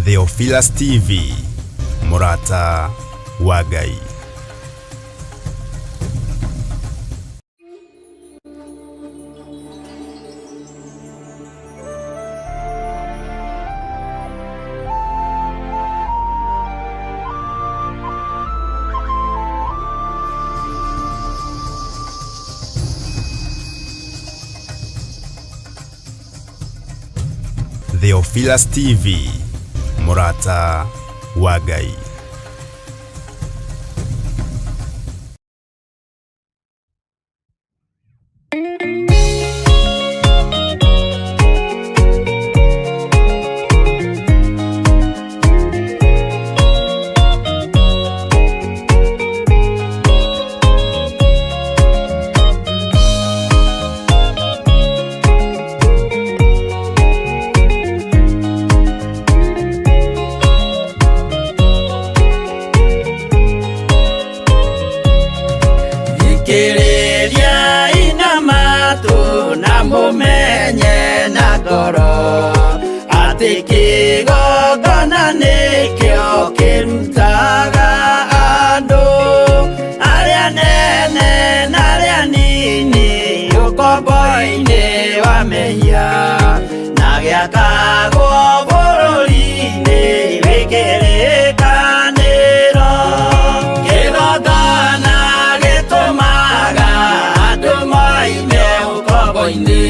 Theophilus TV, mũrata wa Ngai. Theophilus TV, mũrata wa Ngai. Thikĩrĩriai na matũ na mũmenye na ngoro atĩ kĩgongona nĩkĩo kĩrutaga andũ arĩa nene na arĩa nini ũkombo-inĩ wa mehia na gĩakagwo bũrũri-inĩ wĩ kĩrĩkanĩro. Kĩgongona gĩtũmaga andũ moime ũkombo-inĩ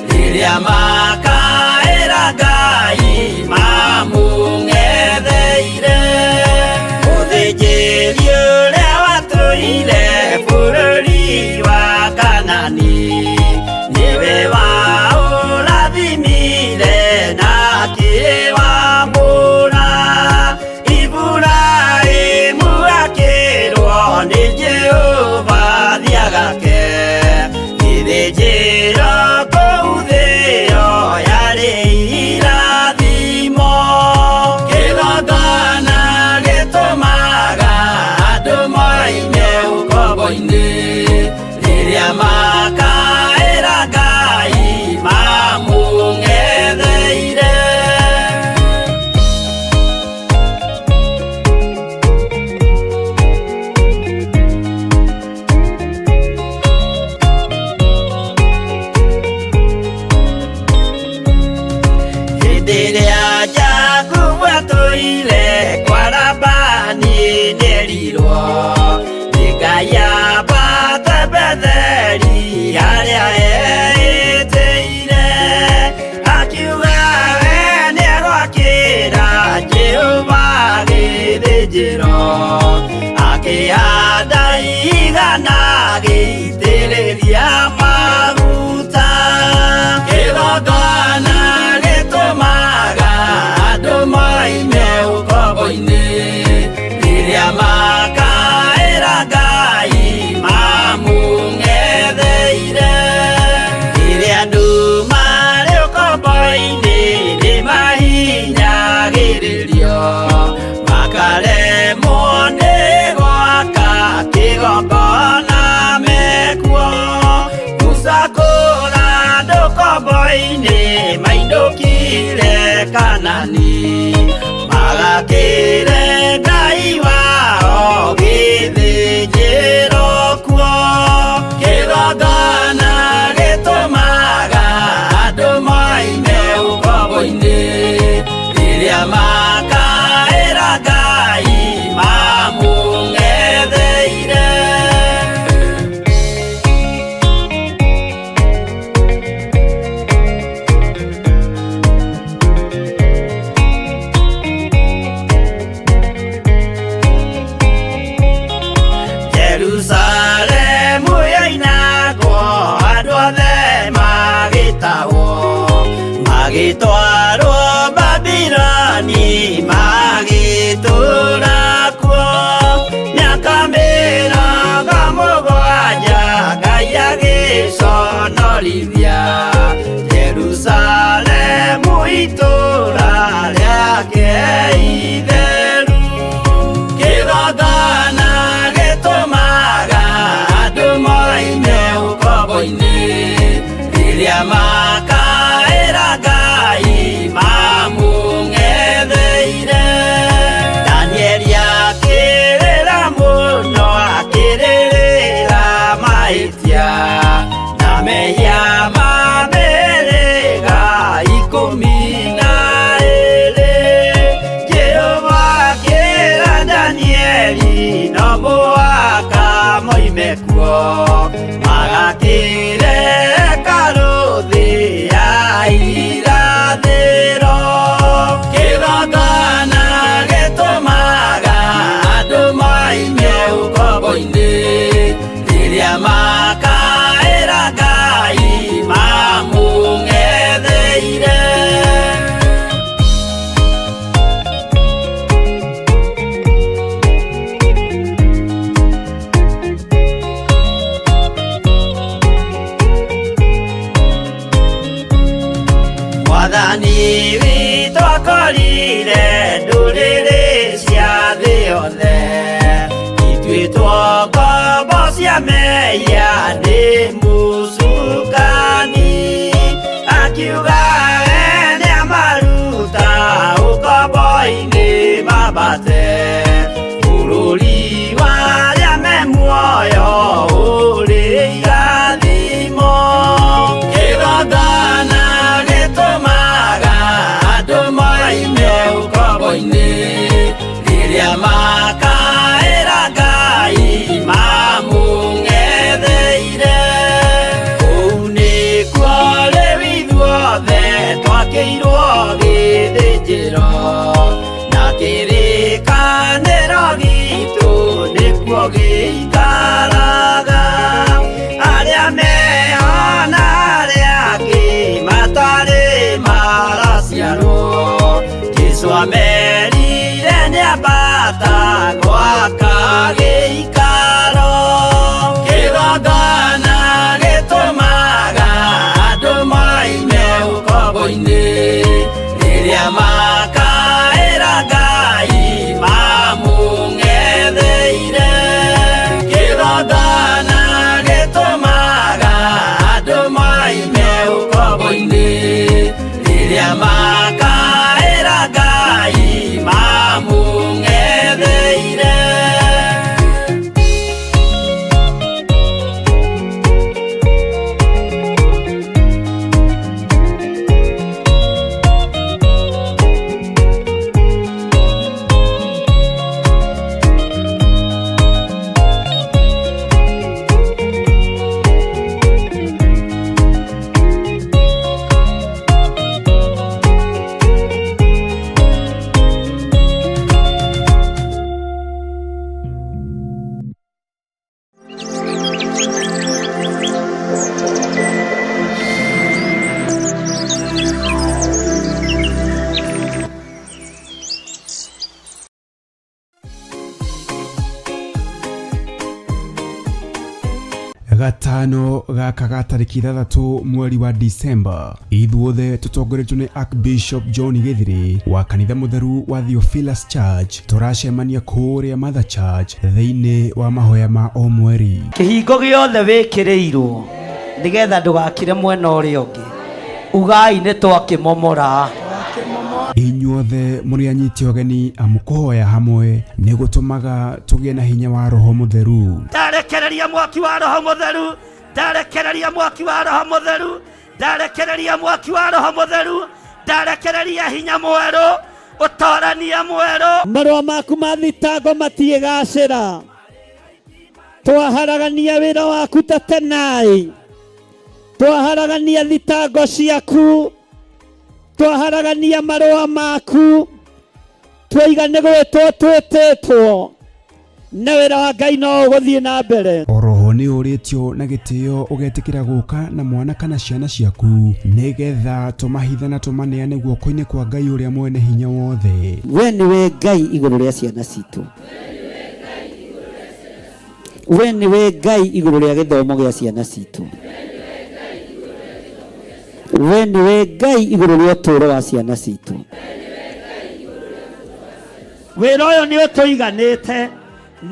rĩrĩa makaĩra Ngai mamũng'etheire. Mũthĩnjĩri ũrĩa watũire bũrũri wa Kanani nĩwe waũrathimire na akĩwamũra. Iburahĩmu akĩrwo nĩ Jehova thiagake gĩthĩnjĩro kũu thĩo yarĩ irathimo. Kĩgongona gĩtũmaga andũ moime ũkombo-inĩ rĩrĩa makaĩra Ngai mamũng'etheire. Hĩndĩ ĩrĩa Jakubu atũire kwa Labani nĩerirwo nĩ Ngai ambate Betheli harĩa eĩtĩire, akiuga we nĩegwakĩra Jehova gĩthĩnjĩro, akĩhanda igana agĩitĩrĩria maguta. Kĩgongona gĩtũmaga andũ moime ũkombo-inĩ rĩrĩa makaĩra Ngai mamũng'etheire. Rĩrĩa andũ marĩ ũkombo-inĩ nĩmahinyagĩrĩrio makaremwo nĩ gwaka kĩgongona mekuo. Musa kũra andũ ũkombo-inĩ mainũkire Kanani magakĩre Ngai wao gĩthĩnjĩro kuo. Kĩgongona gĩtũmaga andũ moime ũkombo-inĩ rĩrĩa makaĩra Ngai mamũng'etheire. Jerusalemu yoinagwo andũ othe magĩtahwo magĩtwarwo Babiloni magĩtũũra kuo mĩaka 70 Ngai agĩconorithia Jerusalemu itũũra rĩake itheru. Kĩgongona gĩtũmaga andũ moime ũkombo-inĩ rĩrĩa makaĩra Ngai mamũng'etheire. Mehia ma mĩhĩrĩga 12. Jehova akĩra Danieli no mũhaka moime kuo, magakĩre hekarũ thĩ ya irathĩro. Kĩgongona gĩtũmaga andũ moime ũkombo-inĩ, rĩrĩa makaĩra Ngai mamũng'etheire. Mwathani witũ akorire ndũrĩrĩ cia thĩ yothe ituĩtwo ngombo cia mehia nĩ mũcukani, akiuga we nĩamaruta ũkombo-inĩ mambate bũrũri wa arĩa me muoyo ũrĩ irathimo. Kĩgongona gĩtũmaga andũ moime ũkombo-inĩ, rĩrĩa makaĩra Ngai mamũng'etheire. Kũu nĩkuo rĩu ithuothe twakĩirwo gĩthĩnjĩro, na kĩrĩkanĩro gitũ nĩkuo gĩikaraga. Arĩa meho na arĩa angĩ matarĩ maraciarwo, Jesũ amerire nĩambata gwaka gĩikaro. Kĩgongona gĩtũmaga andũ moime ũkombo-inĩ, rĩrĩa makaĩra Ngai mamũng'etheire. Kĩgongona gĩtũmaga andũ moime ũkombo-inĩ, rĩrĩa makaĩra Ngai mamũng'etheire. Gatano gaka ga tarĩki 6 mweri wa Disemba, ithuothe tũtongoretio nĩ Archbishop John Gĩthiri wa kanitha mũtheru wa Theophilus Church tũracemania kũrĩa Mother Church thĩinĩ wa mahoya ma o mweri. Kĩhingo gĩothe wĩkĩrĩirwo nĩgetha ndũgakire mwena ũrĩa ũngĩ, ugai nĩ twakĩmomora. Inyuothe mũrĩ anyiti ũgeni amu kũhoya hamwe nĩ gũtũmaga tũgĩe na hinya wa Roho Mũtheru. Ndarekereria mwaki wa Roho Mũtheru, ndarekereria mwaki wa Roho Mũtheru, ndarekereria mwaki wa Roho Mũtheru, ndarekereria hinya mwerũ, ũtorania mwerũ. Marũa maku ma thitango matiĩgacĩra, twaharagania wĩra waku ta tenai, twaharagania thitango ciaku, twaharagania marũa maku, twaiga nĩ gwĩtwo twĩtĩtwo, na wĩra wa Ngai no ũgũthiĩ na mbere. Oroho nĩ ũrĩtio na gĩtĩo ũgetĩkĩra gũka na mwana kana ciana ciaku nĩgetha tũmahithe na tũmaneane guoko-inĩ kwa Ngai ũrĩa mwene hinya wothe. We nĩwe Ngai igũrũ rĩa ciana citũ, we nĩwe Ngai igũrũ rĩa gĩthomo gĩa ciana citũ, we nĩwe Ngai igũrũ rĩa ũtũũro wa ciana citũ. Wĩra ũyũ nĩ ũtũiganĩte,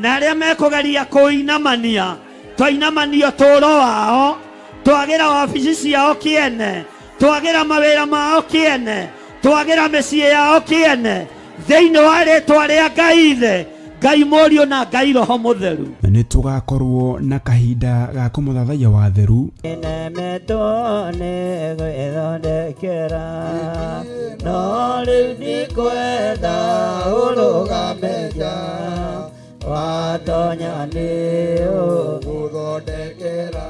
na arĩa mekũgeria kũinamania, twainamania ũtũũro wao, twagĩra wabici ciao kĩene, twagĩra mawĩra mao kĩene, twagĩra mĩciĩ yao kĩene, thĩinĩ wa rĩtwa rĩa Ngai Ithe, Ngai Mũriũ na Ngai Roho Mũtheru. Nĩ tũgakorwo na kahinda ga kũmũthathaiya watheru. Nemetwo nĩ gwĩthondekera, no rĩu ndikwenda ũrũgame nja, watonya nĩ ũgũthondekera.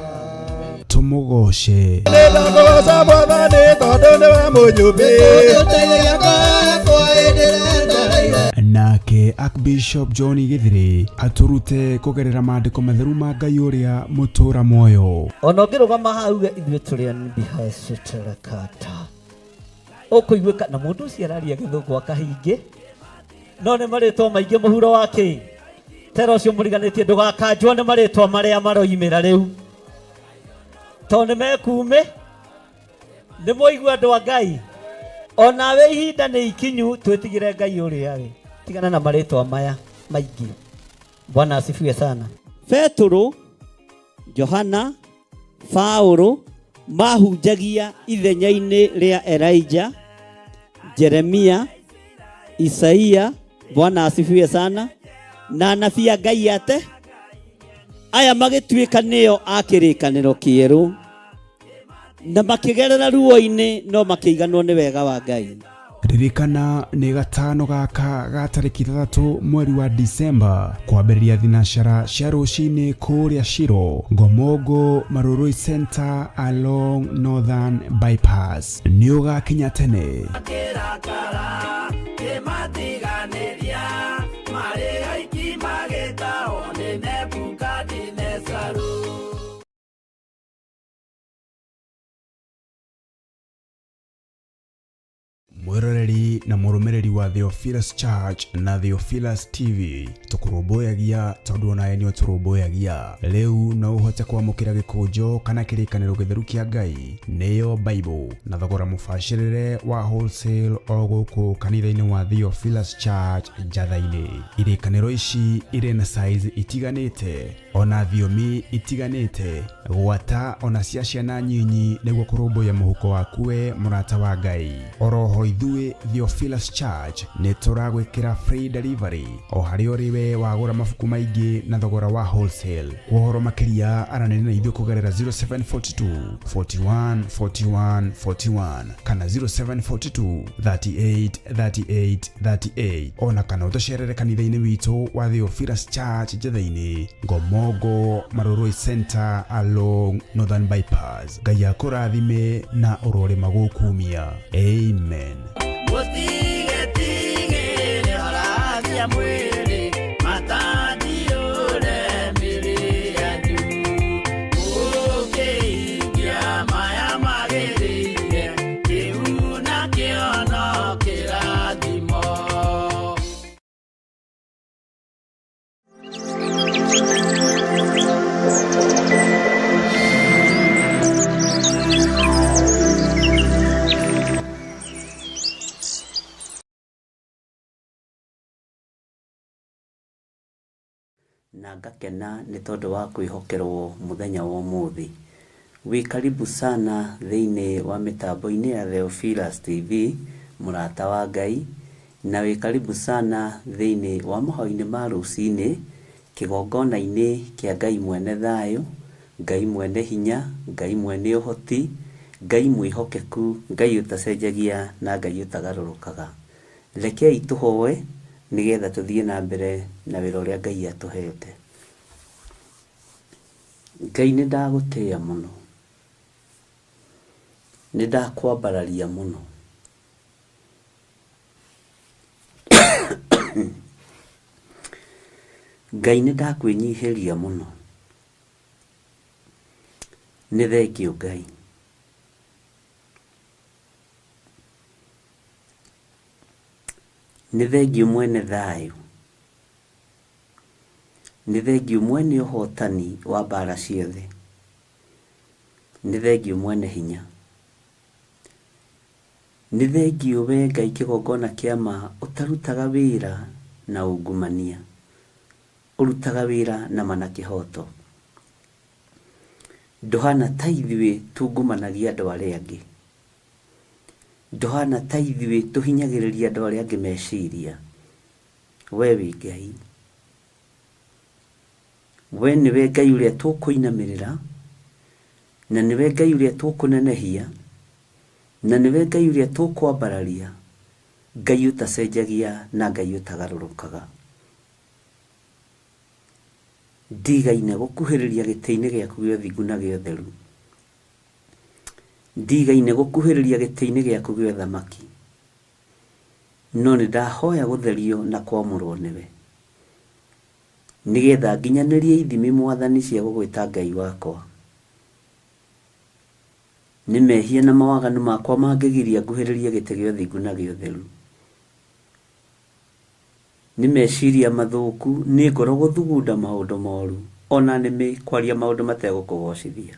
Tũmũgoce. Nĩndakũgoca Mwathani tondũ nĩwe mũnyũmbi. Nake Archbishop John Githiri atũrute kũgerera maandĩko matheru ma Ngai ũrĩa mũtũra muoyo. Ona ũngĩrũgama haha uge ithuĩ tũrĩ anbihacĩtĩrekata ũkũiguĩka na mũndũ ũcio araria gĩthũngũ akahingĩ no nĩ marĩtwa maingĩ mũhuro wa kĩ tera ũcio mũriganĩtie ndũgakanjwo nĩ marĩtwa marĩa maroimĩra rĩu tondũ nĩ mekuumĩ nĩ mwaigua andũ a Ngai onawe ihinda nĩ ikinyu twĩtigĩre Ngai ũrĩa we tigana na marĩtwa maya maingĩ. Bwana asifiwe sana. Petũrũ, Johana, Paũlũ mahunjagia ithenya-inĩ rĩa Elijah, Jeremia, Isaia, Bwana asifiwe sana, na anabii a Ngai ate aya magĩtuĩka nĩo a kĩrĩkanĩro kĩerũ na makĩgerera ruo-inĩ no makĩiganwo nĩ wega wa Ngai. Ririkana nĩ gatano gaka ga tarĩki 6 mweri wa Disemba kwambĩrĩria thinacara cia rũcinĩ kũrĩa Shiro Ngomongo Marurui Center along Northern Bypass. Nĩ ũgakinya tene. Mwĩroreri na mũrũmĩrĩri wa Theophilus Church na Theophilus TV, tũkũrũmbũyagia tondũ onawe nĩ ũtũrũmbũyagia. Rĩu no ũhote kwamũkĩra gĩkũnjo kana kĩrĩkanĩro gĩtheru kĩa Ngai nĩyo Bible na thogora mũbacĩrĩre wa wholesale o gũkũ kanitha-inĩ wa Theophilus Church Njatha-inĩ. Irĩkanĩro ici irĩ na size itiganĩte ona thiomi itiganĩte gwata ona cia ciana nyinyi nĩguo kũrũmbũiya mũhuko waku we mũrata wa Ngai. Oroho ithuĩ Theophilus Church nĩ tũragwĩkĩra free delivery o harĩa ũrĩ we wagũra mabuku maingĩ na thogora wa wholesale. Kwa ũhoro makĩria aranĩria na ithuĩ kũgerera 0742 41 41 41 kana 0742 38 38 38 ona kana ũtũcerere kanitha-inĩ witũ wa Theophilus Church Njatha-inĩ Ngomongo Marurui Center along Northern Bypass. Ngai akũrathime na ũrorĩma gũkumia. Amen. Na ngakena nĩ tondũ wa kwĩhokerwo mũthenya wa ũmũthĩ. Wĩ karibu sana thĩinĩ wa mĩtambo-inĩ ya Theophilus TV, mũrata wa Ngai, na wĩ karibu sana thĩinĩ wa mahoya-inĩ ma rũcinĩ, kĩgongona-inĩ kĩa Ngai mwene thayũ, Ngai mwene hinya, Ngai mwene ũhoti, Ngai mwĩhokeku, Ngai ũtacenjagia na Ngai ũtagarũrũkaga. Rekei tũhoe nĩgetha tũthiĩ na mbere na wĩra ũrĩa Ngai atũhete. Ngai nĩ ndagũtĩĩa mũno, nĩ ndakwambararia mũno. Ngai nĩ ndakwĩnyihĩria mũno. Nĩ thengiũ Ngai. Nĩ thengiũ mwene thayũ. Nĩ thengiũ mwene ũhotani wa mbara ciothe. Nĩ thengiũ mwene hinya. Nĩ thengiũ we Ngai kĩgongona kĩa ma ũtarutaga wĩra na ungumania. Ũrutaga wĩra na ma na kĩhoto. Ndũhana ta ithuĩ tungumanagia andũ arĩa angĩ. Ndũhana ta ithuĩ tũhinyagĩrĩria andũ arĩa angĩ meciria. We wĩ Ngai. We nĩwe Ngai ũrĩa tũkũinamĩrĩra, na nĩwe Ngai ũrĩa tũkũnenehia, na nĩwe Ngai ũrĩa tũkwambararia, Ngai ũtacenjagia na Ngai ũtagarũrũkaga. Ndigaine gũkuhĩrĩria gĩtĩ-inĩ gĩaku gĩa ũthingu na gĩa ũtheru. Ndigaine gũkuhĩrĩria gĩtĩ-inĩ gĩaku gĩa ũthamaki. No nĩ ndahoya gũtherio na kwamũrwo nĩwe. Nĩgetha nginyanĩrie ithimi Mwathani cia gũgwĩta Ngai wakwa. Nĩ mehia na mawaganu makwa mangĩgiria nguhĩrĩrie gĩtĩ gĩa ũthingu na gĩa ũtheru. Nĩ meciria mathũku, nĩ ngoro gũthugunda maũndũ moru, o na nĩmĩ kwaria maũndũ mategũkũgocithia.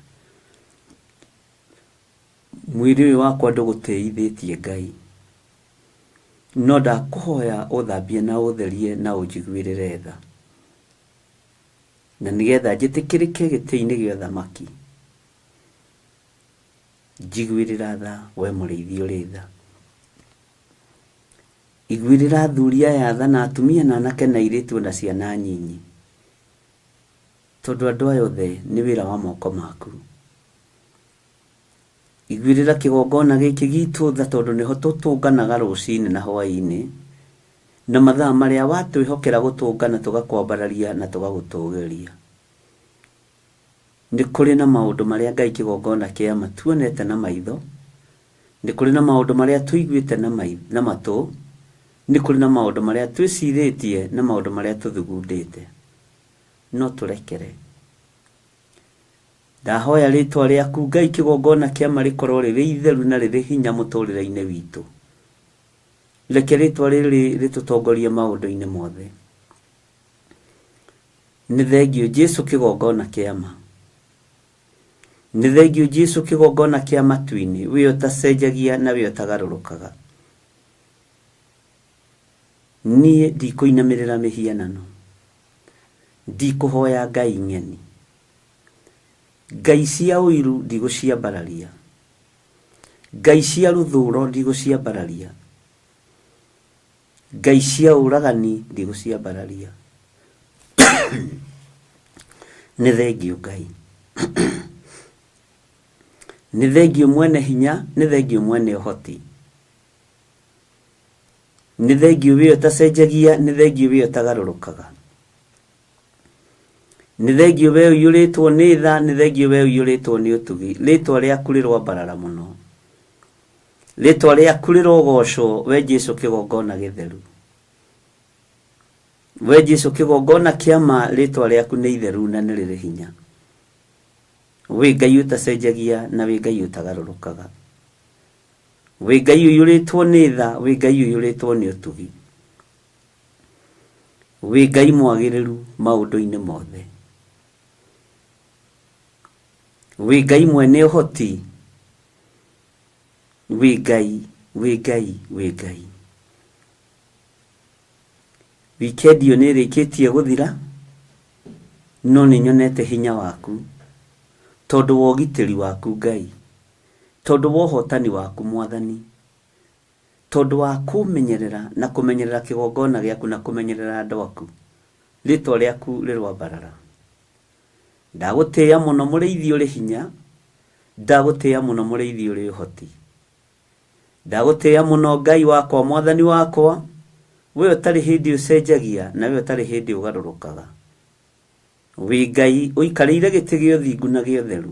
Mwĩrĩ ũyũ wakwa ndũgũtĩithĩtie Ngai, no ndakũhoya ũthambie na ũtherie na ũnjiguĩrĩre tha, na nĩgetha njĩtĩkĩrĩke gĩtĩ-inĩ gĩa ũthamaki. Njiguĩrĩra tha, we mũrĩithi ũrĩ tha. Iguĩrĩra athuri aya tha na atumia na anake na airĩtu ona ciana nyinyi, tondũ andũ aya othe nĩ wĩra wa moko maku. Iguĩrĩra kĩgongona gĩkĩ gitũ tha tondũ nĩho tũtũnganaga rũcinĩ na hwaĩ-inĩ, na mathaa marĩa watwĩhokera gũtũngana tũgakwambararia na tũgagũtũgĩria. Nĩ kũrĩ na maũndũ marĩa Ngai kĩgongona kĩa ma tuonete na maitho, nĩ kũrĩ na maũndũ marĩa tũiguĩte na, na matũ, nĩ kũrĩ na maũndũ marĩa twĩcirĩtie na maũndũ marĩa tũthugundĩte. No tũrekere. Ndahoya rĩtwa rĩaku Ngai kĩgongona kĩa ma rĩkorwo rĩrĩ itheru na rĩrĩ hinya mũtũrĩre-inĩ witũ. Reke rĩtwa rĩrĩ rĩtũtongorie maũndũ-inĩ mothe. Nĩ thengiũ Jesu kĩgongona kĩa ma. Nĩ thengiũ Jesu kĩgongona kĩa matu-inĩ, we ũtacenjagia na we ũtagarũrũkaga. Niĩ ndikũinamĩrĩra mĩhianano. Ndikũhoya ngai ng'eni. Ngai cia ũiru ndigũciambararia. Ngai cia rũthũro ndigũciambararia. Ngai cia ũragani ndigũciambararia. Nĩ thengiũ Ngai. Nĩ thengiũ mwene hinya, nĩ thengiũ mwene ũhoti. Nĩ thengiũ we ũtacenjagia, nĩ thengiũ we ũtagarũrũkaga. Nĩ thengiũ we ũiyũrĩtwo nĩ tha, nĩ thengiũ we ũiyũrĩtwo nĩ ũtugi. Rĩtwa rĩaku rĩroambarara mũno. Rĩtwa rĩaku rĩrogocwo, we Jesu kĩgongona gĩtheru. We Jesu kĩgongona kĩa ma, rĩtwa rĩaku nĩ itheru na nĩ rĩrĩ hinya. Wĩ Ngai ũtacenjagia na wĩ Ngai ũtagarũrũkaga. Wĩ Ngai ũiyũrĩtwo nĩ tha, wĩ Ngai ũiyũrĩtwo nĩ ũtugi. Wĩ Ngai mwagĩrĩru maũndũ-inĩ mothe. Wĩ Ngai mwene ũhoti. Wĩ Ngai, wĩ Ngai, wĩ Ngai. Wikendi ĩyo nĩ ĩrĩkĩtie gũthira, no nĩ nyonete hinya waku, tondũ wa ũgitĩri waku Ngai, tondũ wa ũhotani waku Mwathani, tondũ wa kũmenyerera na kũmenyerera kĩgongona gĩaku na kũmenyerera andũ aku. Rĩtwa rĩaku rĩroambarara. Ndagũtĩĩa mũno mũrĩithi ũrĩ hinya, ndagũtĩĩa mũno mũrĩithi ũrĩ ũhoti. Ndagũtĩĩa mũno Ngai wakwa, Mwathani wakwa, we ũtarĩ hĩndĩ ũcenjagia na we ũtarĩ hĩndĩ ũgarũrũkaga. Wĩ Ngai ũikarĩire gĩtĩ gĩa ũthingu na gĩa ũtheru.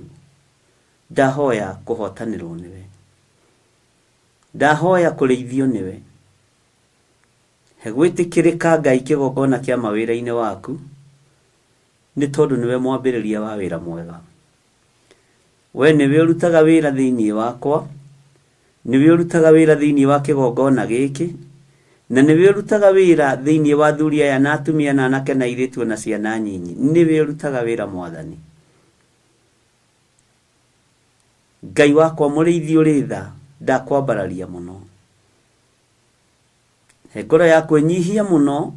Ndahoya kũhotanĩrwo nĩwe. Ndahoya kũrĩithio nĩwe. He gwĩtĩkĩrĩka Ngai kĩgongona kĩa ma wĩra-inĩ waku, nĩ tondũ nĩwe mwambĩrĩria wa wĩra mwega. We nĩwe ũrutaga wĩra thĩinĩ wakwa, nĩwe ũrutaga wĩra thĩinĩ wa kĩgongona gĩkĩ, na nĩwe ũrutaga wĩra thĩinĩ wa athuri aya na atumia na anake na airĩtu o na ciana nyinyi. Nĩwe ũrutaga wĩra Mwathani. Ngai wakwa mũrĩithi ũrĩ tha, ndakwambararia mũno. He ngoro ya kwĩnyihia mũno,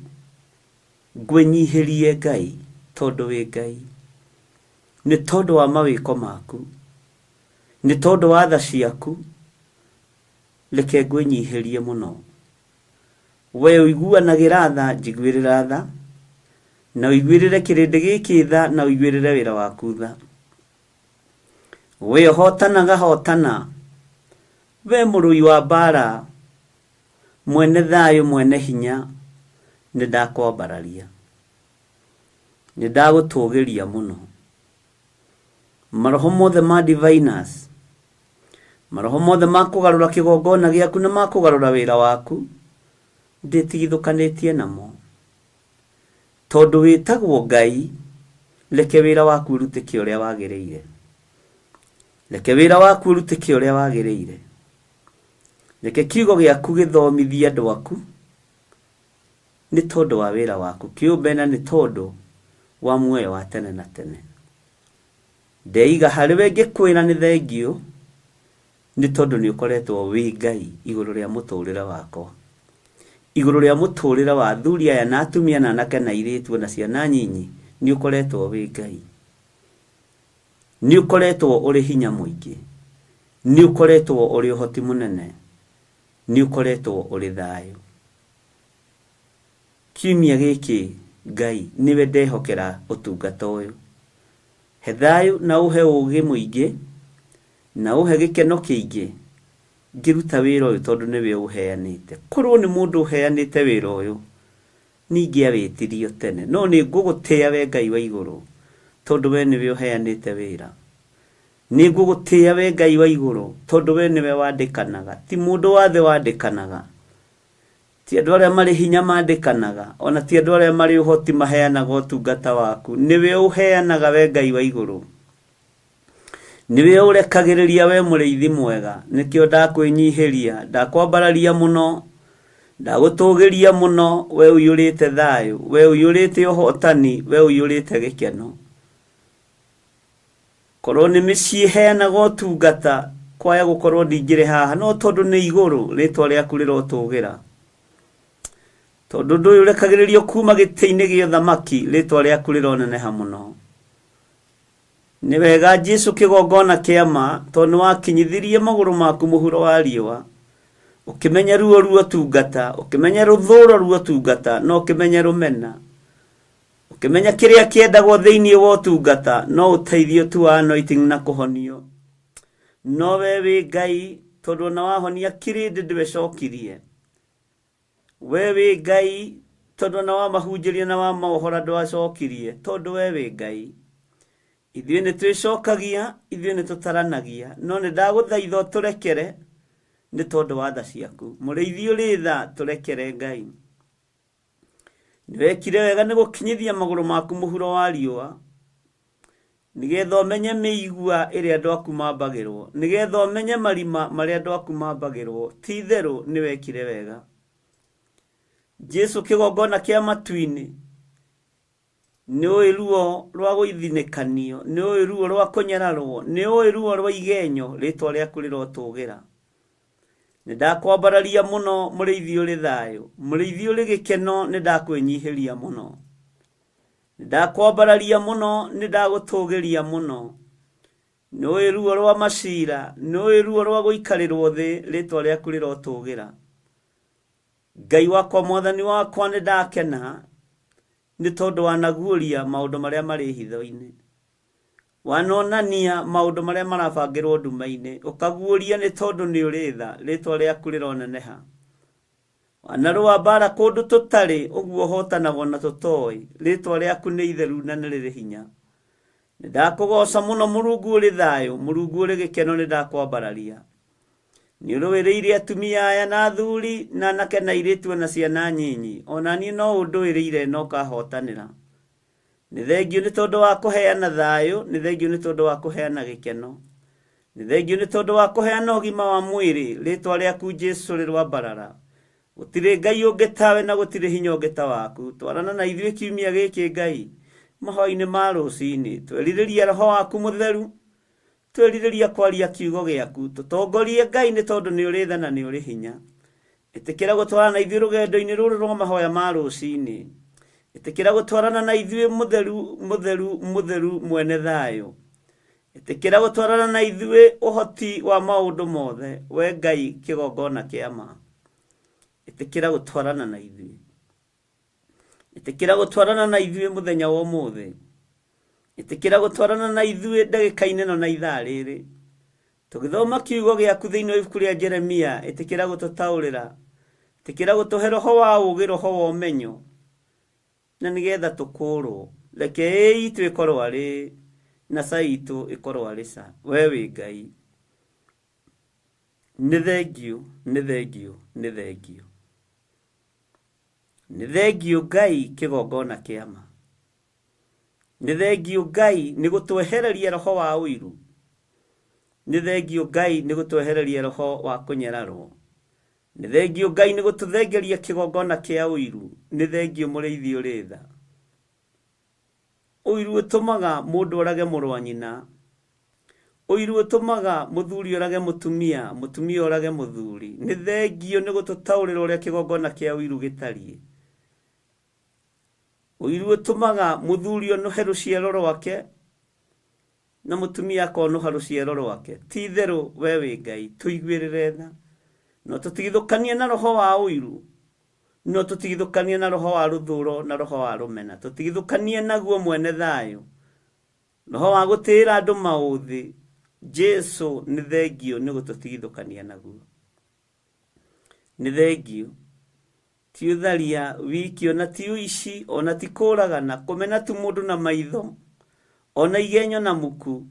ngwĩnyihĩrie Ngai, tondũ wĩ Ngai. Nĩ tondũ wa mawĩko maku, nĩ tondũ wa tha ciaku, reke ngwĩnyihĩrie mũno. We ũiguanagĩra tha, njiguĩrĩra tha. Na ũiguĩrĩre kĩrĩndĩ gĩkĩ tha, na ũiguĩrĩre wĩra waku tha. We ũhotanaga hotana, we mũrũi wa mbara, mwene thayũ, mwene hinya, nĩ ndakwambararia, nĩ ndagũtũgĩria mũno. Maroho mothe ma diviners, maroho mothe ma kũgarũra kĩgongona gĩaku na ma kũgarũra wĩra waku, ndĩtigithũkanĩtie namo. Tondũ wĩtagwo Ngai, reke wĩra waku ũrutĩke ũrĩa wagĩrĩire. Reke wĩra waku ũrutĩke ũrĩa wagĩrĩire. Reke kiugo gĩaku gĩthomithie andũ aku nĩ tondũ wa wĩra waku kĩũmbe na nĩ tondũ wa muoyo wa tene na tene. Ndeiga harĩ we ngĩkwĩra nĩ thengiũ nĩ tondũ nĩ ũkoretwo wĩ Ngai igũrũ rĩa mũtũrĩre wakwa, igũrũ rĩa mũtũrĩre wa athuri aya na atumia na anake na airĩtu na ciana nyinyi, nĩ ũkoretwo wĩ Ngai. Nĩ ũkoretwo ũrĩ hinya mũingĩ, nĩ ũkoretwo ũrĩ ũhoti mũnene, nĩ ũkoretwo ũrĩ thayũ. Kiumia gĩkĩ Ngai nĩwe ndehokera ũtungata ũyũ. He thayũ na ũhe ũgĩ mũingĩ na ũhe gĩkeno kĩingĩ ngĩruta wĩra ũyũ tondũ nĩwe ũheanĩte. Korwo nĩ mũndũ ũheanĩte wĩra ũyũ ningĩawĩtirio tene, no nĩ ngũgũtĩa we Ngai wa igũrũ tondũ we nĩwe ũheanĩte wĩra. Nĩ ngũgũtĩa we Ngai wa igũrũ tondũ we nĩwe wandĩkanaga, ti mũndũ wa thĩ wandĩkanaga. Ti andũ arĩa marĩ hinya mandĩkanaga, ona ti andũ arĩa marĩ ũhoti maheanaga ũtungata waku. Nĩwe ũheanaga we Ngai wa igũrũ. Nĩwe ũrekagĩrĩria we mũrĩithi mwega. Nĩkĩo ndakwĩnyihĩria, ndakwambararia mũno, ndagũtũgĩria mũno, we ũiyũrĩte thayũ, we ũiyũrĩte ũhotani, we ũiyũrĩte gĩkeno. Korwo nĩ mĩciĩ heanaga ũtungata, kwaya gũkorwo ndingĩrĩ haha, no tondũ nĩ igũrũ, rĩtwa rĩaku rĩrotũgĩra. Tondũ ũndũ ũyũ ũrekagĩrĩrio kuma gĩtĩ-inĩ gĩa ũthamaki, rĩtwa rĩaku rĩroneneha mũno. Nĩ wega Jesu kĩgongona kĩa ma, tondũ nĩ wakinyithirie magũrũ maku mũhuro wa riũa. Ũkĩmenya ruo ruo tungata, ũkĩmenya rũthũro ruo tungata, na ũkĩmenya rũmena. Ũkĩmenya kĩrĩa kĩendagwo thĩinĩ wa ũtungata, no ũteithio tu wa anointing na kũhonio. No we wĩ Ngai, tondũ ona wahonia kĩrĩndĩ ndwecokirie. We wĩ Ngai, tondũ ona wamahunjĩria na wamaohora ndwacokirie, tondũ we wĩ Ngai. Ithuĩ nĩ twĩcokagia, ithuĩ nĩ tũtaranagia, no nĩ ndagũthaitha ũtũrekere nĩ tondũ wa tha ciaku. Mũrĩithi ũrĩ tha, tũrekere Ngai. Nĩwekire wega nĩ gũkinyithia magũrũ maku mũhuro wa riũa, nĩgetha ũmenye mĩigua ĩrĩa andũ aku mambagĩrwo, nĩgetha ũmenye marima marĩa andũ aku mambagĩrwo. Ti itherũ nĩwekire wega. Jesu kĩgongona kĩa matu-inĩ, nĩũĩ ruo rwa gũithinĩkanio, nĩũĩ ruo rwa kũnyararwo, nĩũĩ ruo rwa igenyo, rĩtwa rĩaku rĩrotũgĩra. Nĩ ndakwambararia mũno mũrĩithi ũrĩ thayũ, mũrĩithi ũrĩ gĩkeno, nĩ ndakwĩnyihĩria mũno. Nĩ ndakwambararia mũno, nĩ ndagũtũgĩria mũno. Nĩũĩ ruo rwa macira, nĩũĩ ruo rwa gũikarĩrwo thĩ, rĩtwa rĩaku rĩrotũgĩra. Ngai wakwa, mwathani wakwa, nĩ ndakena nĩ tondũ wanaguũria maũndũ marĩa marĩ hitho-inĩ. Wanonania maũndũ marĩa marabangĩrwo nduma-inĩ, ũkaguũria nĩ tondũ nĩ ũrĩ tha, rĩtwa rĩaku rĩroneneha. Wanarũa mbara kũndũ tũtarĩ, ũguo ũhotanagwo na tũtoĩ, rĩtwa rĩaku nĩ itheru na nĩ rĩrĩ hinya. Nĩ ndakũgooca mũno Mũrungu ũrĩ thayũ, Mũrungu ũrĩ gĩkeno nĩ ndakwambararia. Nĩ ũrũĩrĩire atumia aya na athuri, na anake na airĩtu na ciana nyinyi, ona niĩ no ũndũĩrĩire na ũkahotanĩra. Nĩ thengiũ nĩ tondũ wa kũheana thayũ, nĩ thengiũ nĩ tondũ wa kũheana gĩkeno. Nĩ thengiũ nĩ tondũ wa kũheana ũgima wa mwĩrĩ, rĩtwa rĩaku Jesu rĩrwambarara. Gũtirĩ Ngai ũngĩ tawe na gũtirĩ hinya ũngĩ ta waku. Twarana na ithuĩ kiumia gĩkĩ Ngai, mahoya-inĩ ma rũcinĩ. Twerirĩria roho waku mũtheru, twerirĩria kwaria kiugo gĩaku. Tũtongorie Ngai nĩ tondũ nĩ ũrĩ tha na nĩ ũrĩ hinya. Ĩtĩkĩra gũtwarana na ithuĩ rũgendo-inĩ rũrũ rwa mahoya ma rũcinĩ. Ĩtĩkĩra gũtwarana na ithuĩ mũtheru, mũtheru, mũtheru mwene thayũ. Ĩtĩkĩra gũtwarana na ithuĩ ũhoti wa maũndũ mothe, we Ngai kĩgongona kĩa ma. Ĩtĩkĩra gũtwarana na ithuĩ. Ĩtĩkĩra gũtwarana na ithuĩ mũthenya wa ũmũthĩ. Ĩtĩkĩra gũtwarana na ithuĩ ndagĩka-inĩ ĩno na ithaa rĩrĩ. Tũgĩthoma kiugo gĩaku thĩinĩ wa ibuku rĩa Jeremia, ĩtĩkĩra gũtũtaũrĩra. Ĩtĩkĩra gũtũhe roho wa ũũgĩ, roho wa ũmenyo, na nĩgetha tũkũũrwo. Reke ĩĩ itũ ĩkorwo arĩ na ca itũ ĩkorwo arĩ ca. We wĩ Ngai. Nĩ thengiũ, nĩ thengiũ, nĩ thengiũ. Nĩ thengiũ Ngai kĩgongona kĩa ma. Nĩ thengiũ Ngai nĩ gũtwehereria roho wa ũiru. Nĩ thengiũ Ngai nĩ gũtwehereria roho wa kũnyararwo. Nĩ thengiũ Ngai nĩ gũtũthengeria kĩgongona kĩa ũiru. Nĩ thengiũ mũrĩithi ũrĩ tha. Ũiru ũtũmaga mũndũ orage mũrũ wa nyina. Ũiru ũtũmaga mũthuri orage mũtumia, mũtumia orage mũthuri. Nĩ thengiũ nĩ gũtũtaũrĩra ũrĩa kĩgongona kĩa ũiru gĩtariĩ. Ũiru ũtũmaga mũthuri onũhe rũciaro rwake na mũtumia akonũha rũciaro rwake. Ti itherũ we wĩ Ngai, tũiguĩrĩre tha. No tũtigithũkanie na roho wa ũiru, no tũtigithũkanie na roho wa rũthũro na roho wa rũmena. Tũtigithũkanie naguo mwene thayũ. Roho wa gũtĩĩra andũ maũthĩ. Jesu nĩ thengiũ nĩ gũtũtigithũkania naguo. Nĩ thengiũ. Ti ũtharia wiki ona ti ũici ona ti kũragana, kũmena tu mũndũ na maitho, ona igenyo na muku.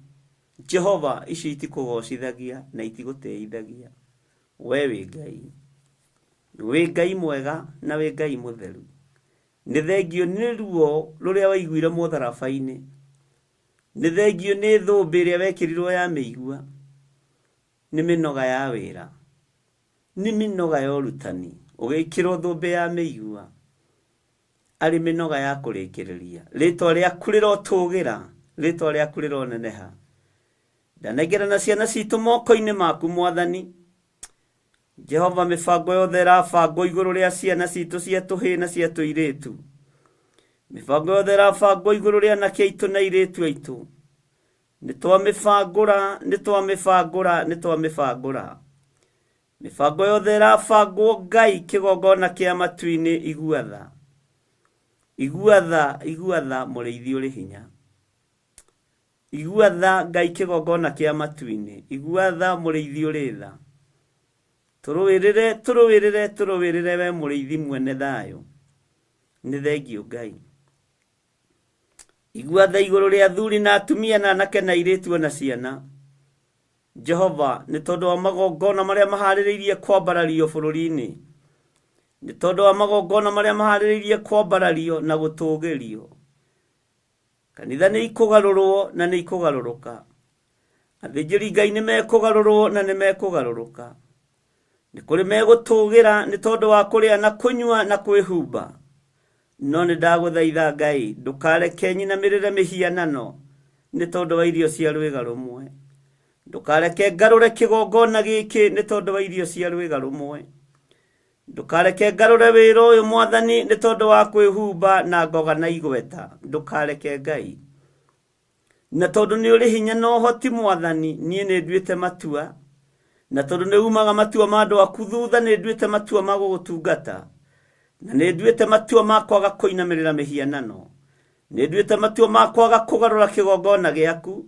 Jehova, icio itikũgocithagia na itigũtĩithagia. We wĩ Ngai. Wĩ Ngai mwega na wĩ Ngai mũtheru. Nĩ thengiũ nĩ ruo rũrĩa waiguire mũtharaba-inĩ. Nĩ thengiũ nĩ thũmbĩ ĩrĩa wekĩrirwo ya mĩigua. Nĩ mĩnoga ya wĩra. Nĩ mĩnoga ya ũrutani. Ũgĩkĩrwo thũmbĩ ya mĩigua. Arĩ mĩnoga ya kũrĩkĩrĩria. Rĩtwa rĩaku rĩrotũgĩra. Rĩtwa rĩaku rĩroneneha. Ndanengerana ciana citũ moko-inĩ maku Mwathani. Jehova, mĩbango yothe ĩrabangwo igũrũ rĩa ciana citũ cia tũhĩĩ na cia tũirĩtu. Mĩbango yothe ĩrabangwo igũrũ rĩa anake aitũ na airĩtu aitũ. Nĩ twamĩbangũra, nĩ twamĩbangũra, nĩ twamĩbangũra. Mĩbango yothe ĩrabangwo Ngai kĩgongona kĩa matu-inĩ igua tha. Igua tha, igua tha mũrĩithi ũrĩ hinya. Igua tha Ngai kĩgongona kĩa matu-inĩ. Igua tha mũrĩithi ũrĩ tha. Tũrũĩrĩre, tũrũĩrĩre, tũrũĩrĩre we mũrĩithi mwene thayũ. Nĩ thengiũ Ngai. Igua tha igũrũ rĩa athuri na atumia na anake na airĩtu ona ciana. Jehova, nĩ tondũ wa magongona marĩa maharĩrĩirie kwambarario bũrũri-inĩ. Nĩ tondũ wa magongona marĩa maharĩrĩirie kwambarario na gũtũgĩrio. Kanitha nĩ ikũgarũrwo na nĩ ikũgarũrũka. Athĩnjĩri Ngai nĩ mekũgarũrwo na nĩ mekũgarũrũka. Nĩ kũrĩ megũtũgĩra nĩ tondũ wa kũrĩa na kũnyua na kwĩhumba. No nĩ ndagũthaitha Ngai, ndũkareke nyinamĩrĩre mĩhianano nĩ tondũ wa irio cia rwĩga rũmwe. Ndũkareke ngarũre kĩgongona gĩkĩ nĩ tondũ wa irio cia rwĩga rũmwe. Ndũkareke ngarũre wĩra ũyũ Mwathani nĩ tondũ wa kwĩhumba na ngoga na igweta. Ndũkareke Ngai. Na tondũ nĩ ũrĩ hinya na ũhoti Mwathani, niĩ nĩ nduĩte matua. Na tondũ nĩ umaga matua ma andũ aku thutha, nĩ nduĩte matua ma gũgũtungata. Na nĩ nduĩte matua ma kwaga kũinamĩrĩra mĩhianano. Nĩ nduĩte matua ma kwaga kũgarũra kĩgongona gĩaku.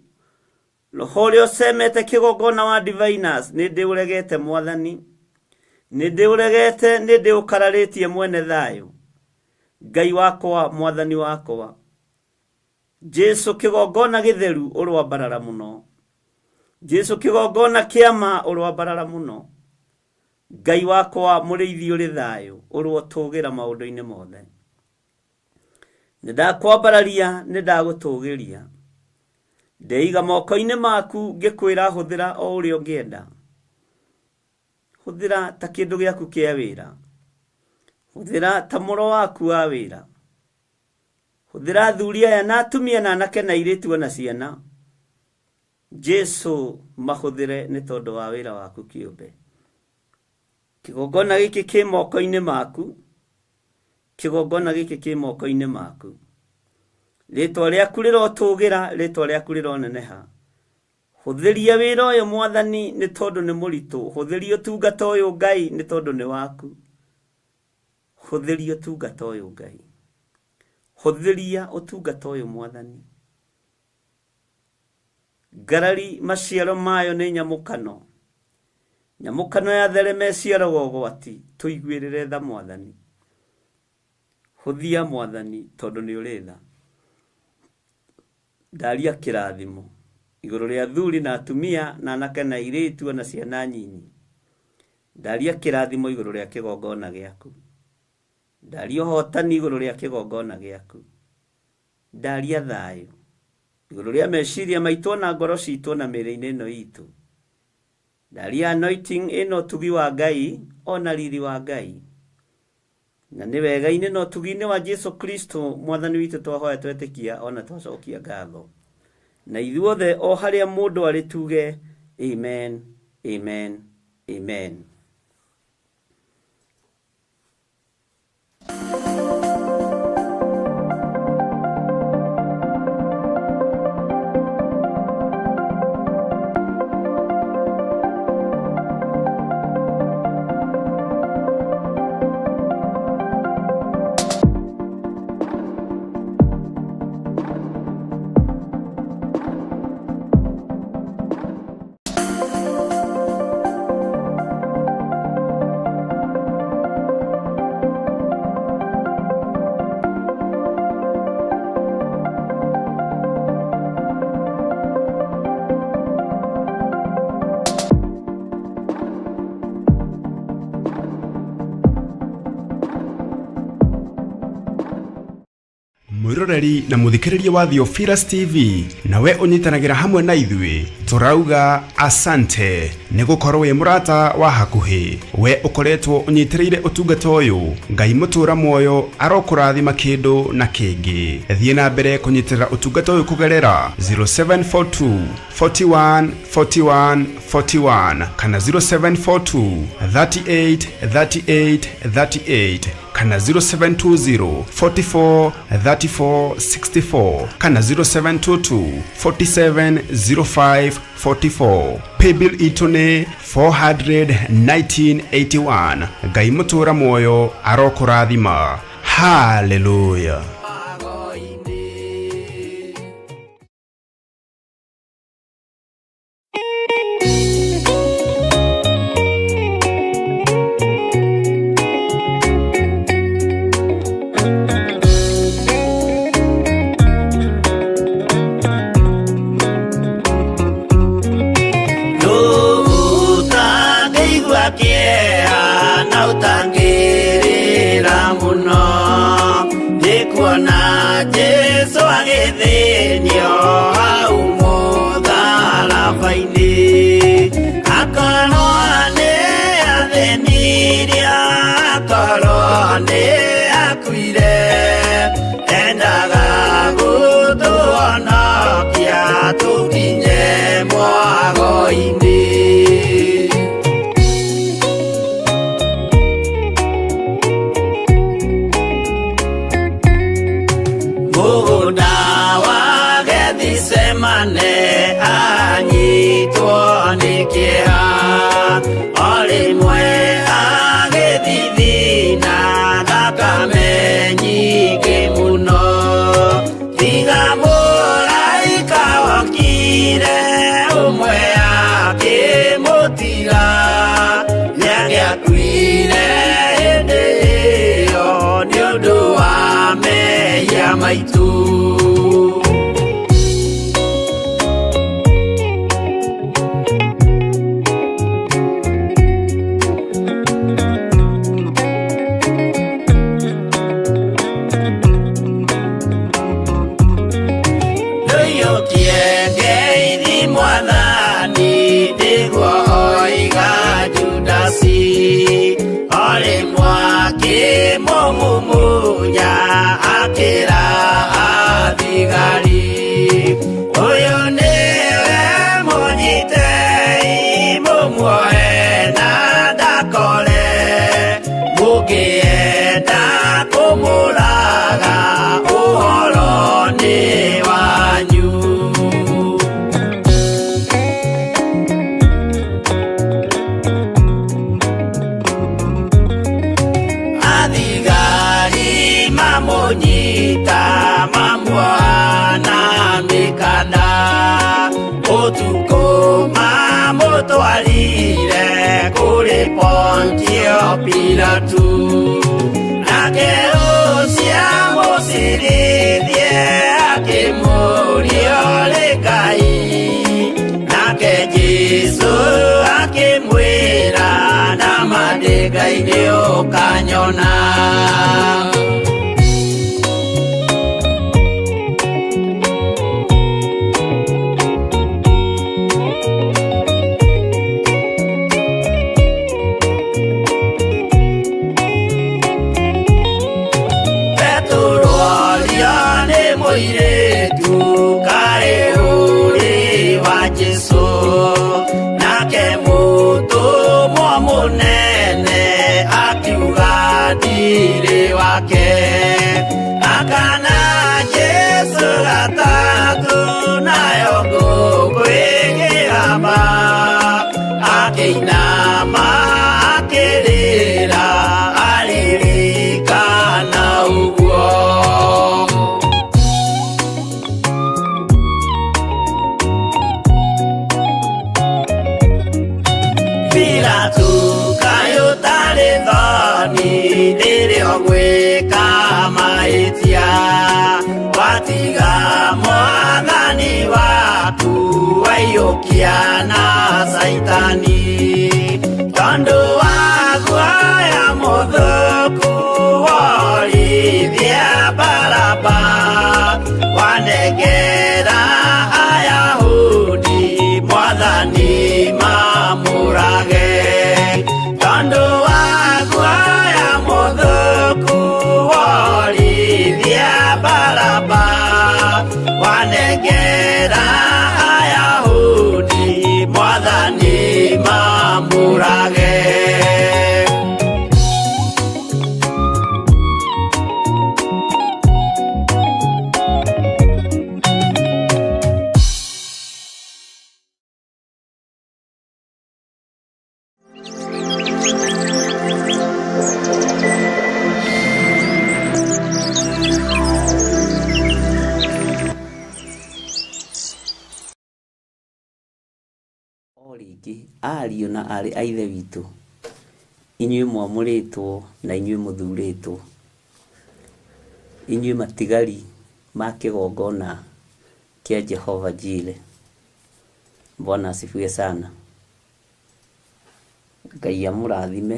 Roho ũrĩa ũcemete kĩgongona wa diviners, nĩ ndĩũregete Mwathani. Nĩ ndĩũregete, nĩ ndĩũkararĩtie mwene thayũ. Ngai wakwa, Mwathani wakwa. Jesu kĩgongona gĩtheru ũrwambarara mũno. Jesu kĩgongona kĩa ma ũrwambarara mũno. Ngai wakwa mũrĩithi ũrĩ thayũ ũrwotũgĩra maũndũ-inĩ mothe. Nĩ ndakwambararia, nĩ ndagũtũgĩria. Ndeiga moko-inĩ maku ngĩkwĩra hũthĩra o ũrĩa ũngĩenda. Hũthĩra ta kĩndũ gĩaku kĩa wĩra. Hũthĩra ta mũro waku wa wĩra. Hũthĩra athuri aya na atumia na anake na airĩtu ona ciana. Jesu mahũthĩre nĩ tondũ wa wĩra waku kĩũmbe. Kĩgongona gĩkĩ kĩ moko-inĩ maku. Kĩgongona gĩkĩ kĩ moko-inĩ maku. Rĩtwa rĩaku rĩrotũgĩra, rĩtwa rĩaku rĩroneneha. Hũthĩria wĩra ũyũ Mwathani nĩ tondũ nĩ mũritũ. Hũthĩria ũtungata ũyũ Ngai nĩ tondũ nĩ waku. Hũthĩria ũtungata ũyũ Ngai. Hũthĩria ũtungata ũyũ Mwathani. Ngarari maciaro mayo nĩ nyamũkano. Nyamũkano yatherema ĩciaraga ũgwati. Tũiguĩrĩre tha Mwathani. Hũthia Mwathani tondũ nĩ ũrĩ tha. Ndaria kĩrathimo igũrũ rĩa athuri na atumia na anake na airĩtu ona ciana nyinyi. Ndaria kĩrathimo igũrũ rĩa kĩgongona gĩaku. Ndaria ũhotani igũrũ rĩa kĩgongona gĩaku. Ndaria thayũ igũrũ rĩa meciria maitũ ona ngoro citũ ona mĩĩrĩ-inĩ ĩno itũ. Ndaria anointing ĩna ũtugi wa Ngai ona riri wa Ngai. Na nĩ wega-inĩ na ũtugi-inĩ wa Jesu Kristo mwathani witũ twahoya twetĩkia ona twacokia ngatho. Na ithuothe o harĩa mũndũ arĩ tuge amen, amen, amen. Mwiroreri na muthikiriria wa Theophilus TV nawe ũnyitanagĩra hamwe na ithuĩ tũrauga asante nĩ gũkorwo wĩ mũrata wa hakuhĩ. We ũkoretwo ũnyitĩrĩire ũtungata ũyũ, Ngai mũtũra muoyo arokũrathima kĩndũ na kĩngĩ. Thiĩ na mbere kũnyitĩrĩra ũtungata ũyũ kũgerera 0742 41 41 41 kana 0742 38 38 38 kana 0720 44 34 64 kana 0722 47 05 44. Paybill itũ nĩ 41981. Ngai mũtũra muoyo arokũrathima. Haleluya. Ũtangĩigua kĩeha na ũtangĩrĩra mũno nĩ kuona Jesũ agĩthĩnio hau mũtharaba-inĩ. Akorwo nĩ athĩnirie, akorwo nĩ akuire, endaga gũtũhonokia tũkinye mwago-inĩ. Mũgũnda wa Gethisemane anyitwo nĩ kĩeha, o rĩmwe agĩthithina thakame nyingĩ mũno. Tiga mũraika wokire ũmwe akĩmũtiga, nĩangĩakuire hĩndĩ ĩyo nĩ ũndũ wa mehia maitũ. Ndũiyũkie ngeithi Mwathani, nĩguo oiga Judasi, o rĩmwe akĩmũmumunya akĩra Pontio Pilatu. Nake ũcio amũcirithie akĩmũria ũrĩ Ngai. Nake Jesũ akĩmwĩra nama ndĩ Ngai nĩ ũkanyona. Petero orio nĩ mũirĩtu kaĩ ũrĩ wa Jesũ. Nake mũtũmwo mũnene akiuga ndirĩ wake. Akana Jesũ gatatũ nayo ngũkũ ĩkĩgamba. Akĩinama akĩrĩra aririkana ũguo. Pilatu kaĩ ũtarĩ thoni rĩrĩa ũgwĩka mahĩtia. Watiga mwathani waku waiyũkia na Caitani. Tondũ wa guoya mũthũku worithia Baraba. Wanengera Ayahudi mwathani mamũrage. Tondũ wa guoya mũthũku worithia Baraba. Wanengera Ayahudi mwathani mamũrage. O rĩngĩ ariũ na aarĩ a Ithe witũ, inyuĩ mwamũrĩtwo na inyuĩ mũthurĩtwo, inyuĩ matigari ma kĩgongona kĩa Jehova Jireh. Bwana asifiwe sana. Ngai amũrathime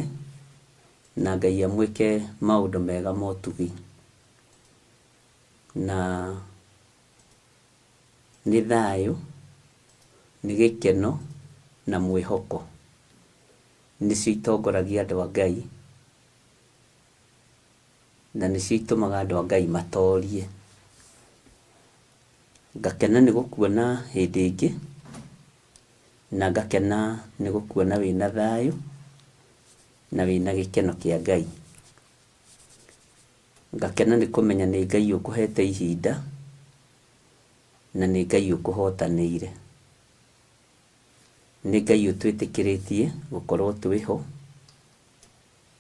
na Ngai amwĩke maũndũ mega ma ũtugi. Na nĩ thayũ, nĩ gĩkeno na mwĩhoko nĩcio itongoragia andũ a Ngai na nĩcio itũmaga andũ a Ngai matorie. Ngakena nĩ gũkuona hĩndĩ ĩngĩ na ngakena nĩ gũkuona wĩna thayũ na wĩna gĩkeno kĩa Ngai. Ngakena nĩ kũmenya nĩ Ngai ũkũhete ihinda na nĩ Ngai ũkũhotanĩire. Nĩ Ngai ũtwĩtĩkĩrĩtie gũkorwo twĩho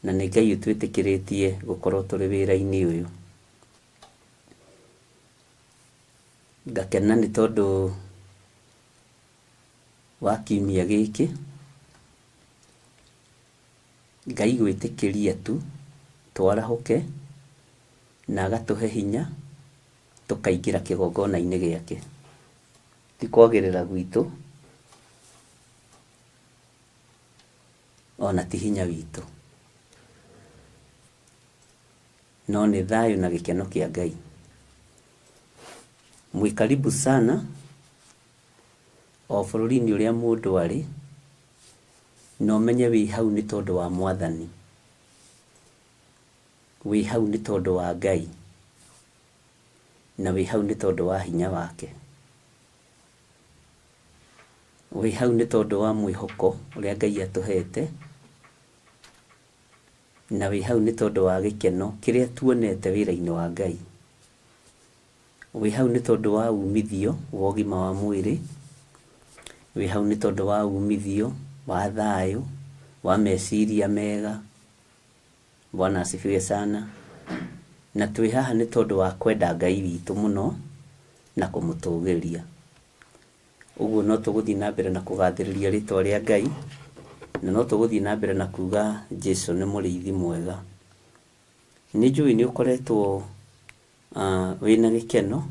na nĩ Ngai ũtwĩtĩkĩrĩtie gũkorwo tũrĩ wĩra-inĩ ũyũ. Ngakena nĩ tondũ wa kiumia gĩkĩ, Ngai gwĩtĩkĩria tu twarahũke na agatũhe hinya tũkaingĩra kĩgongona-inĩ gĩake. Ti kwagĩrĩra gwitũ ona ti hinya witũ, no nĩ thayũ na gĩkeno kĩa Ngai. Mwĩ karibu sana o bũrũri-inĩ ũrĩa mũndũ arĩ, na ũmenye wĩ hau nĩ tondũ wa Mwathani, wĩ hau nĩ tondũ wa Ngai, na wĩ hau nĩ tondũ wa hinya wake. Wĩ hau nĩ tondũ wa mwĩhoko ũrĩa Ngai atũhete, na wĩ hau nĩ tondũ wa gĩkeno kĩrĩa tuonete wĩra-inĩ wa Ngai. Wĩ hau nĩ tondũ wa umithio wa ũgima wa mwĩrĩ, wĩ hau nĩ tondũ wa umithio wa thayũ, wa meciria mega. Bwana asifiwe sana. Na twĩ haha nĩ tondũ wa kwenda Ngai witũ mũno na kũmũtũgĩria. Ũguo no tũgũthiĩ na mbere na kũgathĩrĩria rĩtwa rĩa Ngai. Na no tũgũthiĩ na mbere na kuga Jesu nĩ mũrĩithi mwega. Nĩ njũĩ nĩ ũkoretwo wĩna gĩkeno,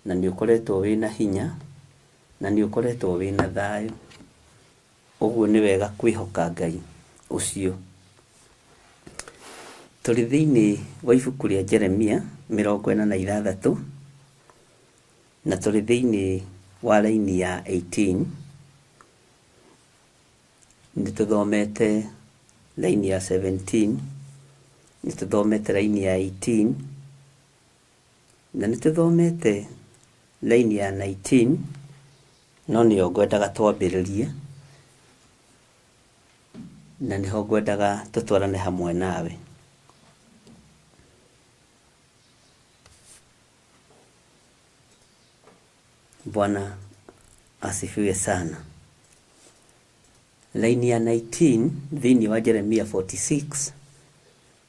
na nĩ ũkoretwo wĩna hinya, na nĩ ũkoretwo wĩna thayũ. Ũguo nĩ wega kwĩhoka Ngai ũcio. Tũrĩ thĩinĩ wa ibuku rĩa Jeremia 46, na tũrĩ thĩinĩ wa raini ya 18. Nĩ tũthomete raini ya 17, nĩ tũthomete raini ya 18, na nĩ tũthomete raini ya 19, no nĩyo ngwendaga twambĩrĩrie, na nĩho ngwendaga tũtwarane hamwe nawe. Bwana asifiwe sana. Laini ya 19 thĩinĩ wa Jeremia 46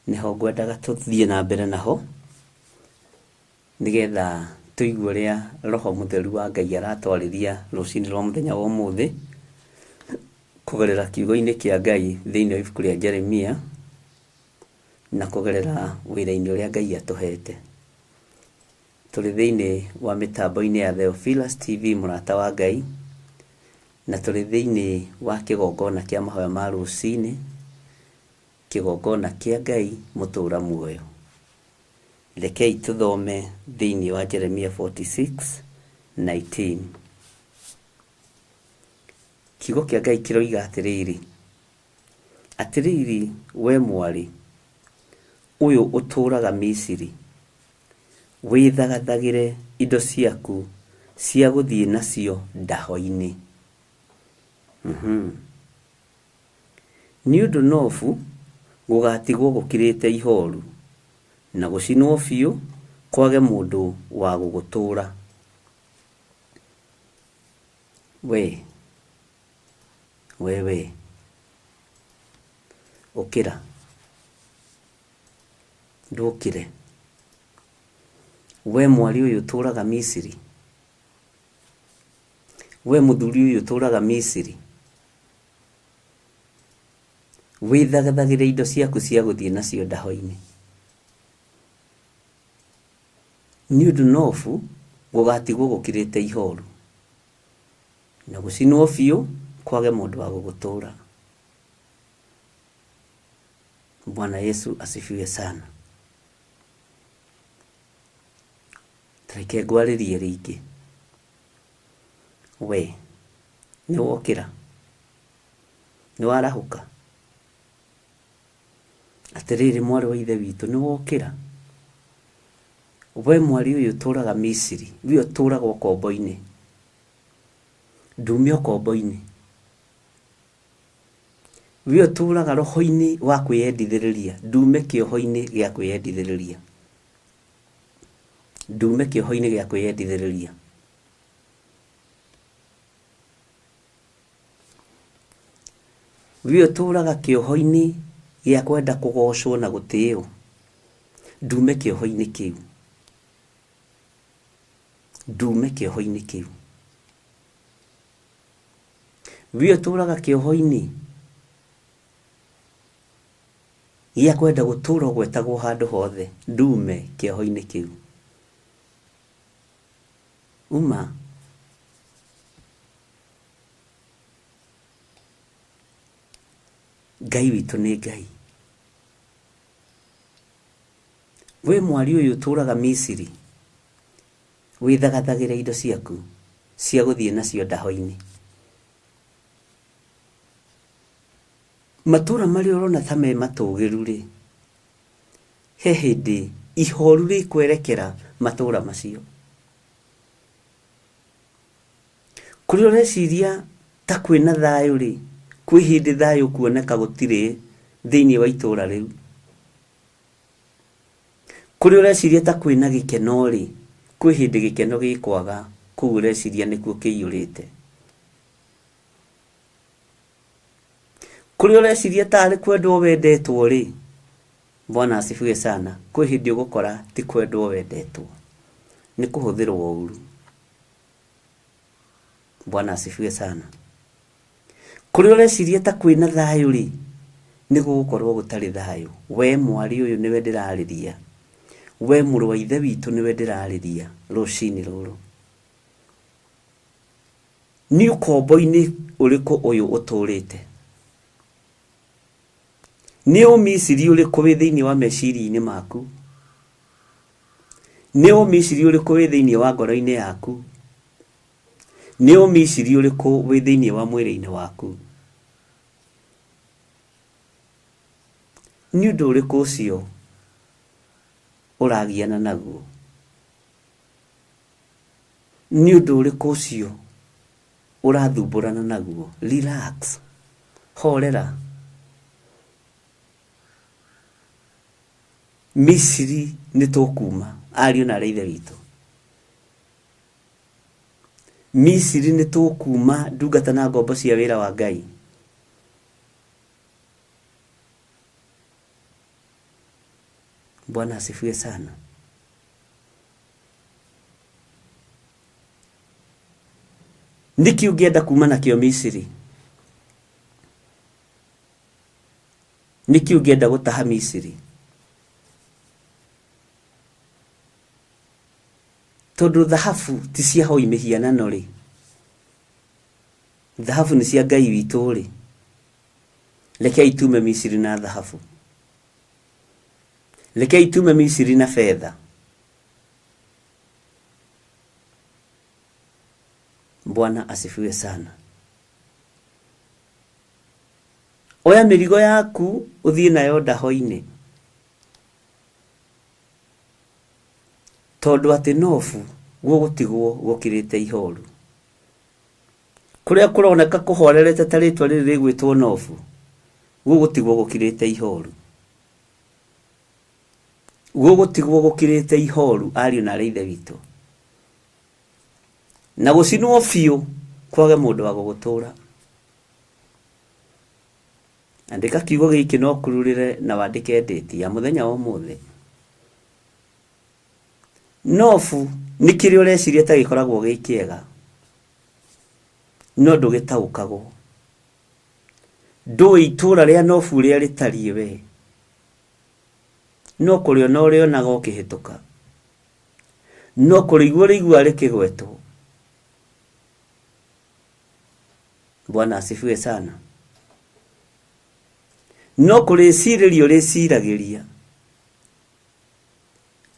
nĩho ngwendaga tũthiĩ na mbere naho nĩgetha tũigue ũrĩa Roho Mũtheru wa Ngai aratwarĩria rũcinĩ rwa mũthenya wa ũmũthĩ kũgerera kiugo-inĩ kĩa Ngai thĩinĩ wa ibuku rĩa Jeremia na kũgerera wĩra-inĩ ũrĩa Ngai atũhete. Tũrĩ thĩinĩ wa mĩtambo-inĩ ya Theophilus TV mũrata wa Ngai, na tũrĩ thĩinĩ wa kĩgongona kĩa mahoya ma rũcinĩ, kĩgongona kĩa Ngai mũtũra muoyo. Rekei tũthome thĩinĩ wa Jeremia 46:19. Kiugo kĩa Ngai kĩroiga atĩrĩrĩ, Atĩrĩrĩ wee mwarĩ ũyũ ũtũũraga Misiri, wĩthagathagĩre indo ciaku cia gũthiĩ nacio ndaho-inĩ. Nĩ ũndũ Nofu gũgaatigwo gũkirĩte ihooru, na gũcinwo biũ kwage mũndũ wa gũgũtũũra. Wee, wewe, ũkĩra, ndũkĩre. We mwarĩ ũyũ ũtũũraga Misiri, we mũthuri ũyũ ũtũũraga Misiri, wĩthagathagĩre indo ciaku cia gũthiĩ nacio ndaho-inĩ. Nĩ ũndũ Nofu gũgatigwo gũkirĩte ihooru, na gũcinwo biũ kwage mũndũ wa gũgũtũũra. Bwana Yesu asifiwe sana. Reke ngwarĩrie rĩngĩ. We nĩ wokĩra? Nĩ warahũka? Atĩrĩrĩ mwarĩ wa ithe witũ, nĩ wokĩra? We mwarĩ ũyũ ũtũũraga Misiri, we ũtũũraga ũkombo-inĩ, ndume ũkombo-inĩ. We ũtũũraga roho-inĩ wa kwĩyendithĩrĩria, ndume kĩoho-inĩ gĩa kwĩyendithĩrĩria. Ndume kĩoho-inĩ gĩa kwĩyendithĩrĩria. We ũtũũraga kĩoho-inĩ gĩa kwenda kũgocwo na gũtĩo, ndume kĩoho-inĩ kĩu. Ndume kĩoho-inĩ kĩu. We ũtũũraga kĩoho-inĩ gĩa kwenda gũtũũra ũgwetagwo handũ hothe, ndume kĩoho-inĩ kĩu. Uma. Ngai witũ nĩ Ngai. We mwarĩ ũyũ ũtũũraga Misiri, wĩthagathagĩre indo ciaku cia gũthiĩ nacio ndaho-inĩ. Matũũra marĩa ũrona ta me matũũgĩru-rĩ, he hĩndĩ ihoru rĩkwerekera matũũra macio. Kũrĩa ũreciria ta kwĩna thayũ-rĩ, kwĩ hĩndĩ thayũ ũkuoneka gũtirĩ thĩinĩ wa itũũra rĩu. Kũrĩa ũreciria ta kwĩna gĩkeno-rĩ, kwĩ hĩndĩ gĩkeno gĩkwaga kũu ũreciria nĩkuo kĩiyũrĩte. Kũrĩa ũreciria tarĩ kwendwo wendetwo-rĩ, Bwana asifiwe sana, kwĩ hĩndĩ ũgũkora ti kwendwo wendetwo, nĩ kũhũthĩrwo ũru. Bwana asifiwe sana. Kũrĩa ũreciria ta kwĩna thayũ rĩ, nĩ gũgũkorwo gũtarĩ thayũ. We mwarĩ ũyũ nĩwe ndĩrarĩria, we mũrũ wa ithe witũ nĩwe ndĩrarĩria rũcinĩ rũrũ. Nĩ ũkombo-inĩ ũrĩkũ ũyũ ũtũrĩte? Nĩ ũmisiri ũrĩkũ wĩ thĩinĩ wa meciria-inĩ maku? Nĩ ũmisiri ũrĩkũ wĩ thĩinĩ wa ngoro-inĩ yaku? Nĩ ũmisiri ũrĩkũ wĩ thĩinĩ wa mwĩrĩ-inĩ waku? Nĩ ũndũ ũrĩkũ ũcio ũragiana naguo? Nĩ ũndũ ũrĩkũ ũcio ũrathumbũrana naguo? Relax, horera. Misiri nĩ tũkuma, ariũ na aarĩ a Ithe witũ. Misiri nĩ tũkuma ndungata na ngombo cia wĩra wa Ngai. Bwana asifiwe sana. Nĩkĩ ũngĩenda kuma nakĩo Misiri? Nĩkĩ ũngĩenda gũtaha Misiri? Tondũ thahabu ti cia hoi mĩhianano rĩ, thahabu nĩ cia Ngai witũ rĩ, rekei tume Misiri na thahabu. Rekei tume Misiri na betha. Bwana asifiwe sana. Oya mĩrigo yaku ũthiĩ nayo ndaho-inĩ. Tondũ atĩ Nofu gũgũtigwo gũkirĩte ihooru. Kũrĩa kũroneka kũhorerete ta rĩtwa rĩrĩ rĩgwĩtwo Nofu, gũgũtigwo gũkirĩte ihooru. Gũgũtigwo gũkirĩte ihooru, ariũ na aarĩ a Ithe witũ. Na gũcinwo biũ kwage mũndũ wa gũgũtũũra. Andĩka kiugo gĩkĩ na ũkururĩre na wandĩke ndĩti ya mũthenya wa ũmũthĩ. Nobu nĩ kĩrĩa ũreciria ta gĩkoragwo gĩ kĩega, no ndũgĩtaũkagwo. Ndũĩ itũũra rĩa Nobu ũrĩa rĩtariĩ we, no kũrĩona ũrĩonaga ũkĩhĩtũka, no kũrĩigua ũrĩiguaga rĩkĩgwetwo. Bwana asifiwe sana. No kũrĩcirĩria ũrĩciragĩria,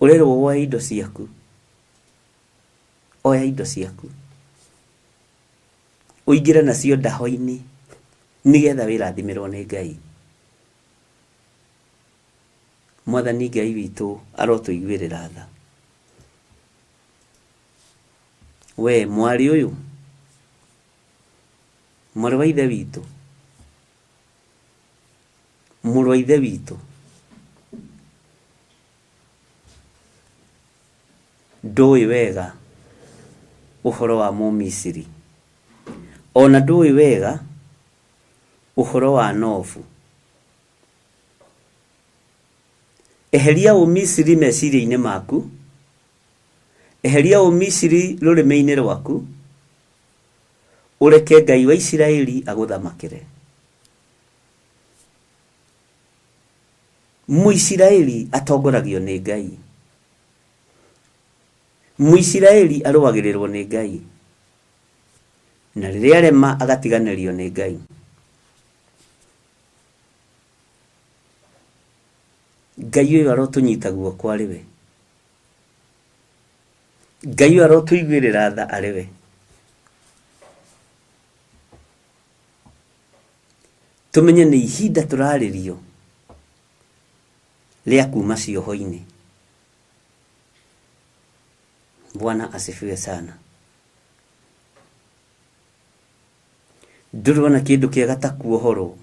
ũrerwo woe indo ciaku, oya indo ciaku ũingĩre nacio ndaho-inĩ nĩgetha wĩrathimĩrwo nĩ Ngai. Mwathani Ngai witũ arotũiguĩrĩra tha. We mwarĩ ũyũ, mwarĩ wa ithe witũ, mũrũ wa ithe witũ, ndũĩ wega ũhoro wa Mũmisiri, ona ndũĩ wega ũhoro wa Nofu. Eheria Ũmisiri meciria-inĩ maku, Eheria Ũmisiri rũrĩmĩ-inĩ rwaku, ũreke Ngai wa Isiraeli agũthamakĩre. Mũisiraeli atongoragio nĩ Ngai. Mũisiraeli arũagĩrĩrwo nĩ Ngai. Na rĩrĩa arema agatiganĩrio nĩ Ngai. Ngai ũyũ arotũnyita guoko arĩ we. Ngai ũyũ arotũiguĩrĩra tha arĩ we. Tũmenye nĩ ihinda tũrarĩrio rĩa kuma cioho-inĩ. Bwana asifiwe sana. Ndũrĩ wona kĩndũ kĩega ta kuohorwo.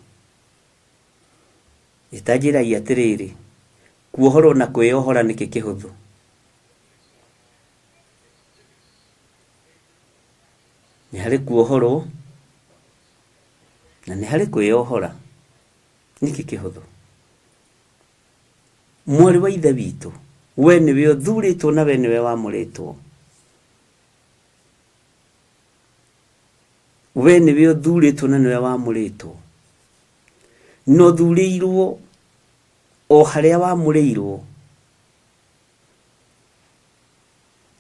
Ta njĩrai atĩrĩrĩ, kuohorwo na kwĩyohora nĩkĩ kĩhũthũ? Nĩ harĩ kuohorwo na nĩ harĩ kwĩyohora, nĩkĩ kĩhũthũ? Mwarĩ wa ithe witũ, we nĩwe ũthurĩtwo na we nĩwe wamũrĩtwo. We nĩwe ũthurĩtwo na nĩwe wamũrĩtwo, na ũthurĩirwo o harĩa wamũrĩirwo,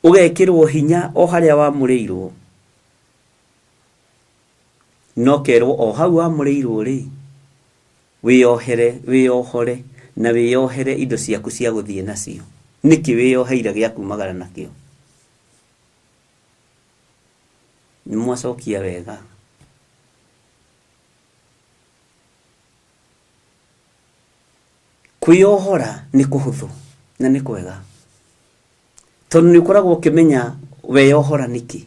ũgekĩrwo hinya o harĩa wamũrĩirwo, na ũkerwo o hau wamũrĩirwo rĩ, wĩyohere, wĩyohore na wĩyohere indo ciaku cia gũthiĩ nacio. Nĩkĩ wĩyoheire gĩa kumagara nakĩo? Nĩ mwacokia wega. Kwĩyohora nĩ kũhũthũ na nĩ kwega, tondũ nĩ ũkoragwo ũkĩmenya weyohora nĩkĩ.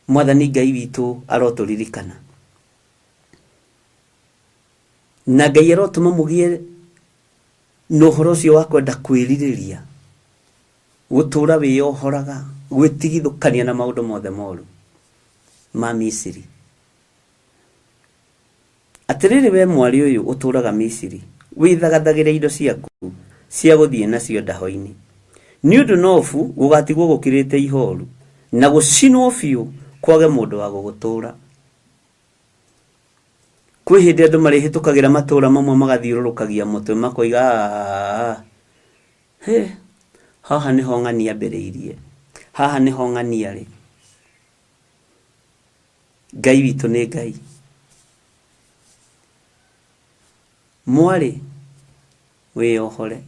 Mwathani Ngai witũ arotũririkana, na Ngai arotũma mũgĩe na ũhoro ũcio wa kwenda kwĩrirĩria gũtũũra wĩyohoraga, gwĩtigithũkania na maũndũ mothe moru ma Misiri. Atĩrĩrĩ wee mwarĩ ũyũ ũtũũraga Misiri, wĩthagathagĩre indo ciaku cia gũthiĩ nacio ndaho-inĩ, nĩ ũndũ Nofu gũgaatigwo gũkirĩte ihooru, na gũcinwo biũ kwage mũndũ wa gũgũtũũra. Kwĩ hĩndĩ andũ marĩhĩtũkagĩra matũũra mamwe magathiũrũrũkagia mũtwe makoiga, "Aa, hĩ, haha nĩho ng'ania ambĩrĩirie, haha nĩho ng'ania arĩ." Ngai witũ nĩ Ngai. Mwarĩ, wĩyohore,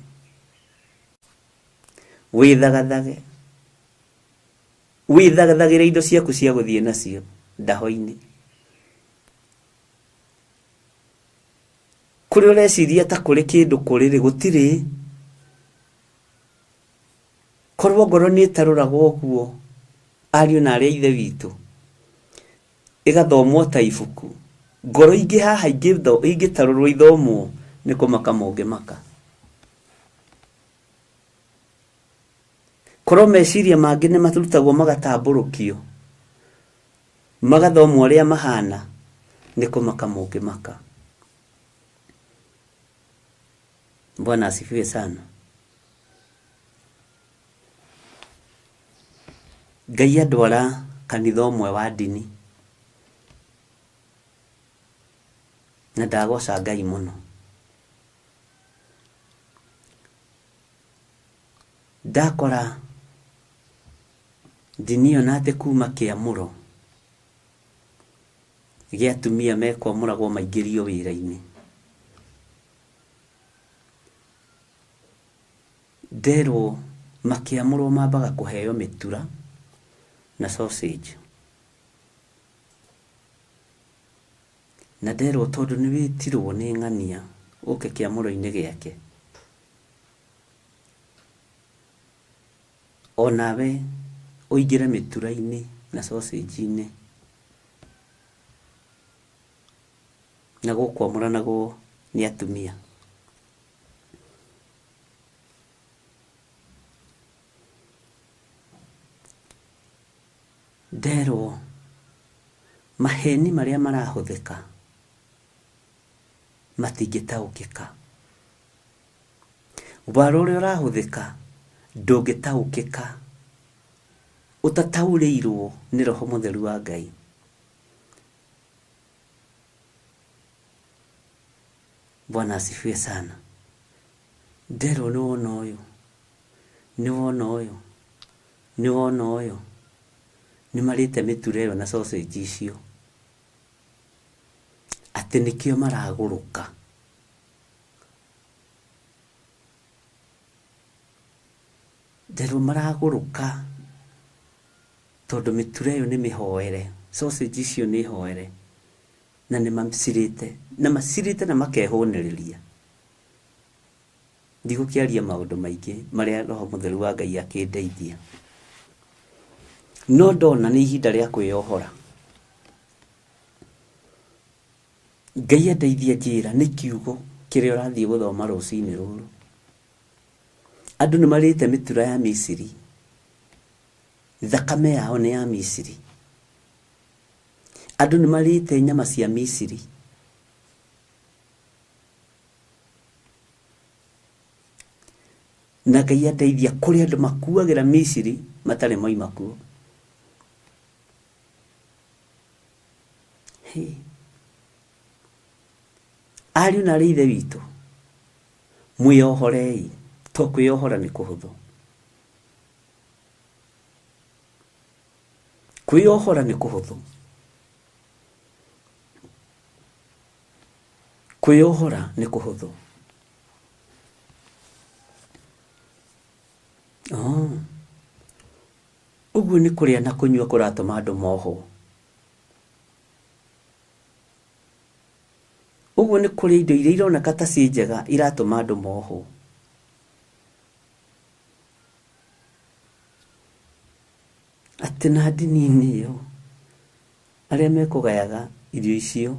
wĩthagathage, wĩthagathagĩre indo ciaku cia gũthiĩ nacio ndaho-inĩ. Kũrĩa ũreciria ta kũrĩ kĩndũ kũrĩ-rĩ, gũtirĩ. Korwo ngoro nĩ ĩtarũragwo ũguo, ariũ na aarĩ a Ithe witũ, ĩgathomwo ta ibuku, ngoro ingĩ haha ingĩtarũrwo ithomwo, nĩ kũmaka mũngĩmaka. Korwo meciria mangĩ nĩ marutagwo magatambũrũkio, magathomwo ũrĩa mahana, nĩ kũmaka mũngĩmaka. Bwana asifiwe sana. Ngai andwara kanitha ũmwe wa ndini na ndagoca Ngai mũno. Ndakora ndini ĩyo na atĩ kuma kĩamũro gĩa atumia mekwamũragwo maingĩrio wĩra-inĩ. Nderwo makĩamũrwo mambaga kũheo mĩtura na sausage. Na nderwo tondũ nĩ wĩtirwo nĩ ng'ania ũke kĩamũro-inĩ gĩake, onawe ũingĩre mĩtura-inĩ na sausage-inĩ. Na gũkwamũranagwo nĩ atumia. Nderwo maheni marĩa marahũthĩka matingĩtaũkĩka. Wara ũrĩa ũrahũthĩka ndũngĩtaũkĩka ũtataũrĩirwo nĩ Roho Mũtheru wa Ngai. Bwana asifiwe sana. Nderwo nĩ wona ũyũ, nĩ wona ũyũ, nĩ wona ũyũ, nĩ marĩte mĩtura ĩyo na sausage icio, atĩ nĩkĩo maragũrũka. Nderwo maragũrũka tondũ mĩtura ĩyo nĩ mĩhoere, sausage icio nĩ hoere, na nĩ macirĩte, na macirĩte na makehũnĩrĩria. Ndigũkĩaria maũndũ maingĩ marĩa Roho Mũtheru wa Ngai akĩndeithia. No ndona nĩ ihinda rĩa kwĩyohora. Ngai andeithia njĩra nĩ kiugo kĩrĩa ũrathiĩ gũthoma rũcinĩ rũrũ. Andũ nĩ marĩte mĩtura ya Misiri. Thakame yao nĩ ya Misiri. Andũ nĩ marĩte nyama cia Misiri. Na Ngai andeithia kũrĩ andũ makuagĩra Misiri Matarĩ moima kuo. Hĩ. Ariũ na arĩ ithe witũ, mwĩyohorei, to kwĩyohora nĩ kũhũthũ. Kwĩyohora nĩ kũhũthũ. Kwĩyohora nĩ kũhũthũ. Oh. Ũguo nĩ kũrĩa na kũnyua kũratũma andũ mohwo. Ũguo nĩ kũrĩa indo iria ironeka ta ciĩ njega iratũma andũ mohwo. Atĩ na ndini-inĩ ĩyo arĩa mekũgayaga irio icio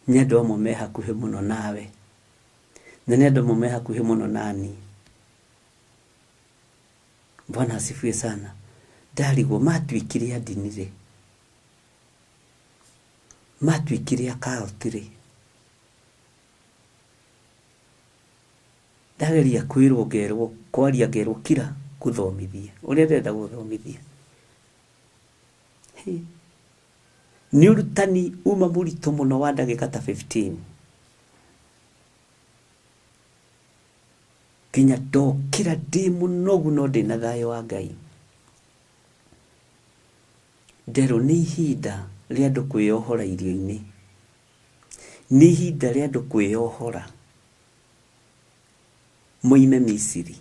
nĩ andũ amwe me hakuhĩ mũno nawe, na nĩ andũ amwe me hakuhĩ mũno nani. Bwana asifiwe sana. Ndarigwo matuĩkire a ndini rĩ? Matuĩkire a cult rĩ? Ndageria kwĩrwo ngerwo, kwaria ngerwo kira ngũthomithie. Ũrĩa ndĩrenda gũthomithia. Hĩ. Nĩ ũrutani uma mũritũ mũno wa ndagĩka ta 15. Nginya ndokĩra ndĩ mũnogu no ndĩ na thayũ wa Ngai. Nderwo nĩ ihinda rĩa andũ kwĩyohora irio-inĩ. Nĩ ihinda rĩa andũ kwĩyohora moime Misiri.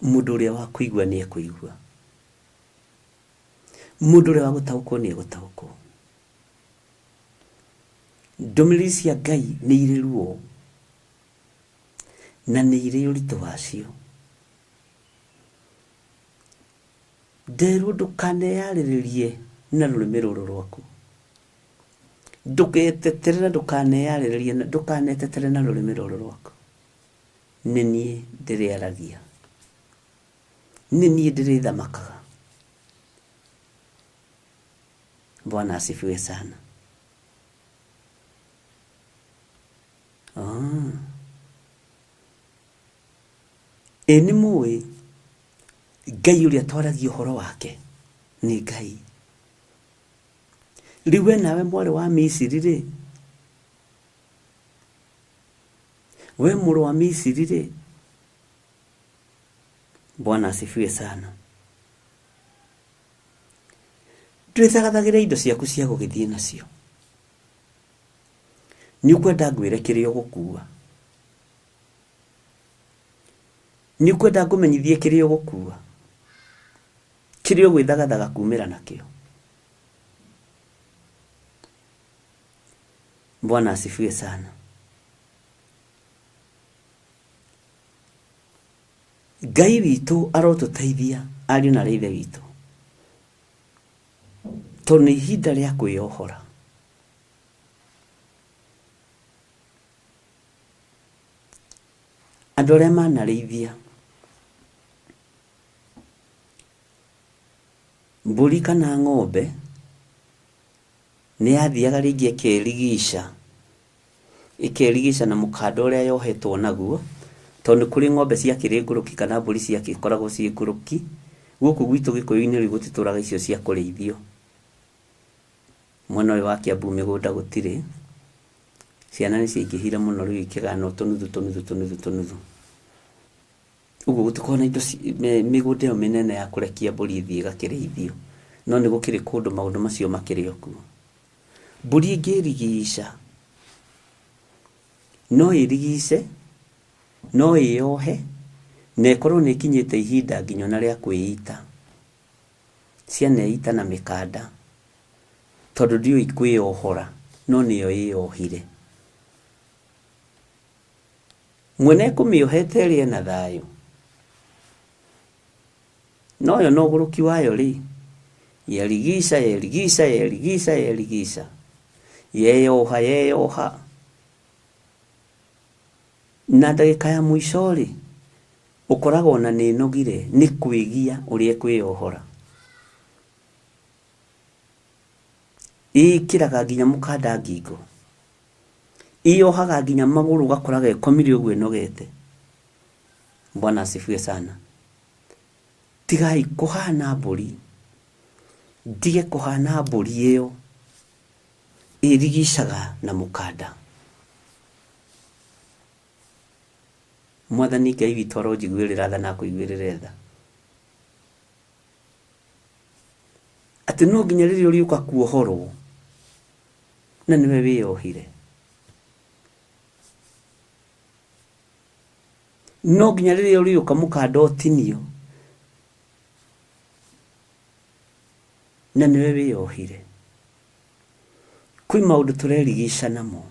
Mũndũ ũrĩa wa kũigua nĩ ekũigua. Mũndũ ũrĩa wa gũtaũkwo nĩ egũtaũkwo. Ndũmĩrĩri cia Ngai nĩ irĩ ruo na nĩ irĩ ũritũ wacio. Nderwo ndũkaneyarĩrĩrie na rũrĩmĩ rũrũ rwaku. Ndũgetetere na ndũkaneyarĩrĩrie ndũkanetetere na rũrĩmĩ rũrũ rwaku. Nĩ niĩ ndĩrĩaragia. Nĩ niĩ ndĩrĩthamakaga. Bwana asifiwe sana. Ah. Ĩ nĩ mũĩ Ngai ũrĩa twaragia ũhoro wake nĩ Ngai. Rĩu we nawe mwarĩ wa Misiri rĩ, we mũrũ wa Misiri rĩ, Bwana asifiwe sana. Ndwĩthagathagĩre indo ciaku cia gũgĩthiĩ nacio. Nĩ ũkwenda ngwĩre kĩrĩa ũgũkua? Nĩ ũkwenda ngũmenyithie kĩrĩa ũgũkua? Kĩrĩa ũgwĩthagathaga kumĩra nakĩo? Bwana asifiwe sana. Ngai witũ arotũteithia ariũ na ithe witũ, tondũ nĩ ihinda rĩa kwĩyohora. Andũ arĩa manarĩithia mbũri kana ng'ombe nĩ yathiaga rĩngĩ ĩkerigica ĩkerigica na mũkanda ũrĩa yohetwo naguo, tondũ nĩ kũrĩ ng'ombe ciakĩrĩ ngũrũki kana mbũri ciagĩkoragwo ciĩ ngũrũki. Gũkũ gwitũ gĩkũyũ-inĩ rĩu gũtitũraga icio cia kũrĩithio. Mwena ũyũ wa Kiambu mĩgũnda gũtirĩ, ciana nĩ ciaingĩhire mũno rĩu ikĩgayanwo tũnuthu tũnuthu tũnuthu tũnuthu. Ũguo gũtikoragwo na indo mĩgũnda ĩyo mĩnene ya kũrekia mbũri ĩthiĩ ĩgakĩrĩithio. No nĩ gũkĩrĩ kũndũ maũndũ macio makĩrĩ o kuo. Mbũri ĩngĩrigica, no ĩrigice, no ĩyohe, na ĩkorwo nĩ ĩkinyĩte ihinda nginya ona rĩa kwĩita. Cianeita na mĩkanda, tondũ ndĩũĩ kwĩyohora, no nĩyo ĩyohire. Mwene ekũmĩohete ĩrĩe na thayũ. No yo na ũgũrũki wayo-rĩ, yerigica, yerigica, yerigica, yerigica, yeyoha, yeyoha. Na ndagĩka ya mũico-rĩ, ũkoraga ona nĩ ĩnogire nĩ kwĩgia ũrĩa ĩkwĩyohora. Ĩkĩraga nginya mũkanda ngingo. Ĩyohaga nginya magũrũ ũgakora gekomire ũguo ĩnogete. Bwana asifiwe sana. Tigai kũhana mbũri. Ndige kũhana mbũri ĩyo ĩrigicaga na mũkanda. Mwathani Ngai witũ aronjiguĩrĩra tha na akũiguĩrĩre tha. Atĩ no nginya rĩrĩa ũrĩũka kuohorwo na nĩwe wĩyohire. No nginya rĩrĩa ũrĩũka mũkanda ũtinio na nĩwe wĩyohire. Kwĩ maũndũ tũrerigica namo.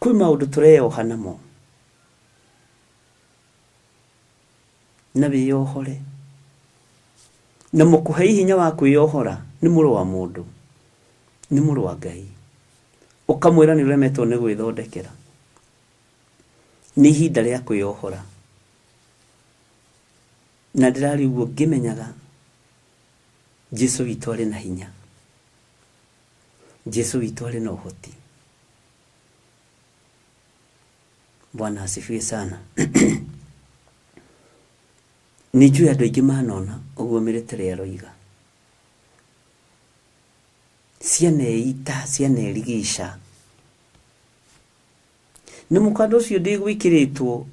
Kwĩ maũndũ tũreyoha namo. Na wĩyohore. Na mũkũhei hinya wa kwĩyohora nĩ mũrũ wa mũndũ. Nĩ mũrũ wa Ngai. Ũkamwĩra nĩ ũremetwo nĩ gwĩthondekera. Nĩ ihinda rĩa kwĩyohora. Na ndĩraria ũguo ngĩmenyaga Jesu witũ arĩ na hinya. Jesu witũ arĩ na ũhoti. Bwana asifiwe sana. Nĩ njũĩ andũ aingĩ manona ũguo mĩrĩtĩrĩ aroiga. Cianeita, cianerigica. Na mũkanda ũcio ndĩgwĩkĩrĩtwo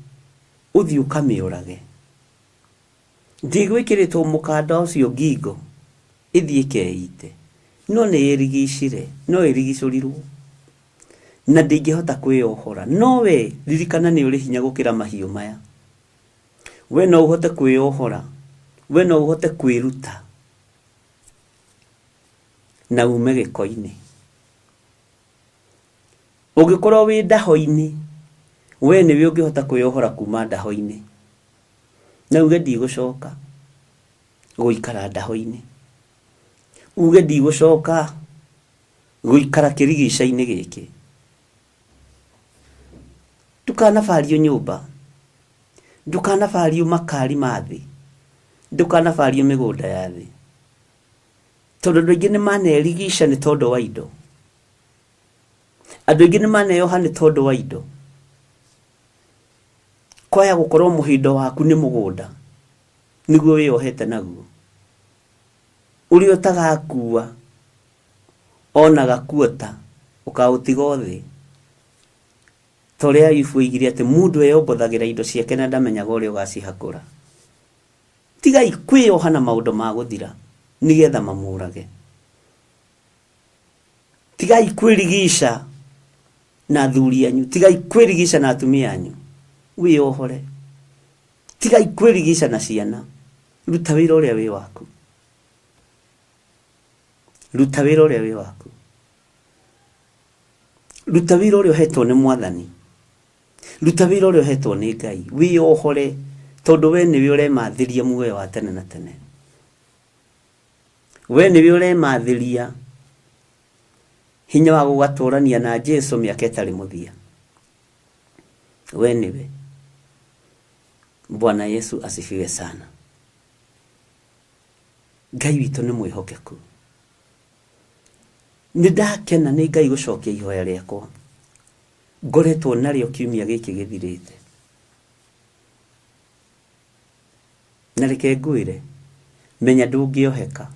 ũthiĩ ũkamĩũrage. Ndĩgwĩkĩrĩtwo mũkanda ũcio ngingo ĩthiĩ ĩkeite. No nĩ ĩrigicire, no ĩrigicũrirwo na ndĩngĩhota kwĩyohora. No we ririkana nĩ ũrĩ hinya gũkĩra mahiũ maya. We no ũhote kwĩyohora, we no ũhote kwĩruta na ume gĩko-inĩ. Ũngĩkorwo wĩ ndaho-inĩ, we nĩwe ũngĩhota kwĩyohora kuma ndaho-inĩ. Na uge ndigũcoka gũikara ndaho-inĩ. Uge ndigũcoka gũikara kĩrigica-inĩ gĩkĩ. Ndũkanabario nyũmba, ndũkanabario makari ma thĩ, ndũkanabario mĩgũnda ya thĩ. Tondũ andũ aingĩ nĩ manerigica nĩ tondũ wa indo. Andũ aingĩ nĩ maneyoha nĩ tondũ wa indo. Kwaya gũkorwo mũhĩndo waku nĩ mũgũnda, nĩguo wĩyohete naguo. Ũrĩa ũtagakua ona gakuota ũkaũtiga o thĩ. Ta ũrĩa Ayubu oigire atĩ mũndũ eyombothagĩra indo ciake na ndamenyaga ũrĩa ũgacihakũra. Tigai kwĩyoha na maũndũ ma gũthira nĩgetha mamũrage. Tigai kwĩrigica na athuri anyu, tigai kwĩrigica na atumia anyu, wĩyohore. Tigai kwĩrigica na ciana, ruta wĩra ũrĩa wĩ waku. Ruta wĩra ũrĩa wĩ waku. Ruta wĩra ũrĩa ũhetwo nĩ Mwathani. Ruta wĩra ũrĩa ũhetwo nĩ Ngai. Wĩyohore tondũ we nĩwe ũremathĩria muoyo wa tene na tene. We nĩwe ũremathĩria hinya wa gũgatũrania na Jesu mĩaka ĩtarĩ mũthia. We nĩwe. Bwana Yesu asifiwe sana. Ngai witũ nĩ mwĩhokeku. Nĩ ndakena nĩ Ngai gũcokia ihoya rĩakwa ngoretwo narĩo kiumia gĩkĩ gĩthirĩte. Na reke ngwĩre, menya ndũngĩoheka,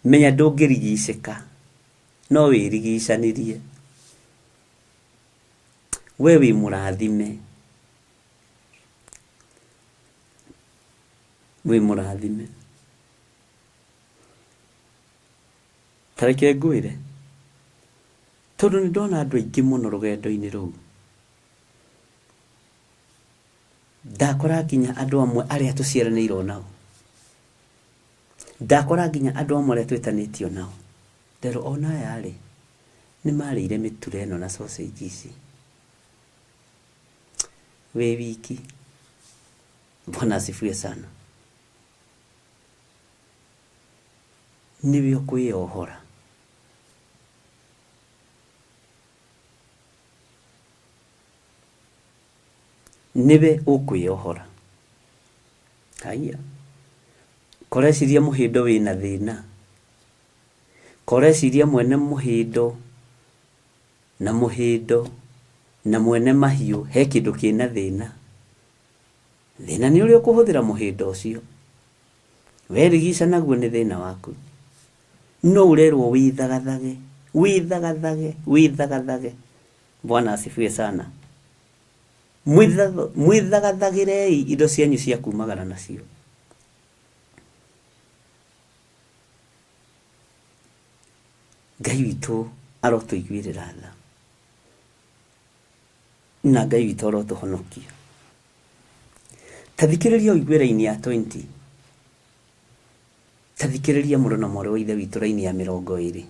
menya ndũngĩrigicĩka, no wĩrigicanirie. We wĩ mũrathime, wĩ mũrathime. Ta reke ngwĩre, tondũ nĩ ndona andũ aingĩ mũno rũgendo-inĩ rũu. Ndakora nginya andũ amwe arĩa tũciaranĩirwo nao. Ndakora nginya andũ amwe arĩa twĩtanĩtio nao. Nderwo ona aya rĩ, nĩ marĩire mĩtura ĩno na sausage ici. Wĩ wiki. Bwana asifiwe sana. Nĩwe ũkwĩyohora. Nĩwe ũkwĩyohora. Haiya. Koreciria mũhĩndo wĩna thĩna. Koreciria mwene mũhĩndo Na mũhĩndo na mwene mahiũ he kĩndũ kĩna thĩna. Thĩna nĩ ũrĩa ũkũhũthĩra mũhĩndo ũcio. Werigica naguo nĩ thĩna waku. No ũrerwo wĩthagathage, wĩthagathage, wĩthagathage. Bwana asifiwe sana. Mwĩthagathagĩrei indo cianyu cia kumagara nacio. Ngai witũ arotũiguĩrĩra tha na Ngai witũ arotũhonokia. Ta thikĩrĩria ũigue raini ya 20. Ta thikĩrĩria mũrũ na mwarĩ wa Ithe witũ raini ya 20.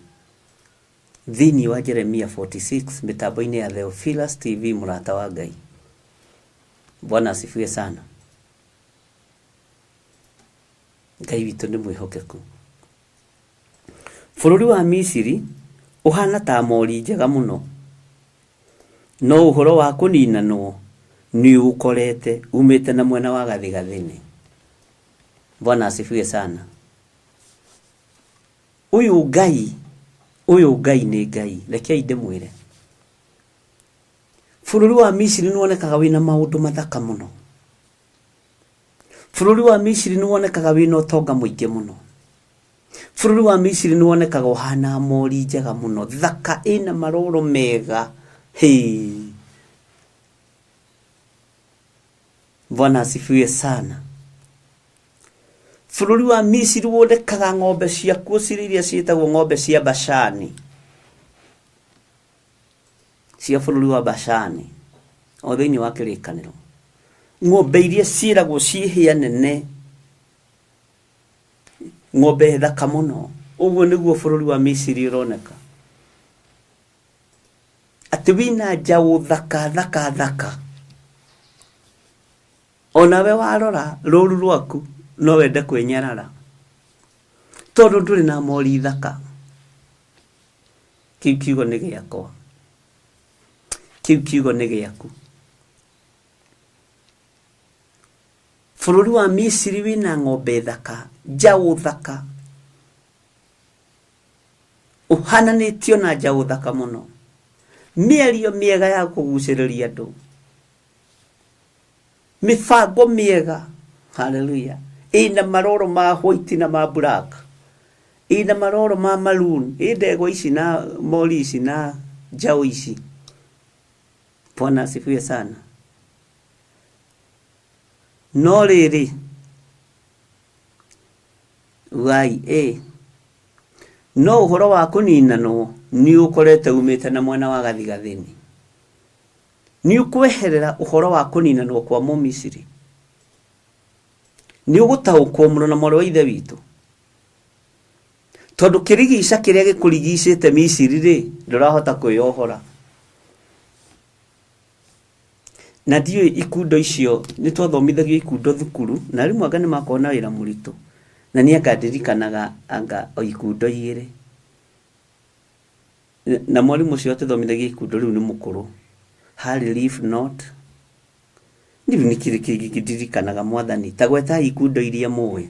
Thĩinĩ wa Jeremia 46 mĩtambo-inĩ ya Theophilus TV mũrata wa Ngai. Bwana asifiwe sana. Ngai witũ nĩ mwĩhokeku. Bũrũri wa Misiri ũhaana ta mori njega mũno, no ũhoro wa kũninanwo nĩũũkorete uumĩte na mwena wa gathigathini. Bwana asifiwe sana. Ũyũ Ngai, ũyũ Ngai nĩ Ngai, rekei ndĩmwĩre. Bũrũri wa Misiri nĩwonekaga wĩna maũndũ mathaka mũno. Bũrũri wa Misiri nĩ wonekaga wĩna ũtonga mũingĩ mũno. Bũrũri wa Misiri nĩ wonekaga ũhana mori njega mũno, thaka ĩna maroro mega. Hey. Bwana asifiwe sana. Bũrũri wa Misiri wonekaga ng'ombe ciakuo cirĩ iria ciĩtagwo ng'ombe cia Bashani. Cia bũrũri wa Bashani o thĩinĩ wa kĩrĩkanĩro. Ng'ombe iria ciĩragwo ciĩ hĩa nene, ng'ombe thaka mũno. Ũguo nĩguo bũrũri wa Misiri ũroneka, atĩ wĩna njaũ thaka thaka thaka. Onawe warora rũru rwaku no wende kwĩnyarara, tondũ ndũrĩ na mori thaka. Kĩu kiugo nĩ gĩakwa, kĩu kiugo nĩ gĩaku. Bũrũri wa Misiri wĩna ng'ombe thaka, njaũ thaka, ũhananĩtio na njaũ thaka mũno, mĩario mĩega ya kũgucĩrĩria andũ, mĩbango mĩega, haleluya, ĩna maroro ma white na ma black, ĩna maroro ma maroon, ĩ ndegwa ici na mori ici na njaũ ici. Bwana asifiwe sana. No rĩrĩ, ugai ĩ, no ũhoro wa kũninanwo nĩ ũkorete umĩte na mwena wa gathigathini. Nĩ ũkweherera ũhoro wa kũninanwo kwa Mũmisiri. Nĩ ũgũtaũkwo mũno na mwarĩ wa Ithe witũ. Tondũ kĩrigica kĩrĩa gĩkũrigicĩte Misiri-rĩ, ndũrahota kwĩyohora. Na ndiũĩ ikundo icio, nĩ twathomithagio ikundo thukuru, na arimũ anga nĩ makoragwo na wĩra mũritũ. Na niĩ anga ndirikanaga anga o ikundo igĩrĩ. Na mwarimũ ũcio watũthomithagia ikundo rĩu nĩ mũkũrũ. Harĩ leaf not, rĩu nĩ kĩrĩ kĩngĩ ndirikanaga mwathani, ta gwetai ikundo iria mũĩ.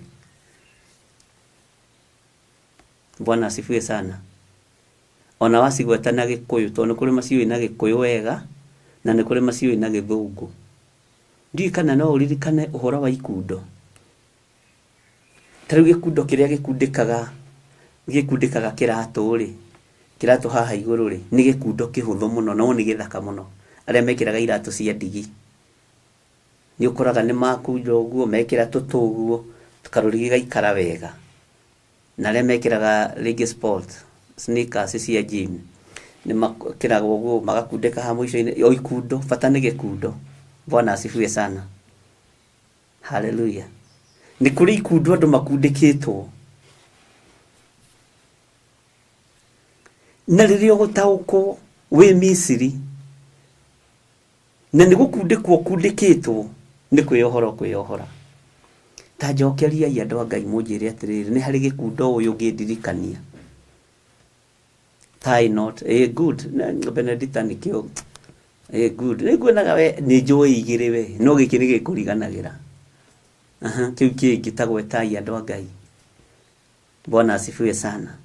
Bwana asifiwe sana. Ona wacigweta na Gĩkũyũ, tondũ nĩ kũrĩ maciũĩ na Gĩkũyũ wega, na nĩ kũrĩ maciũĩ na Gĩthũngũ. Ndiũĩ kana no ũririkane ũhoro wa ikundo. Ta rĩu gĩkundo kĩrĩa gĩkundĩkaga, gĩkundĩkaga kĩratũ rĩ, kĩratũ haha igũrũ rĩ, nĩ gĩkundo kĩhũthũ mũno no nĩ gĩthaka mũno. Arĩa mekĩraga iratũ cia ndigi. Nĩ ũkoraga nĩ makunda ũguo, mekĩra tũtũ ũguo, karũrigi gaikara wega. Na arĩa mekĩraga rĩngĩ sport, sneakers cia gym, nĩ mekĩraga ũguo magakundĩka haha mũico-inĩ, o ikundo, bata nĩ gĩkundo. Bwana asifiwe sana. Haleluya. Nĩ kũrĩ ikundo andũ makundĩkĩtwo. Na rĩrĩa ũgũtaũkwo wĩ Misiri, na nĩ gũkundĩkwo ũkundĩkĩtwo, nĩ kwĩyohora ũkwĩyohora. Ta njokeriai andũ a Ngai mũnjĩre atĩrĩrĩ, nĩ harĩ gĩkundo ũĩ ũngĩndirikania? Tie knot, ĩ good, Benedicta nĩkĩo, ĩ good. Nĩ nguonaga we nĩ njũĩ igĩrĩ we, no gĩkĩ nĩ gĩkũriganagĩra. Aha, kĩu kĩngĩ ta gwetai andũ a Ngai. Bwana asifiwe sana.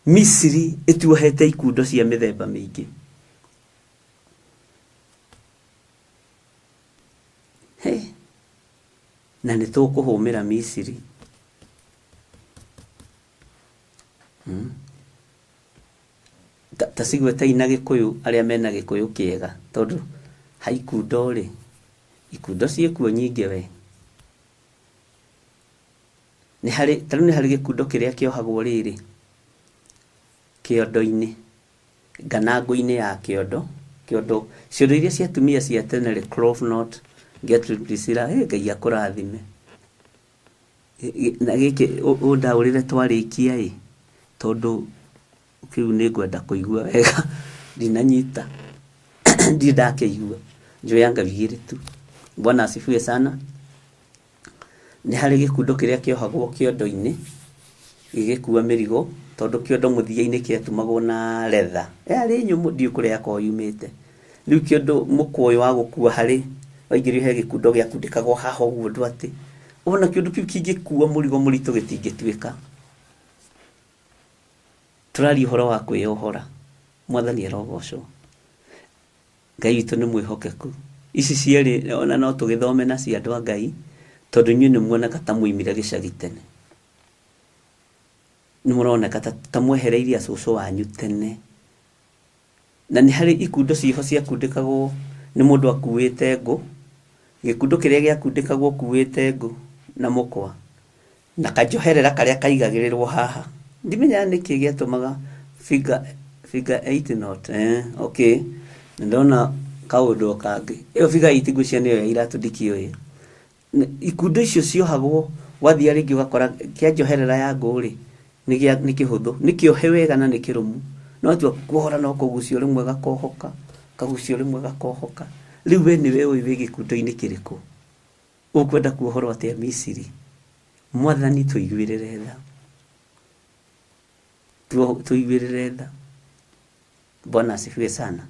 Misiri ĩtuohete ikundo cia mĩthemba mĩingĩ. Na nĩ tũkũhũmĩra Misiri. Hmm? Ta, ta cigwetei na Gĩkũyũ arĩa mena Gĩkũyũ kĩega tondũ ha ikundo rĩ, ikundo ciĩkuo nyingĩ we. Nĩ harĩ, ta rĩu nĩ harĩ gĩkundo kĩrĩa kĩohagwo rĩrĩ kĩondo-inĩ, nganangũ-inĩ ya kĩondo, kĩondo, ciondo iria cia atumia cia tene rĩ, clove knot, Gertrude Priscilla, hey, Ngai akũrathime. Na gĩkĩ ũndaũrĩre twarĩkia ĩ, tondũ kĩu nĩ ngwenda kũigua wega, ndinanyita, ndirĩ ndakĩigua, njũĩ anga igĩrĩ tu. Bwana asifiwe sana. Nĩ harĩ gĩkundo kĩrĩa kĩohagwo kĩondo-inĩ gĩgĩkua mĩrigo, tondũ kĩondo mũthia-inĩ kĩatumagwo na leather, yarĩ nyũmũ ndiũĩ kũrĩa yakoragwo yumĩte. Rĩu kĩondo mũkwa ũyũ wa gũkua harĩ, waingĩrio he gĩkundo gĩakundĩkagwo haha ũguo ũndũ atĩ, wona kĩũndũ kĩu kĩngĩkua mũrigo mũritũ gĩtingĩtuĩka. Tũraria ũhoro wa kwĩyohora. Mwathani arogocwo. Ngai witũ nĩ mwĩhokeku. Ici cierĩ ona no tũgĩthome nacio andũ a Ngai, tondũ inyuĩ nĩ muoneka ta mwoimire gĩcagi tene. Nĩ mũroneka ta mwehereirie acũcũ wanyu tene. Na nĩ harĩ ikundo ciĩho ciakundĩkagwo nĩ mũndũ akuĩte ngũ, gĩkundo kĩrĩa gĩakundĩkagwo ũkuĩte ngũ na mũkwa, na kanjoherera karĩa kaigagĩrĩrwo haha. Ndimenyaga nĩkĩ gĩatũmaga figure, figure eight knot, eh, okay. Nĩndona kaũndũ o kangĩ. Ĩyo figure eight ngwĩciria nĩyo ya iratũ ndikĩũĩ. Ikundo icio ciohagwo wathiaga rĩngĩ ũgakora kĩa njoherera ya ngũ rĩ, nĩ gĩa nĩ kĩhũthũ, nĩ kĩohe wega na nĩ kĩrũmu, no watua kuohora no kũgucia rĩmwe gakohoka, ũkagucia rĩmwe gakohoka. Rĩu we nĩwe ũĩ wĩ gĩkundo-inĩ kĩrĩkũ, ũkwenda kuohorwo atĩa Misiri? Mwathani tũiguĩrĩre tha, tũiguĩrĩre tha. Bwana asifiwe sana.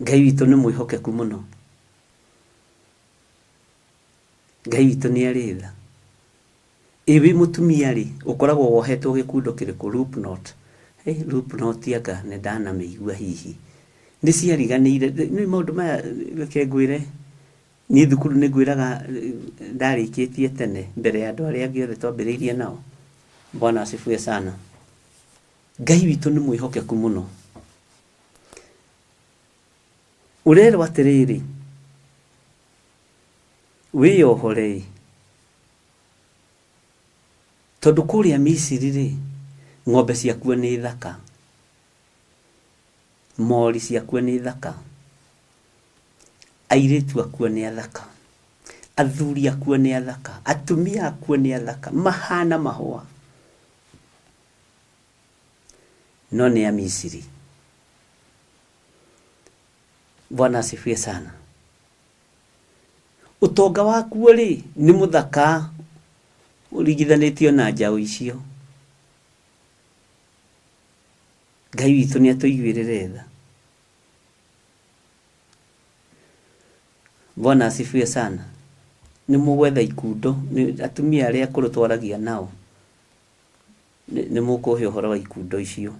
Ngai witũ nĩ mwĩhokeku mũno. Ngai witũ nĩ arĩ tha. Ĩ wĩ mũtumia rĩ, ũkoragwo wohetwo gĩkundo kĩrĩkũ? Loop knot. Hey, loop knot anga nĩ ndanamĩigua hihi. Nĩ ciariganĩire, nĩ maũndũ maya reke ngwĩre, niĩ thukuru nĩ ngwĩraga ndarĩkĩtie tene mbere ya andũ arĩa angĩ othe twambĩrĩirie nao. Bwana asifiwe sana. Ngai witũ nĩ mwĩhokeku mũno. Ũrerwo atĩrĩrĩ, wĩyohore-ĩ, tondũ kũrĩa Misiri-rĩ, ng'ombe ciakuo nĩ thaka, mori ciakuo nĩ thaka, airĩtu akuo nĩ athaka, athuri akuo nĩ athaka, atumia akuo nĩ athaka, mahana mahũa, no nĩ Amisiri. Bwana asifiwe sana. Ũtonga wakuo rĩ nĩ mũthaka ũringithanĩtio na njaũ icio. Ngai witũ nĩ atũiguĩrĩre tha. Bwana asifiwe sana. Nĩ mũgwetha ikundo, atumia arĩa akũrũ twaragia nao, nĩ mũkũhe ũhoro wa ikundo icio.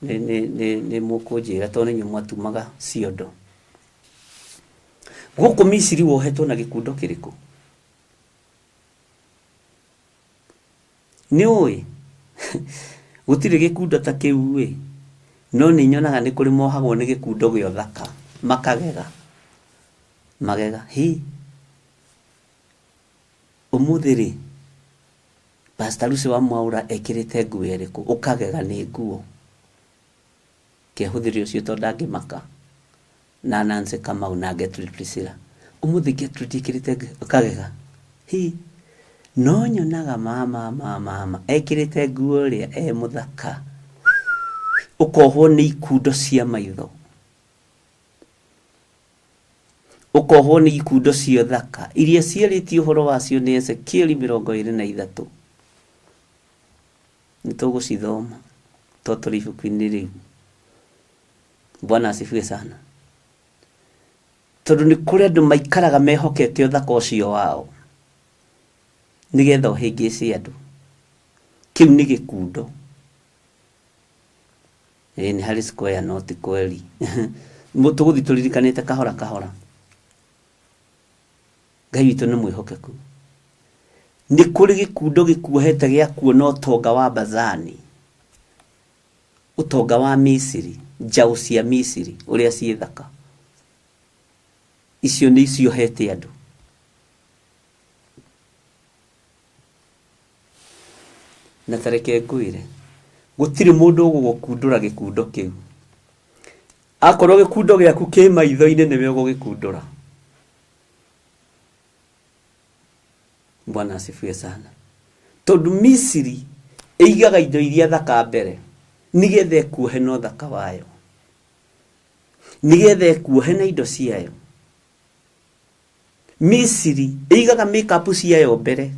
Nĩ, nĩ, nĩ, nĩ mũkũnjĩra tondũ nĩ inyuĩ mwatumaga ciondo. Gũkũ Misiri wohetwo na gĩkundo kĩrĩkũ? Nĩ ũĩ? Gũtirĩ gĩkundo ta kĩu ĩ, no nĩ nyonaga nĩ kũrĩ mohagwo nĩ gĩkundo gĩa ũthaka, makagega. Magega, hi! Ũmũthĩ rĩ, Pastor Lucy wa Mwaũra ekĩrĩte nguo ĩrĩkũ? Ũkagega nĩ nguo. Kehũthĩre ũcio tondũ ndangĩmaka. Na Nancy Kamau na Gertrude Priscilla. Ũmũthĩ Gertrude ekĩrĩte nguo, ũkagega. Hi! No nyonaga mama mama mama ekĩrĩte nguo ĩrĩa e mũthaka. Ũkohwo nĩ ikundo cia maitho. Ũkohwo nĩ ikundo cia ũthaka iria ciarĩtio ũhoro wacio nĩ Ezekieli 23. Nĩ tũgũcithoma to tũrĩ ibuku-inĩ rĩu. Bwana asifiwe sana. Tondũ nĩ kũrĩ andũ maikaraga mehokete ũthaka ũcio wao nĩgetha ũhĩngĩce andũ. Kĩu nĩ gĩkundo. Ĩĩ nĩ harĩ square not kweli. Tũgũthiĩ tũririkanĩte kahora kahora. Ngai witũ nĩ mwĩhokeku. Nĩ kũrĩ gĩkundo gĩkuohete gĩa kuona ũtonga wa Bazani, ũtonga wa Misiri, njaũ cia Misiri ũrĩa ciĩ thaka. Icio nĩ iciohete andũ. Na ta reke ngwĩre, gũtirĩ mũndũ ũgũgũkundũra gĩkundo kĩu. Akorwo gĩkundo gĩaku kĩ maitho-inĩ nĩwe ũgũgĩkundũra. Bwana asifiwe sana. Tondũ Misiri ĩigaga indo iria thaka mbere nĩgetha ĩkuohe na ũthaka wayo, nĩgetha ĩkuohe na indo ciayo. Misiri ĩigaga makeup ciayo mbere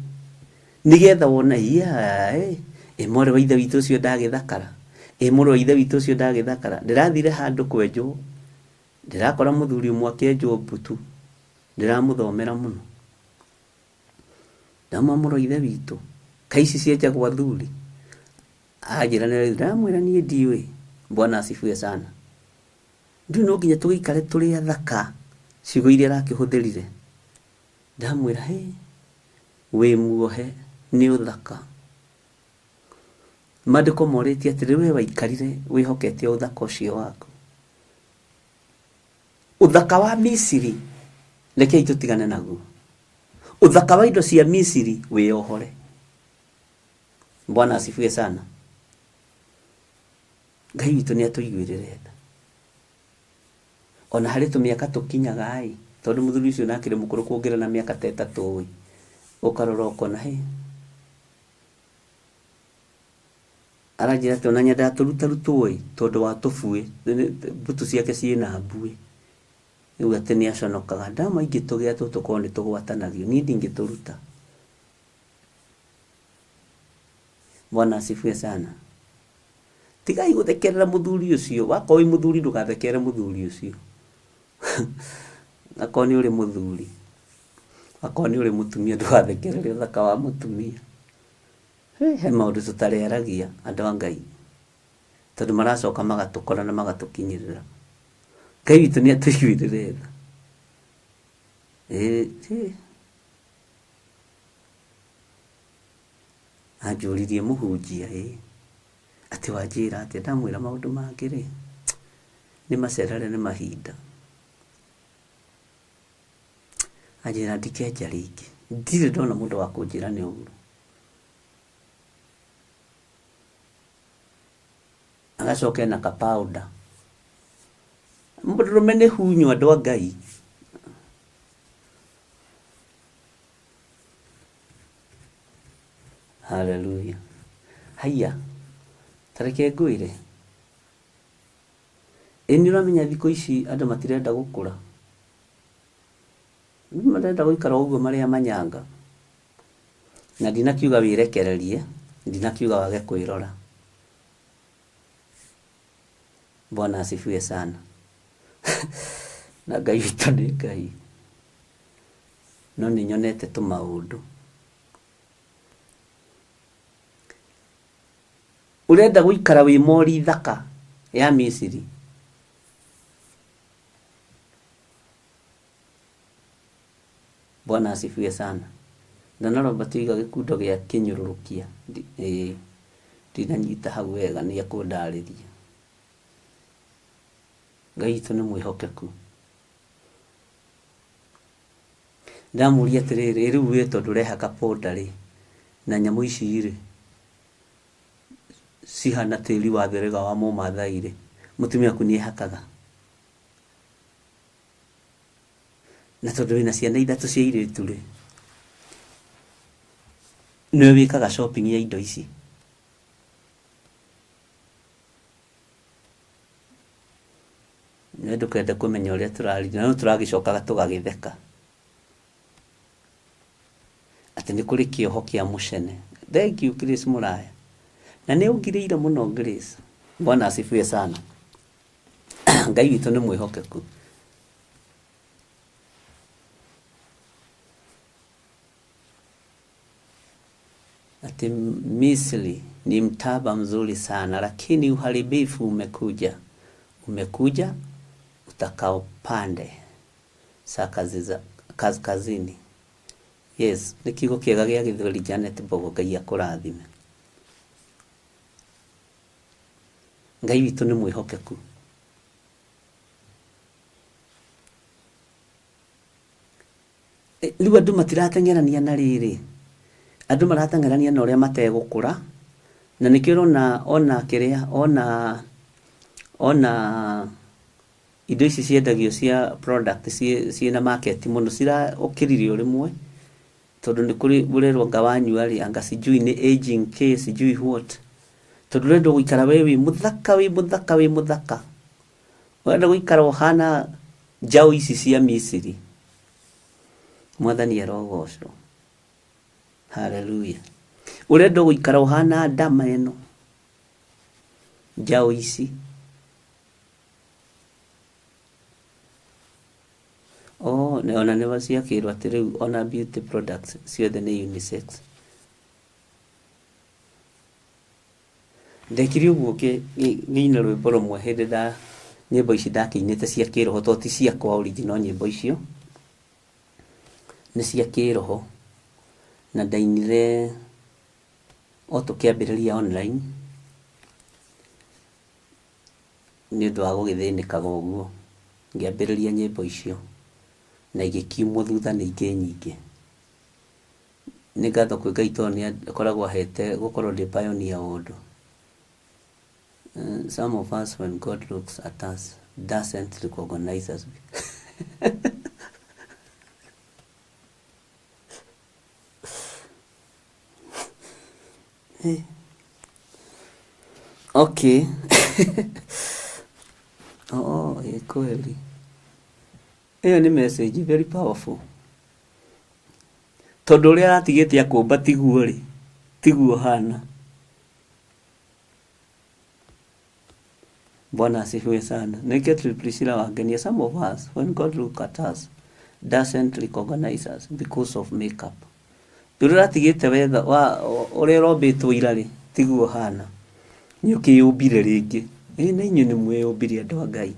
nĩgetha wona yeah, ĩ mwarĩ wa ithe witũ ũcio ndagĩthakara, ĩ mũrũ wa ithe witũ ũcio ndagĩthakara. Ndĩrathire handũ kwenjwo, ndĩrakora mũthuri ũmwe akĩenjwo mbutu, ndĩramũthomera mũno. Ndamwĩra mũrũ wa ithe witũ, kaĩ ici cienjagwo athuri? Anjĩra nĩ ndamwĩra niĩ ndiũĩ. Bwana asifiwe sana. Ndiũĩ no nginya tũgĩikare tũrĩ athaka, ciugo iria arakĩhũthĩrire. Ndamwĩra hĩ, wĩ muohe nĩ ũthaka. Maandĩko morĩtie atĩrĩ, we waikarire wĩhokete o ũthaka ũcio waku. Ũthaka wa Misiri, rekei tũtigane naguo. Ũthaka wa indo cia Misiri wĩyohore. Bwana asifiwe sana. Ngai witũ nĩ atũiguĩrĩre tha. Ona harĩ tũmĩaka tũkinyaga ĩ, tondũ mũthuri ũcio nake nĩ mũkũrũ kũngĩra na mĩaka ta ĩtatũ ĩ, ũkarora ũkona hĩ, aranjĩra atĩ ona nyendaga tũrutarutwo ĩ, tondũ wa tũbuĩ, mbutu ciake ciĩna mbuĩ. Rĩu atĩ nĩ aconokaga. Ndama ingĩtũgĩa tũtũ korwo nĩ tũgwatanagio, niĩ ndingĩtũruta. Bwana asifiwe sana. Tigai gũthekerera mũthuri ũcio. Wakorwo wĩ mũthuri ndũgathekerere mũthuri ũcio. Akorwo nĩ ũrĩ mũthuri, akorwo nĩ ũrĩ mũtumia ndũgathekerere ũthaka wa mũtumia. He maũndũ tũtarĩaragia andũ a Ngai, tondũ maracoka magatũkora na magatũkinyĩrĩra. Ngai witũ nĩ atũiguĩrĩre tha. Anjũririe mũhunjia ĩ, atĩ wanjĩra atĩa? Ndamwĩra maũndũ mangĩ rĩ, nĩ macerere nĩ mahinda. Anjĩra ndikenja rĩngĩ. Ndirĩ ndona mũndũ wa kũnjĩra nĩ ũru. Agacoka ena ka powder. Mũndũrũme nĩ hunyũ andũ a Ngai. Haleluya. Haiya, ta reke ngwĩre. Ĩ nĩ ũramenya thikũ ici andũ matirenda gũkũra? Andũ marenda gũikara o ũguo marĩ a manyanga. Na ndinakiuga wĩrekererie, ndinakiuga wage kwĩrora. Bwana asifiwe sana. Na Ngai witũ nĩ Ngai. No nĩ nyonete tũmaũndũ. Ũrenda gũikara wĩ mori thaka ya Misiri? Bwana asifiwe sana. Ndanaromba tuiga gĩkundo gĩa kĩnyũrũrũkia. Ĩĩ, ndinanyita hau wega nĩ ekũndarĩria. Ngai witũ nĩ mwĩhokeku. Ndamũria atĩrĩrĩ, rĩu we tondũ ũrehaka powder rĩ, na nyamũ ici rĩ, cihana tĩri wa therega wa mũmathai rĩ, mũtumia waku nĩ ehakaga? Na tondũ wĩna ciana ithatũ cia airĩtu rĩ, nĩwe wĩkaga shopping ya indo ici? We ndũkende kũmenya ũrĩa tũrarire no tũragĩcokaga tũgagĩtheka. Atĩ nĩ kũrĩ kĩoho kĩa mũcene. Thank you Grace Mũraya. Na nĩ ũngirĩire mũno Grace. Bwana asifiwe sana. Ngai witũ nĩ mwĩhokeku. Ati Misri ni mtaba mzuri sana, lakini uharibifu umekuja. Umekuja. Kutoka pande za kaskazini. Yes, nĩ kiugo kĩega gĩa gĩthweri Janet Mbogo, Ngai akũrathime. Ngai witũ nĩ mwĩhokeku. Rĩu andũ matirateng'erania na rĩrĩ, andũ marateng'erania na ũrĩa mategũkũra, na nĩkĩo ũrona ona kĩrĩa, ona ona indo ici ciendagio cia product ciĩna market mũno ciraũkĩrire o rĩmwe, tondũ nĩ kũrĩ ũrerwo anga wanyua rĩ, anga sijui nĩ aging kĩ, sijui what, tondũ ũrendwo gũikara we wĩ mũthaka wĩ mũthaka wĩ mũthaka, ũrenda gũikara ũhana njaũ ici cia Misiri. Mwathani arogocwo. Haleluya. Ũrenda gũikara ũhana ndama ĩno, njaũ ici. Oh, ona nĩ ciakĩrwo atĩ rĩu ona beauty products ciothe nĩ unisex. Ndekire ũguo ngĩina rwĩmbo rũmwe hĩndĩ nda nyĩmbo ici ndakĩinĩte cia kĩroho to ti ciakwa original nyĩmbo icio, nĩ cia kĩroho. Na ndainire o tũkĩambĩrĩria online nĩ ũndũ wa gũgĩthĩnĩkaga ũguo, ngĩambĩrĩria nyĩmbo icio na igĩkiumwo thutha nĩ ingĩ nyingĩ. Nĩ ngatho kwĩ Ngai tondũ nĩ akoragwo ahete gũkorwo ndĩ pioneer wa ũndũ. Some of us when God looks at us doesn't recognize us. Okay. Oh, ĩ kweli. Ĩyo nĩ message very powerful. Tondũ ũrĩa aratigĩte akũmba tiguo rĩ, tiguo hana. Bwana asifiwe sana. Nĩkĩo Priscilla Wangenia, some of us, when God look at us, doesn't recognize us because of makeup. Ũrĩa ũratigĩte wetha wa ũrĩa ũrombĩtwo ira rĩ, tiguo hana. Nĩ ũkĩyũmbire rĩngĩ. Ĩ na inyuĩ nĩ mweyũmbire andũ a Ngai.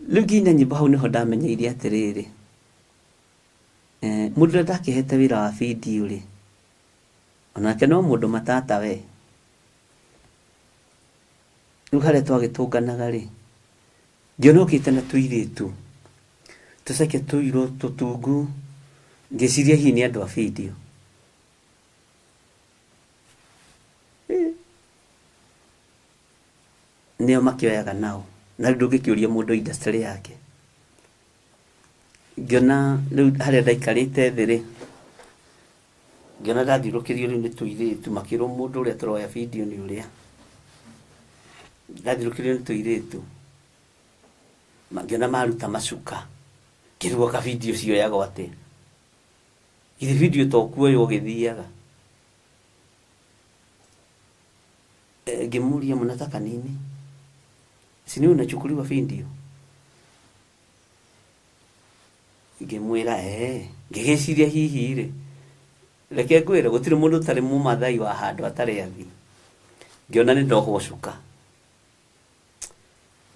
Rĩu nginya nyĩmbo hau nĩho ndamenyeire atĩrĩrĩ, mũndũ ũrĩa ndakĩhete wĩra wa bindiũ rĩ, onake no mũndũ matata we. Rĩu harĩa twagĩtũnganaga rĩ, ngĩona okĩte na tũirĩtu, tũceke tũirũ tũtungu, ngĩciria hihi nĩ andũ a bindiũ. Nĩo makĩoyaga nao, na rĩu ndũngĩkĩũria mũndũ industry yake. Ngĩona rĩu harĩa ndaikarĩte thĩ rĩ, ngĩona ndathiũrũkĩrio rĩu nĩ tũirĩtu makĩrwo mũndũ ũrĩa tũroya bindiũ nĩ ũrĩa. Ndathiũrũkĩrio nĩ tũirĩtu, ngĩona maruta macuka, ngĩrigwo ka bindiũ cioyagwo atĩa. Githĩ bindiũ to kuoywo ũgĩthiaga. Ngĩmũria mnataka nini? Si ni unachukuliwa bindiũ? Ngĩmwĩra ee, ngĩgĩciria hihi rĩ, reke ngwĩre gũtirĩ mũndũ ũtarĩ mũmathai wa handũ atarĩ athiĩ. Ngĩona nĩ ndohwo cuka.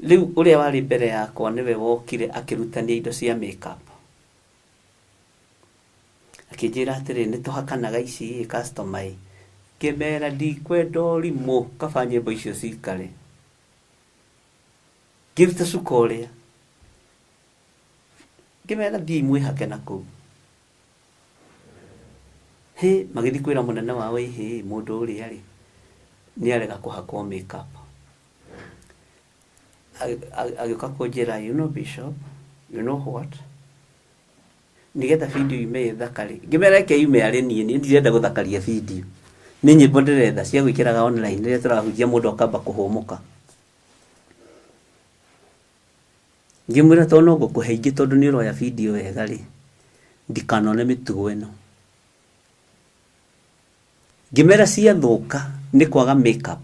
Rĩu ũrĩa warĩ mbere yakwa nĩwe wokire akĩrutania indo cia make up. Akĩnjĩra atĩrĩ, nĩ tũhakanaga ici ĩ customer ĩ. Ngĩmera ndikwenda ũrimũ kaba nyĩmbo icio cikare. Ngĩruta cuka ũrĩa. Ngĩmera thiĩi mwĩhake na kũu. Hĩ, magĩthiĩ kwĩra mũnene wao ĩhĩ, mũndũ ũrĩa rĩ, nĩ arega kũhakwo make up. Agĩũka kũnjĩra, you know Bishop, you know what? Nĩgetha video yume ĩ thaka rĩ, ngĩmera reke yume arĩ niĩ, niĩ ndirenda gũthakaria video. Nĩ nyĩmbo ndĩretha cia gwĩkĩraga online rĩrĩa tũrahunjia mũndũ akamba kũhũmũka. Ngĩmwĩra tondũ no ngũkũhe ingĩ tondũ nĩ ũroya video wega rĩ, ndikanone mĩtugo ĩno. Ngĩmera ciathũka nĩ kwaga make up.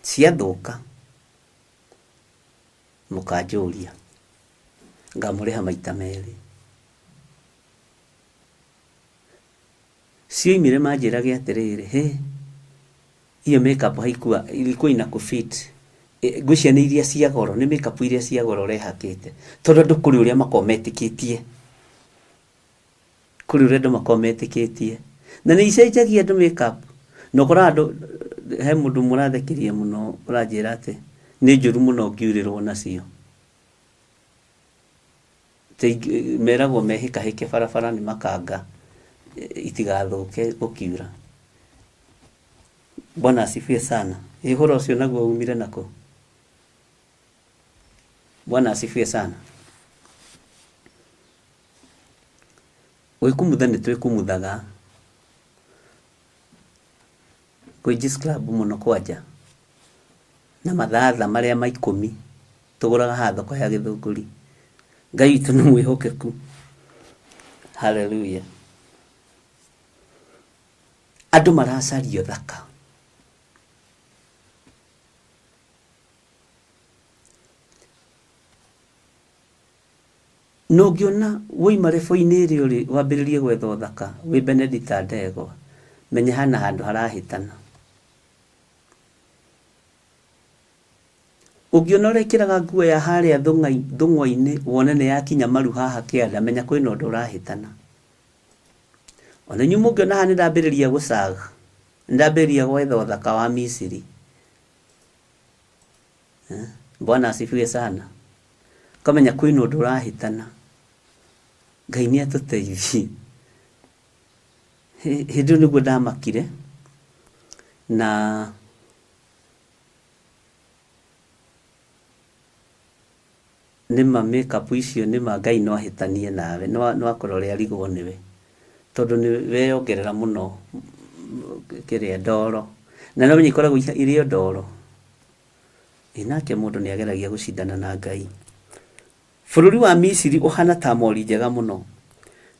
Ciathũka mũkanjũria, ngamũrĩha maita merĩ. Cioimire manjĩrage atĩrĩrĩ, hĩ, hiyo make up haikuwa, ilikuwa inakufit. Ngwĩciria nĩ iria cia goro, nĩ makeup iria cia goro ũrehakĩte. Tondũ andũ kũrĩ ũrĩa makoragwo metĩkĩtie. Kũrĩ ũrĩa andũ makoragwo metĩkĩtie. Na nĩ icenjagia andũ makeup. Na ũkoraga andũ, he mũndũ ũmwe ũrathekirie mũno ũranjĩra atĩ nĩ njũru mũno ngiurĩrwo nacio. Meragwo mehĩkahĩke barabara nĩ makanga itigathũke gũkiura. Bwana asifiwe sana. Ĩ ũhoro ũcio naguo umire nakũ? Bwana asifiwe sana. Gwĩkumutha nĩ twĩkumuthaga. Kwĩ scrub mũno kwanja. Na mathatha marĩa ma ikũmi tũgũraga haha thoko ya Gĩthũngũri. Ngai witũ nĩ mwĩhokeku. Hallelujah. Andũ maracaria ũthaka. Na ũngĩona woima rebo-inĩ ĩrĩa ũrĩ wambĩrĩrie gwetha ũthaka wĩ Benedita Ndegwa, menya hena handũ harahĩtana. Ũngĩona ũrekĩraga nguo ya harĩa thũng'wa-inĩ wone nĩ yakinya maru haha kĩanda, menya kwĩna ũndũ ũrahĩtana. Ona inyuĩ mũngĩona haha nĩ ndambĩrĩria gũcag, nĩ ndambĩrĩria gwetha ũthaka wa Misiri. Eh, Bwana asifiwe sana. Ũkamenya kwĩna ũndũ ũrahĩtana. Ngai nĩ atũteithie. Hĩndĩ ĩyo nĩguo ndamakire na Nĩma make up icio nĩma Ngai no ahĩtanie nawe no akũrore arigwo nĩwe tondũ nĩ weyongerera mũno kĩrĩa ndoro na nĩ ũramenya ikoragwo irĩ o ndoro. Ĩ nake mũndũ nĩ ageragia gũcindana na Ngai. Bũrũri wa Misiri ũhana ta mori njega mũno,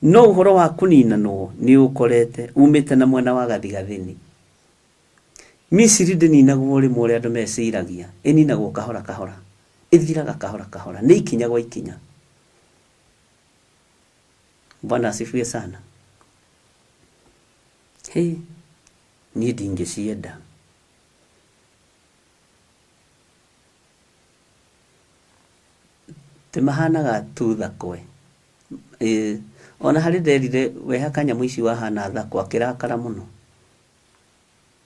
no ũhoro wa kũninanwo nĩ ũũkorete uumĩte na mwena wa gathigathini. Misiri ndĩninagwo o rĩmwe ũrĩa andũ meciragia, ĩninagwo kahora kahora. Ĩthiraga kahora kahora, nĩ ikinya gwa ikinya. Bwana asifiwe sana. Hĩ, niĩ ndingĩcienda. Ti mahanaga tu thakwe. Ĩĩ, ona harĩ nderire wehaka nyamũ ici wahana thakwe akĩrakara mũno.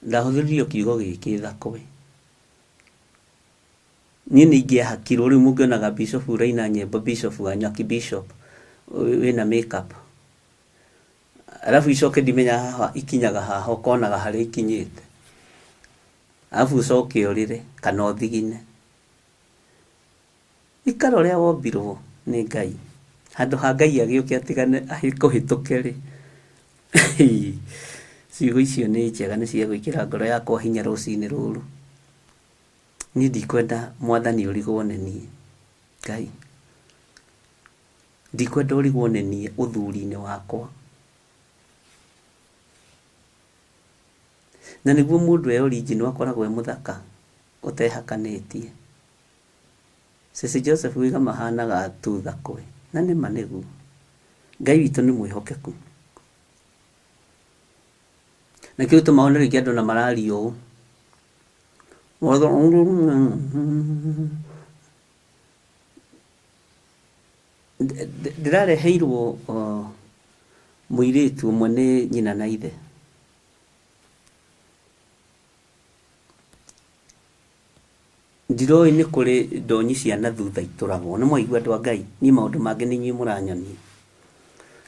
Ndahũthĩrire o kiugo gĩkĩ thakwe. Niĩ nĩ ingĩahakirwo, rĩu mũngĩonaga bishop ũraina nyĩmbo, bishop wanyu, archbishop wĩna make up. Arabu icoke ndimenyaga haha ikinyaga haha ũkonaga harĩa ikinyĩte. Arabu ũcoke ũrĩre kana ũthigine. Ikara ũrĩa wombirwo nĩ Ngai. Handũ ha Ngai agĩũke atigane akũhĩtũke rĩ, ciugo icio nĩ njega nĩ cia gwĩkĩra ngoro yakwa hinya rũcinĩ rũrũ. Niĩ ndikwenda mwathani ũrigwo nĩ niĩ, Ngai. Ndikwenda ũrigwo nĩ niĩ ũthuri-inĩ wakwa. Na nĩguo mũndũ e original akoragwo e mũthaka ũtehakanĩtie. Cĩcĩ Joseph wĩga mahanaga tu thakwe. Na nĩma nĩguo. Ngai witũ nĩ mwĩhokeku. Nakĩo gĩtũmaga one rĩngĩ andũ na mararia ũũ. Ndĩrareheirwo mũirĩtu ũmwe nĩ nyina na ithe. Ndiroĩ nĩ kũrĩ ndonyi cia na thutha itũragwo. Nĩ mwaigua andũ a Ngai, niĩ maũndũ mangĩ nĩ inyuĩ mũranyonia.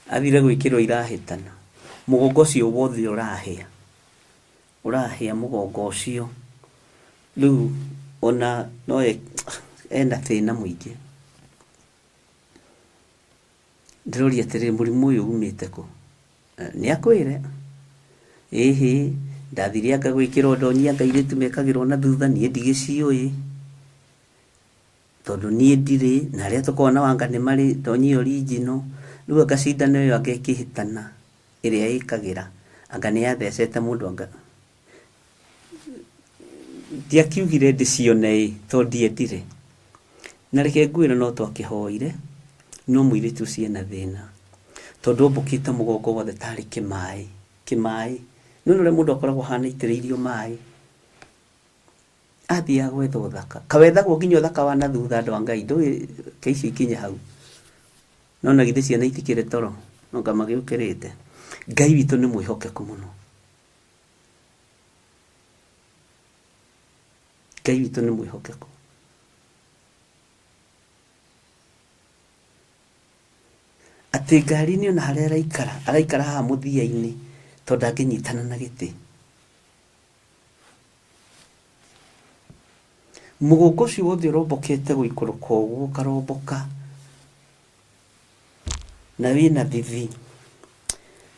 Athire gwĩkĩrwo irahĩtana, mũgongo ũcio wothe ũrahĩa, ũrahĩa mũgongo ũcio. Rĩu ona no ena thĩna mũingĩ. Ndĩroria atĩrĩrĩ, mũrimũ ũyũ umĩte kũ? Nĩ akwĩre, ĩhĩ, ndathire anga gwĩkĩrwo ndonyi anga airĩtu mekagĩrwo na thutha, niĩ ndigĩciũĩ, tondũ niĩ ndirĩ, na arĩa tũkoragwo nao anga nĩ marĩ ndonyi original, rĩu anga cindano ĩyo anga ĩkĩhĩtana, ĩrĩa ĩkagĩra, anga nĩ yathecete mũndũ anga, ndiakiugire ndĩcione ĩ, tondũ ndiendire. Na reke ngwĩre no twakĩhoire, no mũirĩtu ũcio ena thĩna, tondũ ombũkĩte mũgongo wothe tarĩ kĩmaĩ, kĩmaĩ. Nĩ wona ũrĩa mũndũ akoragwo ahana aitĩrĩirio maĩ? Athiaga gwetha ũthaka. Kawethagwo nginya ũthaka wa na thutha andũ a Ngai, ndũĩ ke icio ikinye hau. No na githĩ ciana itikĩrĩ toro, no anga magĩũkĩrĩte. Ngai witũ nĩ mwĩhokeku mũno. Ngai witũ nĩ mwĩhokeku. Atĩ ngari-inĩ ona harĩa araikara, araikara haha mũthia-inĩ tondũ ndangĩnyitana na gĩtĩ. Mũgongo ũcio wothe ũrombokete gũikũrũka ũguo ũkaromboka na wĩna thithi.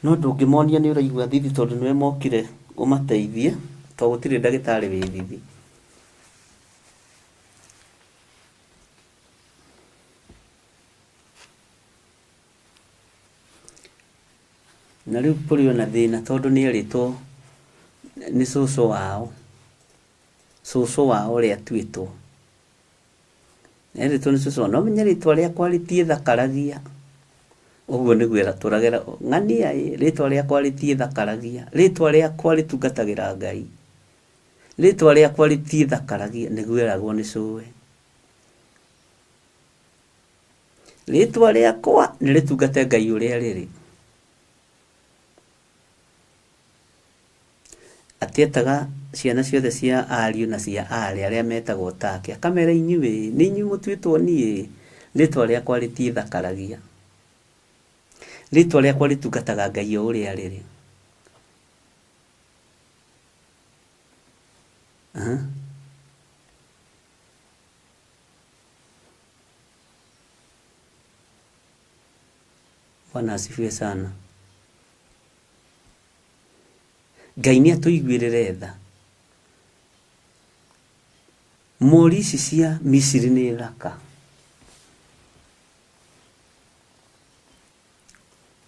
No ndũngĩmonia nĩ ũraigua thithi tondũ nĩwe mokire ũmateithie tondũ gũtirĩ ndagĩtarĩ wĩ thithi. Na rĩu kũrĩ ona thĩna tondũ nĩ erĩtwo nĩ cũcũ wao, cũcũ wao ũrĩa atuĩtwo. Erĩtwo nĩ cũcũ wao, no ũmenye rĩtwa rĩakwa rĩtiĩthakaragia. Ũguo nĩguo atũraga ng'ania ĩ, rĩtwa rĩakwa rĩtiĩthakaragia, rĩtwa rĩakwa rĩtungatagĩra Ngai. Rĩtwa rĩakwa rĩtiĩthakaragia, nĩguo eragwo nĩ cũwe. Rĩtwa rĩakwa nĩ rĩtungate Ngai ũrĩa rĩrĩ. Atĩ etaga ciana ciothe cia ariũ na cia aarĩ arĩa metagwo take, akamera inyuĩ nĩ inyuĩ mũtuĩtwo niĩ, rĩtwa rĩakwa rĩtiĩthakaragia. Rĩtwa rĩakwa rĩtungataga Ngai o ũrĩa rĩrĩ. Aha. Bwana asifiwe sana. Ngai nĩ atũiguĩrĩre tha. Mori ici cia Misiri nĩ thaka.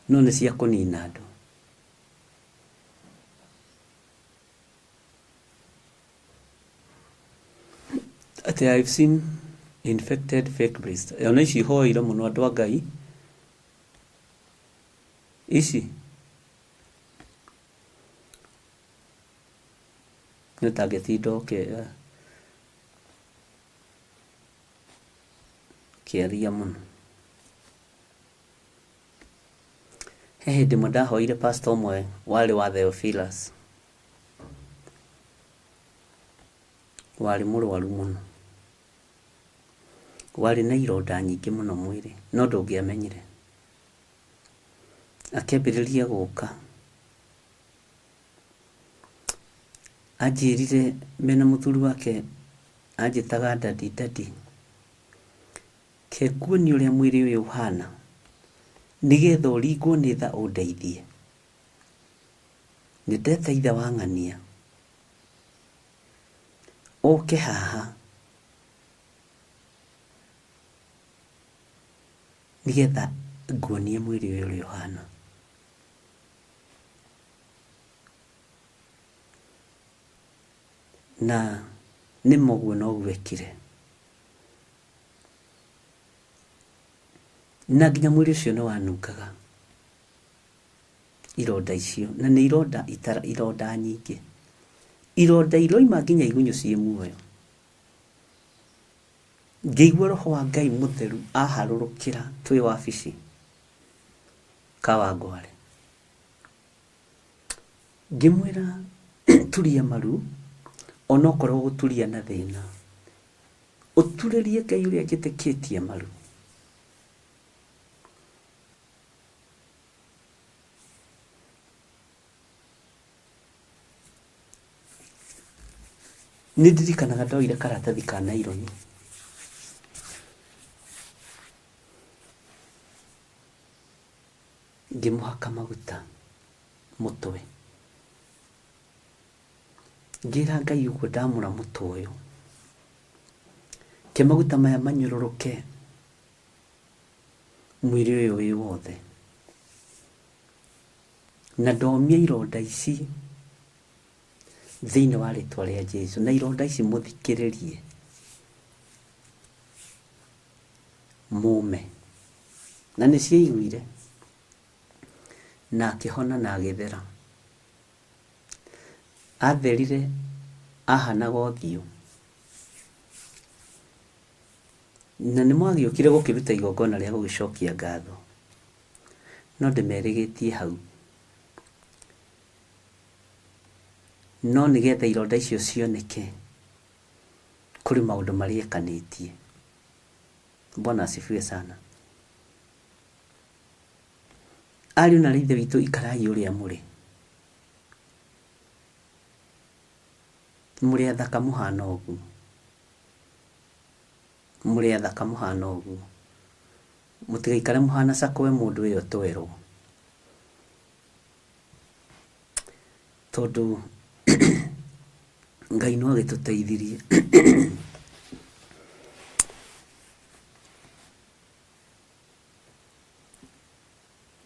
No nĩ cia kũnina andũ. Atĩ I've seen infected fake breast. Ona ici hoeire mũno andũ a Ngai. Ici nĩ ũtangĩtinda ũkĩaria mũno. He hĩndĩ ĩmwe ndahoire pastor ũmwe warĩ wa Theophilus, warĩ mũrwaru mũno, warĩ na ironda nyingĩ mũno mwĩrĩ, no ndũngĩamenyire. Akĩambĩrĩria gũka, anjĩrire mena mũthuri wake anjĩtaga daddy daddy. Reke nguonie ũrĩa mwĩrĩ ũyũ ũhana, nĩgetha ũringwo nĩ tha ũndeithie. Nĩ ndeta ithe wa ng'ania oke haha nĩgetha nguonie mwĩrĩ ũyũ ũrĩa ũhana. Na nĩma ũguo noguo ekire. Na nginya mwĩrĩ ũcio nĩ wanungaga ironda icio, na nĩ ironda itara, ironda nyingĩ, ironda iroima nginya igunyũ ciĩ muoyo. Ngĩigua roho wa Ngai mũtheru aharũrũkĩra twĩ wabici Kawangware. Ngĩmwĩra turia maru onokorwo gũturia na thĩna. Ũturĩrie Ngai ũrĩa njĩtĩkĩtie maru. Nĩ ndirikanaga ndoire karatathi ka naironi ngĩmũhaka maguta mũtwe. Ngĩra Ngai ũguo ndamũra mũtwe ũyũ, ke maguta maya manyũrũrũke mwĩrĩ ũyũ wĩ wothe. Na ndomie ironda ici thĩinĩ wa rĩtwa rĩa Jesu. Na ironda ici mũthikĩrĩrie mũme. Na nĩ ciaiguire na akĩhona na agĩthera. Atherire ahanaga ũthiũ. Na nĩ mwagĩũkire gũkĩruta igongona rĩa gũgĩcokia ngatho, no ndĩmerĩgĩtie hau. No nĩgetha ironda icio cioneke, kũrĩ maũndũ marĩekanĩtie. Bwana asifiwe sana. Ariũ na aarĩ a Ithe witũ ikarai ũrĩa mũrĩ. Mũrĩ athaka mũhana ũguo. Mũrĩ athaka mũhana ũguo. Mũtigaikare mũhana cakwe mũndũ ĩyo twerwo. Tondũ Ngai no agĩtũteithirie.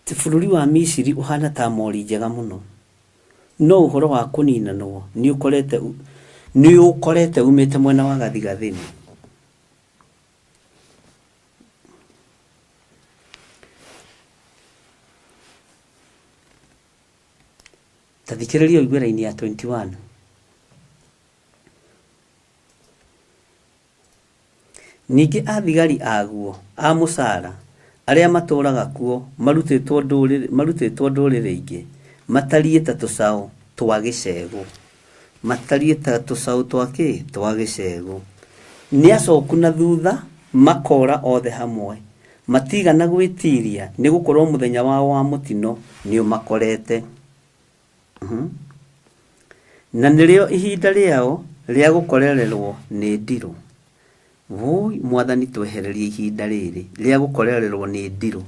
Atĩ bũrũri wa Misiri ũhaana ta mori njega mũno, no ũhoro wa kũninanwo nĩũkorete uumĩte mwena wa gathigathini. Ta thikĩrĩria ũigue raini ya 21. Ningĩ athigari aguo a mũcara arĩa matũũraga kuo marutĩtwo ndũrĩrĩ ingĩ matariĩ ta tũcaũ twa gĩcegũ. Matariĩ ta tũcaũ twa kĩ? Twa gĩcegũ. Nĩ acoku na thutha, makoora othe hamwe. Matiigana gwĩtiiria, nĩ gũkorũo mũthenya wao wa mũtino nĩũmakorete. Na nĩrĩo ihinda rĩao rĩa gũkorererwo nĩ ndirũ. Wũi Mwathani twehererie ihinda rĩrĩ rĩa gũkorererwo nĩ ndirũ.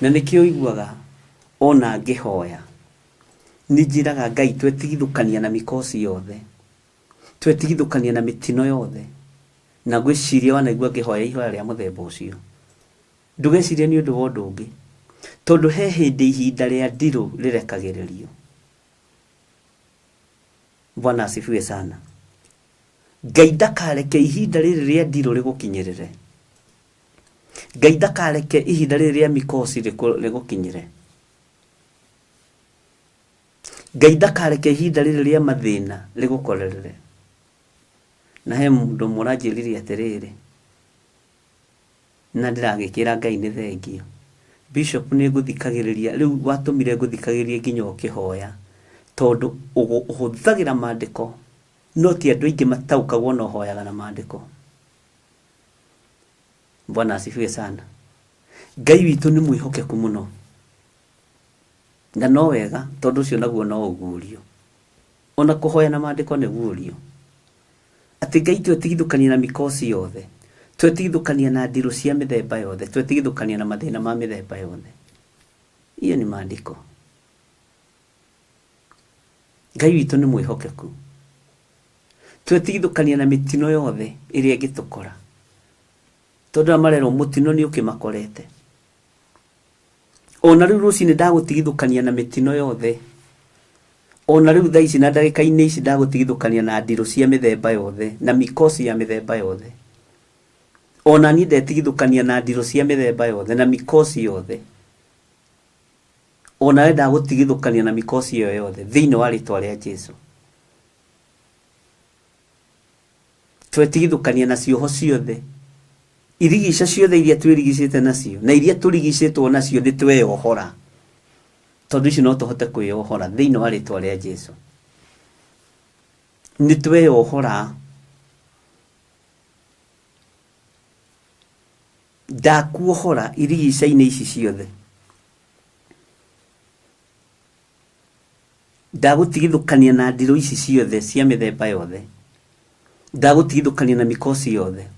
Na nĩkĩo ũiguaga ona ngĩhoya nĩ njĩraga Ngai twetigithũkania na mĩkosi yothe, twetigithũkania na mĩtino yothe. Na ngwĩciria wanaigua ngĩhoya ihoya rĩa mũthemba ũcio. Ndũgecirie nĩ ũndũ wa ũndũ ũngĩ, tondũ he hĩndĩ ihinda rĩa ndirũ rĩrekagĩrĩrio. Bwana asifiwe sana. Ngai ndakareke ihinda rĩrĩ rĩa ndirũ rĩgũkinyĩrĩre. Ngai ndakareke ihinda rĩrĩ rĩa mikosi rĩgũkinyĩre. Ngai ndakareke ihinda rĩrĩ rĩa mathĩna rĩgũkorerere. Na he mũndũ ũmwe ũranjĩrire atĩrĩrĩ, Na ndĩragĩkĩra Ngai nĩ thengiũ. Bishop nĩ ngũthikagĩrĩria rĩu watũmire ngũthikagĩrĩrie nginya ũkĩhoya tondũ ũhũthagĩra mandĩko no ti andũ aingĩ mataũkagwo na ũhoyaga na mandĩko. Bwana asifiwe sana. Ngai witũ nĩ mwĩhokeku mũno na no wega tondũ ũcio naguo no ũguũrio. Ona kũhoya na mandĩko nĩ guũrio. Atĩ Ngai twetigithũkania na mikosi yothe, twetigithũkania na ndirũ cia mĩthemba yothe, twetigithũkania na mathĩna ma mĩthemba yothe. Hiyo ni maandiko. Ngai witũ nĩ mwĩhokeku. Twetigithũkania na mĩtino yothe ĩrĩa ĩngĩtũkora. Tondũ aya marerwo mũtino nĩ ũkĩmakorete. Ona rĩu rũcinĩ ndagũtigithũkania na mĩtino yothe. Ona rĩu thaa ici na ndagĩka-inĩ ici ndagũtigithũkania na ndirũ cia mĩthemba yothe na mikosi ya mĩthemba yothe. Ona niĩ ndetigithũkania na ndirũ cia mĩthemba yothe na mikosi yothe. Ona we ndagũtigithũkania na mikosi ĩyo yothe thĩinĩ wa rĩtwa rĩa Jesu. Twetigithũkania na cioho ciothe, irigica ciothe iria twĩrigicĩte nacio na iria tũrigicĩtwo nacio nĩ tweyohora, tondũ icio no tũhote kwĩyohora thĩinĩ wa rĩtwa rĩa Jesu. Nĩ tweyohora. Ndakuohora irigica-inĩ ici ciothe. Ndagũtigithũkania na ndirũ ici ciothe cia mĩthemba yothe. Ndagũtigithũkania na mikosi yothe.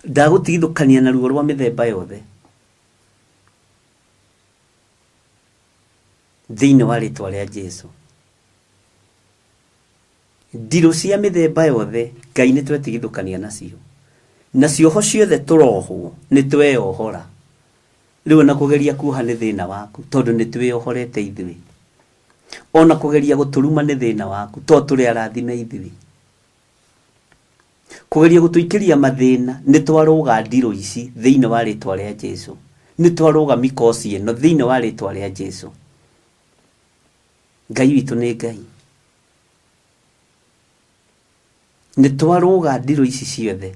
Ndagũtigithũkania na ruo rwa mĩthemba yothe. Thĩinĩ wa rĩtwa rĩa Jesu. Ndirũ cia mĩthemba yothe Ngai nĩ twetigithũkania nacio. Na cioho ciothe tũrohwo nĩ tweyohora. Rĩu ona kũgeria kuoha nĩ thĩna waku tondũ nĩ twĩyohorete ithuĩ. Ona kũgeria gũtũruma nĩ thĩna waku tondũ tũrĩ arathime ithuĩ. Kũgeria gũtũikĩria mathĩna nĩ twarũga ndirũ ici thĩinĩ wa rĩtwa rĩa Jesu. Nĩ twarũga mikosi ĩno thĩinĩ wa rĩtwa rĩa Jesu. Ngai witũ nĩ Ngai. Nĩ twarũga ndirũ ici ciothe,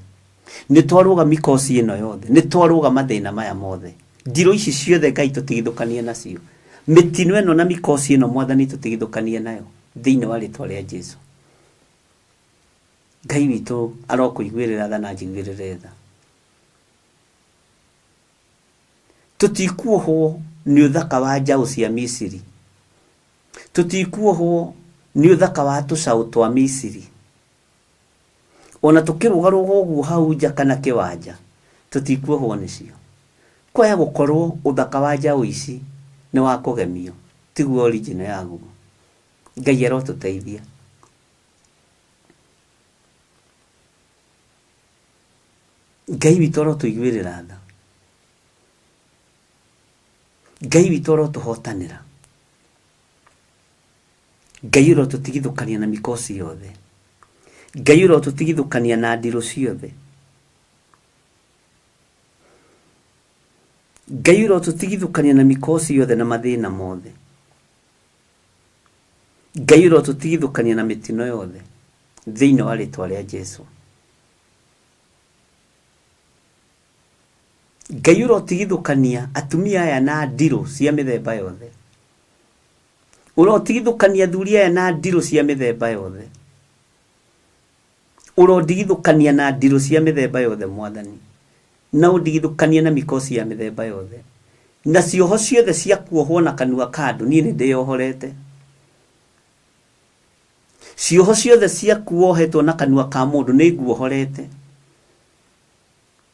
nĩ twarũga mikosi ĩno yothe, nĩ twarũga mathĩna maya mothe. Ndirũ ici ciothe Ngai tũtigithũkanie nacio. Mĩtino ĩno na mikosi ĩno Mwathani tũtigithũkanie nayo thĩinĩ wa rĩtwa rĩa Jesu. Ngai witũ arokũiguĩrĩra tha na anjiguĩrĩre tha. Tũtikuohwo nĩ ũthaka wa njaũ cia Misiri. Tũtikuohwo nĩ ũthaka wa tũcaũ twa Misiri. Ona tũkĩrũgarũga ũguo hau nja kana kĩwanja, tũtikuohwo nĩcio. Kwaya gũkorwo ũthaka wa njaũ ici nĩ wa kũgemio, tiguo original yaguo. Ngai arotũteithia. Ngai witũ arotũiguĩrĩra tha. Ngai witũ arotũhotanĩra. Ngai ũrotũtigithũkania na mikosi yothe. Ngai ũrotũtigithũkania na ndirũ ciothe. Ngai ũrotũtigithũkania na mikosi yothe na mathĩna mothe. Ngai ũrotũtigithũkania na mĩtino yothe thĩinĩ wa rĩtwa rĩa Jesu. Ngai ũrotigithũkania atumia aya na ndirũ cia mĩthemba yothe. Ũrotigithũkania athuri aya na ndirũ cia mĩthemba yothe. Ũrondigithũkania na ndirũ cia mĩthemba yothe Mwathani. Na ũndigithũkanie na mikosi ya mĩthemba yothe. Na cioho ciothe cia kuohwo na kanua ka andũ niĩ nĩ ndĩyohorete. Cioho ciothe cia kuohetwo na kanua ka mũndũ nĩ nguohorete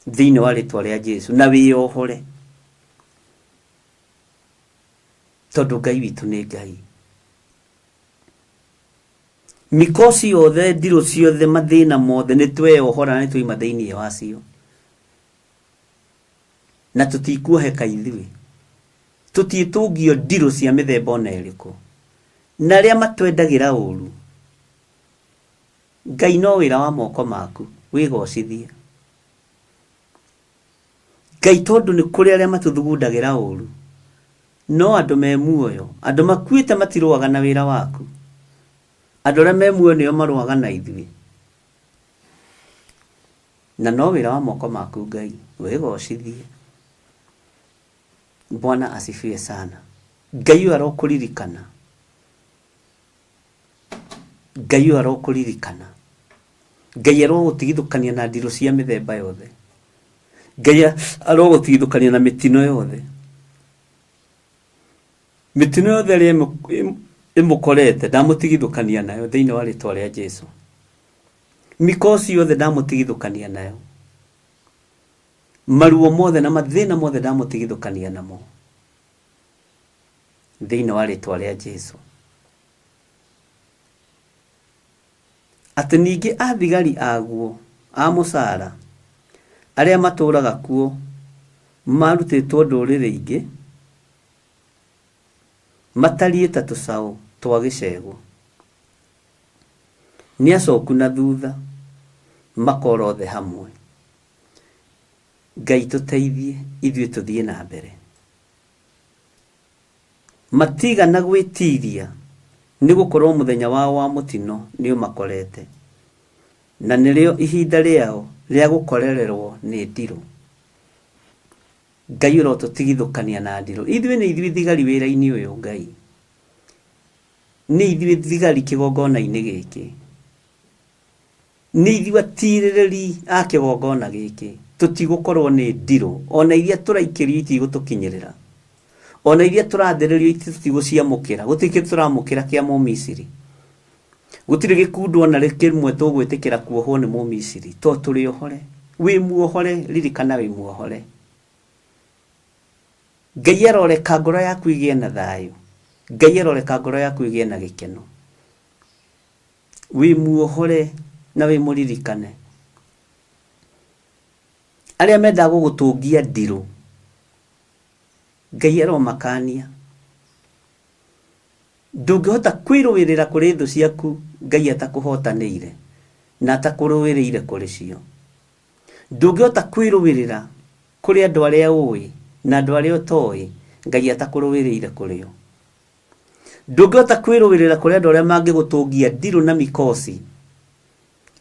thĩinĩ wa rĩtwa rĩa Jesu na wĩyohore tondũ Ngai witũ nĩ Ngai. Mikosi yothe, ndirũ ciothe, mathĩna mothe nĩ tweyohora na nĩ twaima thĩinĩ wacio na tũtikuoheka ithuĩ. Tũtiĩtũngio ndirũ cia mĩthemba ona ĩrĩkũ. Na arĩa matwendagĩra ũru, Ngai no wĩra wa moko maku, wĩgocithie. Ngai tondũ nĩ kũrĩ arĩa matũthugundagĩra ũru, no andũ me muoyo, andũ makuĩte matirũaga na wĩra waku. Andũ arĩa me muoyo nĩo marũaga na ithuĩ. Na no wĩra wa moko maku Ngai, wĩgocithie. Bwana asifiwe sana. Ngai ũyũ arokũririkana. Ngai ũyũ arokũririkana. Ngai arogũtigithũkania na ndirũ cia mĩthemba yothe. Ngai arogũtigithũkania na mĩtino yothe. Mĩtino yothe ĩrĩa ĩmũkorete ndamũtigithũkania nayo thĩinĩ wa rĩtwa rĩa Jesu. Mikosi yothe ndamũtigithũkania nayo. Maruo mothe na mathĩna mothe ndamũtigithũkania namo thĩinĩ wa rĩtwa rĩa Jesu. Atĩ ningĩ athigari aguo a mũcara arĩa matũũraga kuo marutĩtwo ndũrĩrĩ ingĩ, matariĩ ta tũcaũ twa gĩcegũ. Nĩ acoku na thutha, makoora othe hamwe. Ngai tũteithie ithuĩ tũthiĩ na mbere. Matiigana gwĩtiiria, nĩ gũkorũo mũthenya wao wa mũtino nĩũmakorete, na nĩrĩo ihinda rĩao rĩa gũkorererũo nĩ ndirũ. Ngai ũrotũtigithũkania na ndirũ. Ithuĩ nĩ ithuĩ thigari wĩra-inĩ ũyũ, Ngai. Nĩ ithuĩ thigari kĩgongona-inĩ gĩkĩ. Nĩ ithuĩ atirĩrĩri a kĩgongona gĩkĩ, tũtigũkorwo nĩ ndirũ, ona iria tũraikĩrio itigũtũkinyĩrĩra, ona iria tũrathĩrĩrio tũtigũciamũkĩra, gũtirĩ kĩndũ tũramũkĩra kĩa Mũmisiri, gũtirĩ gĩkundo ona kĩmwe tũgwĩtĩkĩra kuohwo nĩ Mũmisiri, tondũ tũrĩ ohore. Wĩ muohore, ririkana wĩ muohore. Ngai aroreka ngoro yaku ĩgĩe na thayũ, Ngai aroreka ngoro yaku ĩgĩe na gĩkeno. Wĩ muohore na wĩ mũririkane. Arĩa mendaga gũgũtũngia ndirũ, Ngai aromakania. Ndũngĩhota kwĩrũĩrĩra kũrĩ thũ ciaku Ngai atakũhotanĩire na atakũrũĩrĩire kũrĩ cio. Ndũngĩhota kwĩrũĩrĩra kũrĩ andũ arĩa ũĩ na andũ arĩa ũtoĩ Ngai atakũrũĩrĩire kũrĩ o. Ndũngĩhota kwĩrũĩrĩra kũrĩ andũ arĩa mangĩgũtũngia ndirũ na mikosi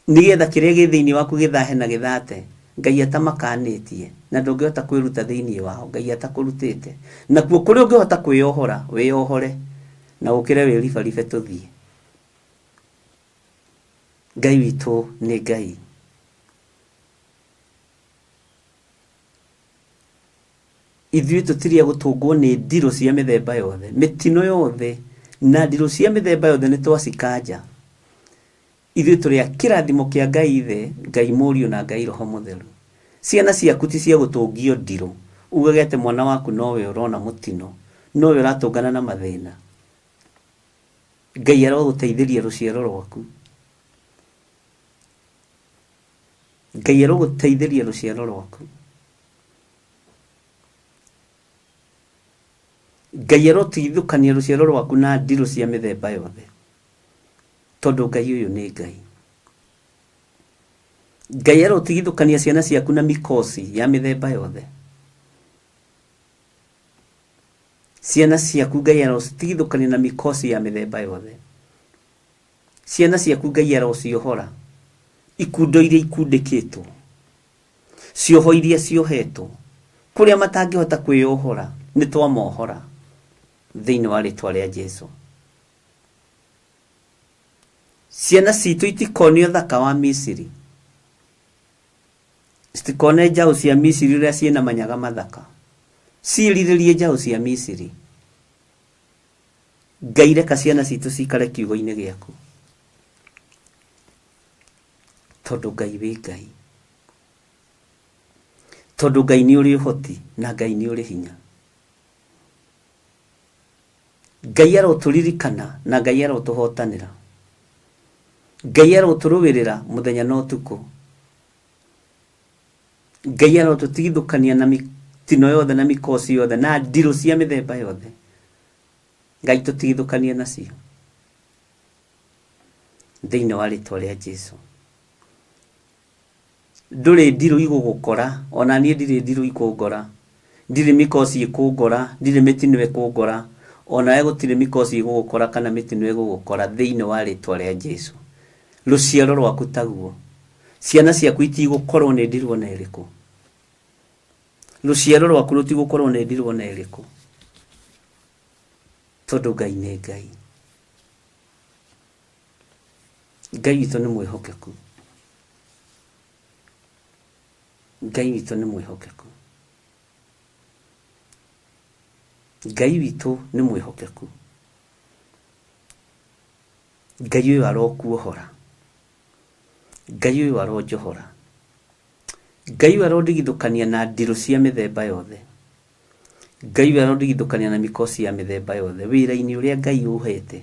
Nĩgetha kĩrĩa gĩ thĩinĩ waku gĩthahe na gĩthate, Ngai atamakanĩtie, na ndũngĩhota kwĩruta thĩinĩ wao, Ngai atakũrutĩte. Nakuo kũrĩa ũngĩhota kwĩyohora, wĩyohore, na ũkĩre wĩribaribe tũthiĩ. Ngai witũ nĩ Ngai. Ithuĩ tũtirĩ a gũtũngwo nĩ ndirũ cia mĩthemba yothe, mĩtino yothe na ndirũ cia mĩthemba yothe nĩ twacikanja. Ithuĩ tũrĩ a kĩrathimo kĩa Ngai Ithe, Ngai Mũriũ na Ngai Roho Mũtheru. Ciana ciaku ti cia gũtũngio ndirũ, ugage atĩ mwana waku nowe ũrona mũtino, nowe ũratũngana na mathĩna. Ngai arogũteithĩria rũciaro rwaku. Ngai arogũteithĩria rũciaro rwaku. Ngai arotigithũkania rũciaro rwaku na ndirũ cia mĩthemba yothe. Tondũ Ngai ũyũ nĩ Ngai. Ngai arotigithũkania ciana ciaku na mikosi ya mĩthemba yothe. Ciana ciaku Ngai arocitigithũkania na mikosi ya mĩthemba yothe. Ciana ciaku Ngai arociohora ikundo iria ikundĩkĩtwo, cioho iria ciohetwo, kũrĩa matangĩhota kwĩyohora, nĩ twamohora thĩinĩ wa rĩtwa rĩa Jesu. Ciana citũ itikonio ũthaka wa Misiri, citikone njaũ cia Misiri ũrĩa ciĩna manyaga mathaka, ciĩrirĩrie njaũ cia Misiri. Ngai reka ciana citũ cikare kiugo-inĩ gĩaku, tondũ Ngai wĩ Ngai, tondũ Ngai nĩ ũrĩ ũhoti na Ngai nĩ ũrĩ hinya. Ngai arotũririkana na Ngai arotũhotanĩra. Ngai arotũrũĩrĩra mũthenya na ũtukũ. Ngai arotũtigithũkania na mĩtino yothe na mĩkosi yothe na ndirũ cia mĩthemba yothe. Ngai tũtigithũkanie nacio thĩinĩ wa rĩtwa rĩa Jesu. Ndũrĩ ndirũ igũgũkora, ona niĩ ndirĩ ndirũ ikũngora, ndirĩ mĩkosi ĩkũngora, ndirĩ mĩtino ĩkũngora, onawe gũtirĩ mĩkosi ĩgũgũkora kana mĩtino ĩgũgũkora thĩinĩ wa rĩtwa rĩa Jesu. Rũciaro rwaku taguo. Ciana ciaku itigũkorwo nĩ ndirũ ona ĩrĩkũ. Rũciaro rwaku rũtigũkorwo nĩ ndirũ ona ĩrĩkũ. Tondũ Ngai nĩ Ngai. Ngai witũ nĩ mwĩhokeku. Ngai witũ nĩ mwĩhokeku. Ngai witũ nĩ mwĩhokeku. Ngai ũyũ arokuohora. Ngai ũyũ aronjohora. Ngai ũyũ arondigithũkania na ndirũ cia mĩthemba yothe. Ngai ũyũ arondigithũkania na mĩkosi ya mĩthemba yothe. Wĩra-inĩ ũrĩa Ngai ũhete,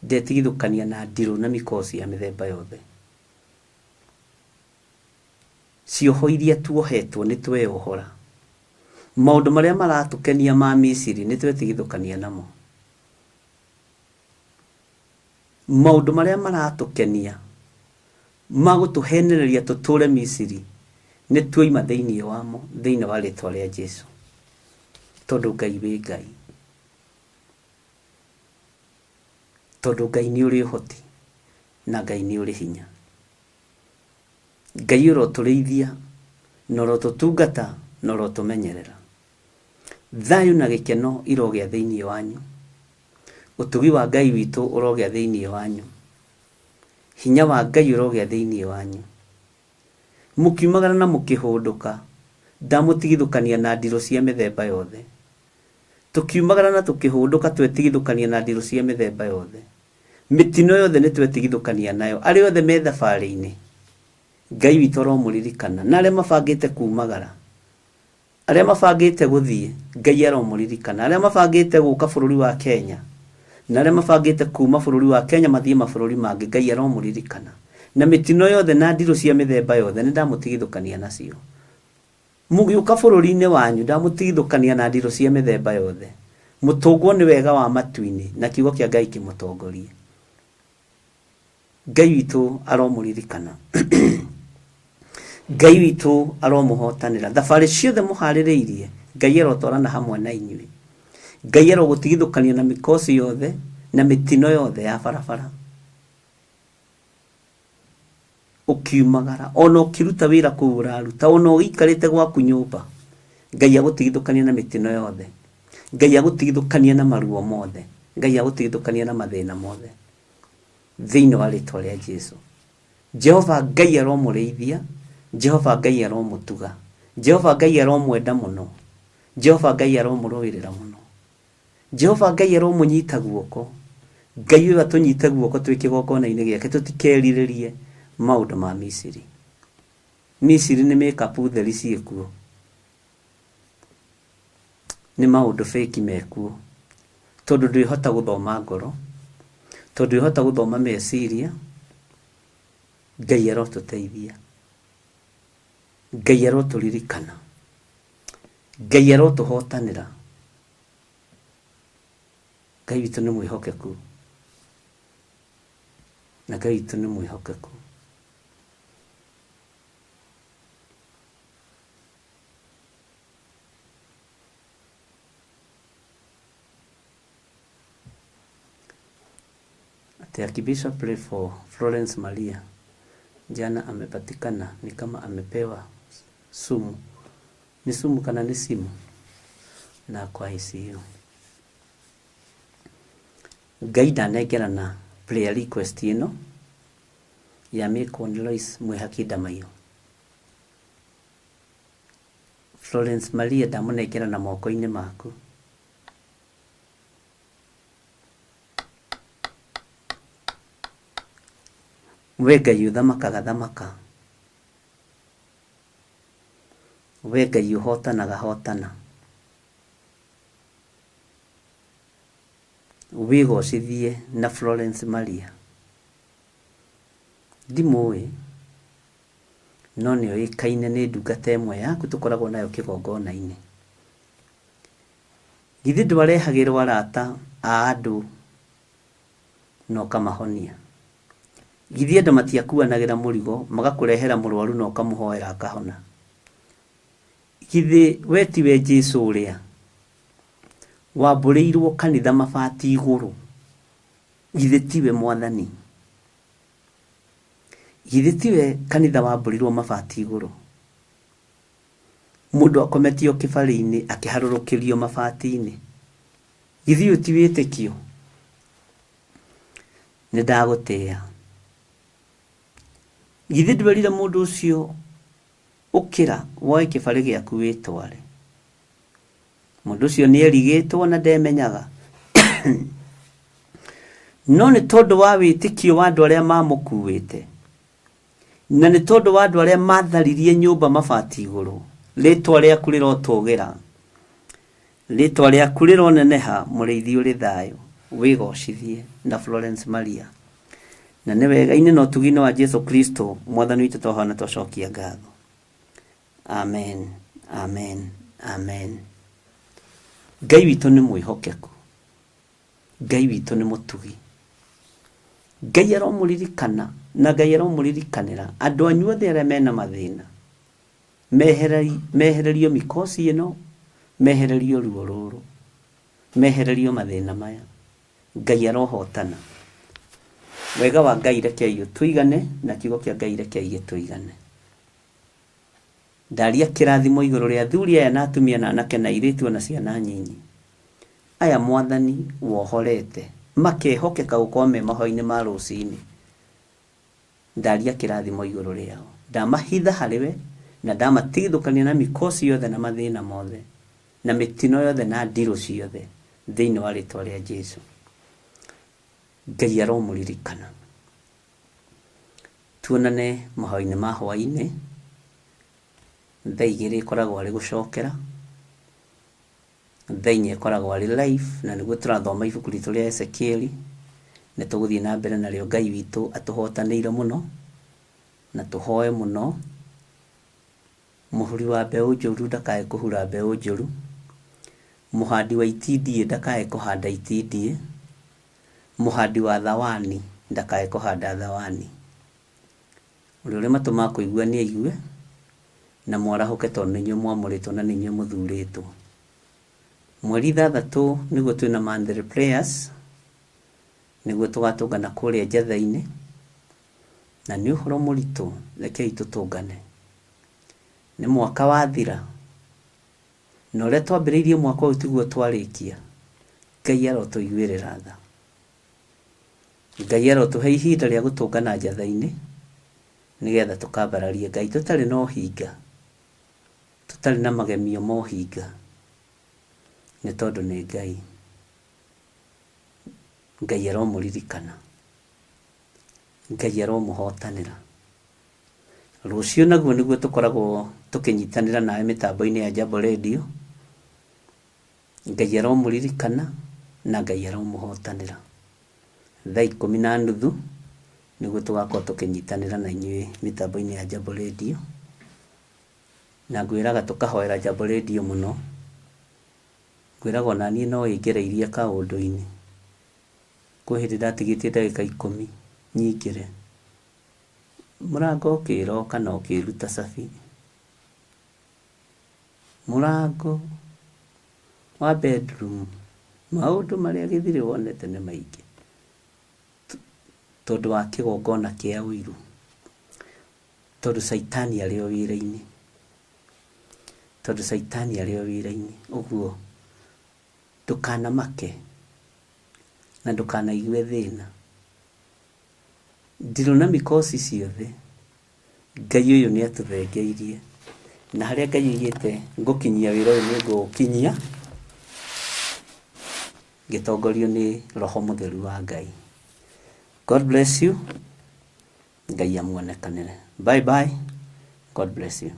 ndetigithũkania na ndirũ na mĩkosi ya mĩthemba yothe. Cioho iria tuohetwo nĩ tweyohora. Maũndũ marĩa maratũkenia ma Misiri nĩ twetigithũkania namo. Maũndũ marĩa maratũkenia ma gũtũhenereria tũtũre Misiri nĩ tuoima thĩinĩ wamo thĩinĩ wa rĩtwa rĩa Jesu. Tondũ Ngai wĩ Ngai. Tondũ Ngai nĩ ũrĩ ũhoti na Ngai nĩ ũrĩ hinya. Ngai ũrotũrĩithia na ũrotũtungata na ũrotũmenyerera. Thayũ na gĩkeno irogĩa thĩinĩ wanyu. Ũtugi wa Ngai witũ ũrogĩa thĩinĩ wanyu. Hinya wa Ngai ũrogĩa thĩinĩ wanyu. Mũkiumagara na mũkĩhũndũka, ndamũtigithũkania na ndirũ cia mĩthemba yothe. Tũkiumagara na tũkĩhũndũka twetigithũkania na ndirũ cia mĩthemba yothe. Mĩtino yothe nĩ twetigithũkania nayo. Arĩa othe me thabarĩ-inĩ, Ngai witũ aromũririkana. Na arĩa mabangĩte kumagara, arĩa mabangĩte gũthiĩ, Ngai aromũririkana. Arĩa mabangĩte gũka bũrũri wa Kenya, na arĩa mabangĩte kuma bũrũri wa Kenya mathiĩ mabũrũri mangĩ, Ngai aromũririkana. Na mĩtino yothe na ndirũ cia mĩthemba yothe nĩ ndamũtigithũkania nacio. Mũgĩũka bũrũri-inĩ wanyu, ndamũtigithũkania na ndirũ cia mĩthemba yothe. Mũtũngwo nĩ wega wa matu-inĩ, na kiugo kĩa Ngai kĩmũtongorie. Ngai witũ aromũririkana. Ngai witũ aromũhotanĩra. Thabarĩ ciothe mũharĩrĩirie, Ngai arotwarana hamwe na inyuĩ. Ngai arogũtigithũkania na mĩkosi yothe na mĩtino yothe ya barabara. Ũkiumagara, ona ũkĩruta wĩra kũu ũraruta, ona ũikarĩte gwaku nyũmba, Ngai agũtigithũkania na mĩtino yothe. Ngai agũtigithũkania na maruo mothe. Ngai agũtigithũkania na mathĩna mothe. Thĩinĩ wa rĩtwa rĩa Jesu. Jehova Ngai aromũrĩithia, Jehova Ngai aromũtuga, Jehova Ngai aromwenda mũno, Jehova Ngai aromũrũĩrĩra mũno. Jehova Ngai aromũnyita guoko. Ngai ũyũ atũnyite guoko twĩ kĩgongona-inĩ gĩake tũtikerirĩrie maũndũ ma Misiri. Misiri nĩ makeup theri ciĩkuo. Nĩ maũndũ fake mekuo. Tondũ ndwĩhota gũthoma ngoro, tondũ ndwĩhota gũthoma meciria, Ngai arotũteithia. Ngai arotũririkana. Ngai arotũhotanĩra. Ngai witũ nĩ mwĩhokeku. Na Ngai witũ nĩ mwĩhokeku. Ati Archbishop pray for Florence Maria. Jana amepatikana ni kama amepewa sumu. Ni sumu kana ni simu? Na kwa ICU. Ngai ndanengerana prayer request ĩno ya mĩkwo nĩ Lois Mwĩhaki Ndamaiyũ. Florence Maria ndamũnengerana moko-inĩ maku. We Ngai ũthamakaga thamaka. We Ngai ũhotanaga hotana. Wĩgocithie na Florence Maria. Ndimũĩ, no nĩoĩkaine nĩ ndungata ĩmwe yaku tũkoragwo nayo kĩgongona-inĩ. Githĩ ndwarehagĩrwo arata a andũ na ũkamahonia? Githĩ andũ matiakuanagĩra mũrigo magakũrehera mũrwaru na ũkamũhoera akahona? Githĩ we tiwe Jesu ũrĩa wambũrĩirwo kanitha mabati igũrũ? Githĩ tiwe Mwathani? Githĩ tiwe kanitha wambũrirwo mabati igũrũ? Mũndũ akometio kĩbarĩ-inĩ akĩharũrũkĩrio mabati-inĩ. Githĩ ũyũ ti wĩtĩkio? Nĩ ndagũtĩĩa. Githĩ ndwerire mũndũ ũcio ũkĩra woe kĩbarĩ gĩaku wĩtware? Mũndũ ũcio nĩ erigĩtwo na ndemenyaga. No nĩ tondũ wa wĩtĩkio wa andũ arĩa mamũkuĩte, Na nĩ tondũ wa andũ arĩa maatharirie nyũmba mabati igũrũ, rĩĩtwa rĩaku rĩrotũũgĩra, rĩĩtwa rĩaku rĩroneneha, Mũrĩithi ũrĩ thayũ, wĩgoocithie. Na Florence Maria. Na nĩ wega-inĩ na ũtugi-inĩ wa Jesu Kristo, Mwathani witũ twahoya na twacokia ngatho. Amen, amen, amen. Ngai witũ nĩ mwĩhokeku. Ngai witũ nĩ mũtugi. Ngai aromũririkana na Ngai aromũririkanĩra andũ anyu othe arĩa mena mathĩna mehererio mikosi ĩno, mehererio ruo rũrũ, mehererio mathĩna maya. Ngai arohotana. Wega wa Ngai rekei ũtũigane na kiugo kĩa Ngai rekei gĩtũigane. Ndaria kĩrathimo igũrũ rĩa athuri aya na atumia na anake na airĩtu o na ciana nyinyi, aya Mwathani wohorete makehokeka gũkorwo me mahoya-inĩ ma rũcinĩ. Ndaria kĩrathimo igũrũ rĩao. Ndamahitha harĩ we na ndamatigithũkania na mikosi yothe na mathĩna mothe na mĩtino yothe na ndirũ ciothe thĩinĩ wa rĩtwa rĩa Jesu. Ngai aromũririkana. Tuonane mahoya-inĩ ma hwaĩ-inĩ, thaa igĩrĩ ĩkoragwo arĩ gũcokera, thaa inya ĩkoragwo arĩ live, na nĩguo tũrathoma ibuku ritũ rĩa Ezekieli, nĩ tũgũthiĩ na mbere narĩo Ngai witũ atũhotanĩire mũno, na tũhoe mũno, mũhuri wa mbeũ njũru ndakae kũhura mbeũ njũru, mũhandi wa itindiĩ ndakae kũhanda itindiĩ, Mũhandi wa thawani ndakae kũhanda thawani. Ũrĩa ũrĩ matũ ma kũigua nĩaigue, na mwarahũke tondũ nĩ inyuĩ mwamũrĩtwo na nĩ inyuĩ mũthurĩtwo. Mweri ithathatũ nĩguo twĩna monthly prayers, nĩguo tũgatũngana kũrĩa Njatha-inĩ. Na nĩ ũhoro mũritũ, rekei tũtũngane. Nĩ mwaka wathira, na ũrĩa twambĩrĩirie mwaka ũyũ tiguo twarĩkia. Ngai arotũiguĩrĩra tha. Ngai arotũhe ihinda rĩa gũtũngana njatha-inĩ, nĩgetha tũkambararie Ngai tũtarĩ na ũhinga, tũtarĩ na magemio ma ũhinga, nĩ tondũ nĩ Ngai. Ngai aromũririkana. Ngai aromũhotanĩra. Rũciũ naguo nĩguo tũkoragwo tũkĩnyitanĩra nawe mĩtambo-inĩ ya Jambo Radio. Ngai aromũririkana na Ngai aromũhotanĩra. Thaa 10:30 nĩguo tũgakorwo tũkĩnyitanĩra na inyuĩ mĩtambo-inĩ ya Jambo Radio. Na ngwĩraga tũkahoera Jambo Radio mũno. Ngwĩraga ona niĩ no ĩngereirie kaũndũ-inĩ. Kwĩ hĩndĩ ndatigĩtie ndagĩka 10 nyingĩre. Mũrango ũkĩroka na ũkĩruta cabi. Mũrango wa bedroom, maũndũ marĩa gĩthirĩ wonete nĩ maingĩ tondũ wa kĩgongona kĩa ũiru, tondũ caitani arĩ o wĩra-inĩ, tondũ caitani arĩ o wĩra-inĩ. Ũguo ndũkanamake na ndũkanaigue thĩna. Ndirũ na mikosi ciothe, Ngai ũyũ nĩ atũthengeirie, na harĩa Ngai aigĩte ngũkinyia wĩra ũyũ nĩ ngũũkinyia, ngĩtongorio nĩ Roho Mũtheru wa Ngai. God bless you, Ngai amuonekanĩre. Bye bye, God bless you.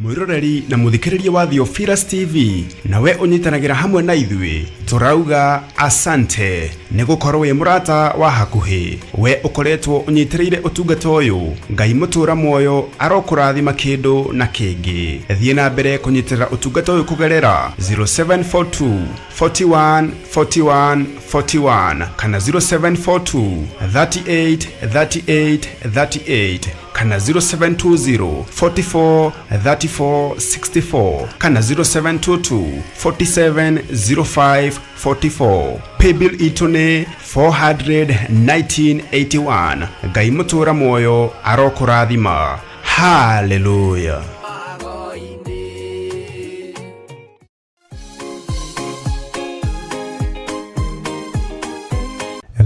Mwiroreri na muthikiriria wa Theophilus TV, nawe ũnyitanagĩra hamwe na ithuĩ, tũrauga asante nĩ gũkorwo wĩ mũrata wa hakuhĩ. We ũkoretwo ũnyitĩrĩire ũtungata ũyũ, Ngai mũtũra muoyo arokũrathima kĩndũ na kĩngĩ. Thiĩ na mbere kũnyitĩrĩra ũtungata ũyũ kũgerera 0742 41 41 41 kana 0742 38 38 38 kana 0720 44 34 64 kana 0722 47 05 44. Paybill itũ nĩ 41981. Ngai mũtũra muoyo arokũrathima. Haleluya.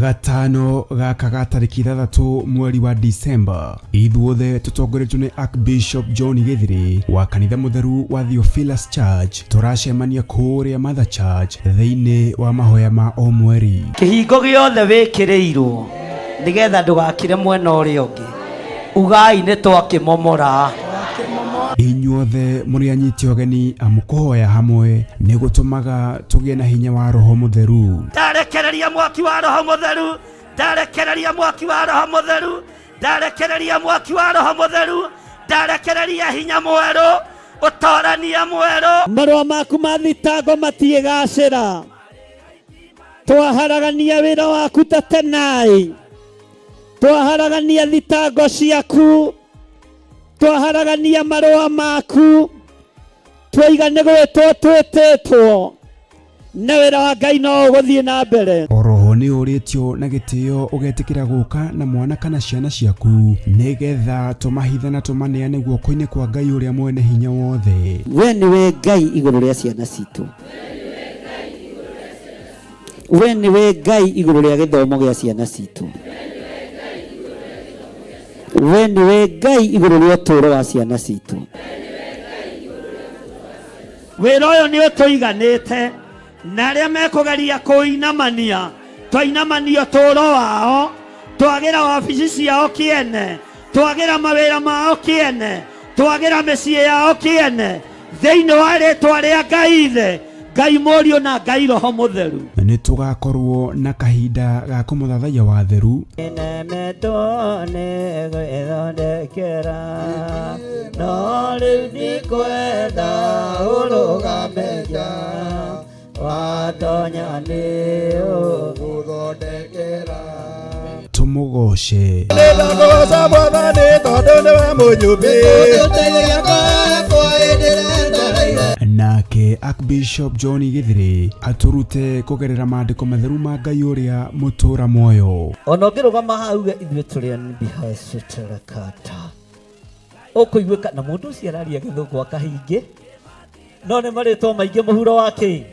Gatano gaka ga tarĩki 6 mweri wa Disemba, ithuothe tũtongoretio nĩ Archbishop John Gĩthirĩ wa kanitha mũtheru wa Theophilus Church, tũracemania kũrĩa Mother Church thĩinĩ wa mahoya ma o mweri. Kĩhingo gĩothe wĩkĩrĩirwo nĩgetha ndũgakire mwena ũrĩa ũngĩ, ugai nĩ twakĩmomora. Inyuothe mũrĩ anyiti ũgeni, amu kũhoya hamwe nĩ gũtũmaga tũgĩe na hinya wa Roho Mũtheru. Ndarekereria mwaki wa Roho Mũtheru, ndarekereria mwaki wa Roho Mũtheru, ndarekereria mwaki wa Roho Mũtheru, ndarekereria hinya mwerũ, ũtorania mwerũ. Marũa maku ma thitango matiĩgacĩra. Twaharagania wĩra waku ta tenai, twaharagania thitango ciaku, twaharagania marũa maku, twaiga nĩ gwĩtwo twĩtĩtwo, na wĩra wa Ngai no ũgũthiĩ na mbere. Oroho nĩ ũrĩtio na gĩtĩo ũgetĩkĩra gũka na mwana kana ciana ciaku, nĩgetha tũmahithe na tũmaneane guoko-inĩ kwa Ngai ũrĩa mwene hinya wothe. We nĩwe Ngai igũrũ rĩa ciana citũ. We nĩwe Ngai igũrũ rĩa gĩthomo gĩa ciana citũ. We nĩwe Ngai igũrũ rĩa ũtũũro wa ciana citũ. Wĩra ũyũ nĩ ũtũiganĩte. Na arĩa mekũgeria kũinamania, twainamania ũtũũro wao, twagĩra wabici ciao kĩene, twagĩra mawĩra mao kĩene, twagĩra mĩciĩ yao kĩene, thĩinĩ wa rĩtwa rĩa Ngai Ithe, Ngai Mũriũ na Ngai Roho Mũtheru. Nĩ tũgakorwo na kahinda ga kũmũthathaiya wa theru. Nemetwo nĩ gwĩthondekera, no rĩu ndikwenda ũrũgame nja, watonya nĩ ũgũthondekera. Tũmũgoce. Nĩndakũgoca Mwathani tondũ nĩwe mũnyũmbi. Nake Archbishop John Githiri atũrute kũgerera maandĩko matheru ma Ngai ũrĩa mũtũra muoyo. Ona ũngĩrũgama haha uge ithuĩ tũrĩ anbihacĩtĩrekata ũkũiguĩka na mũndũ ũcio araria gĩthũngũ akahingĩ, no nĩ marĩtwa maingĩ mũhuro wa kĩ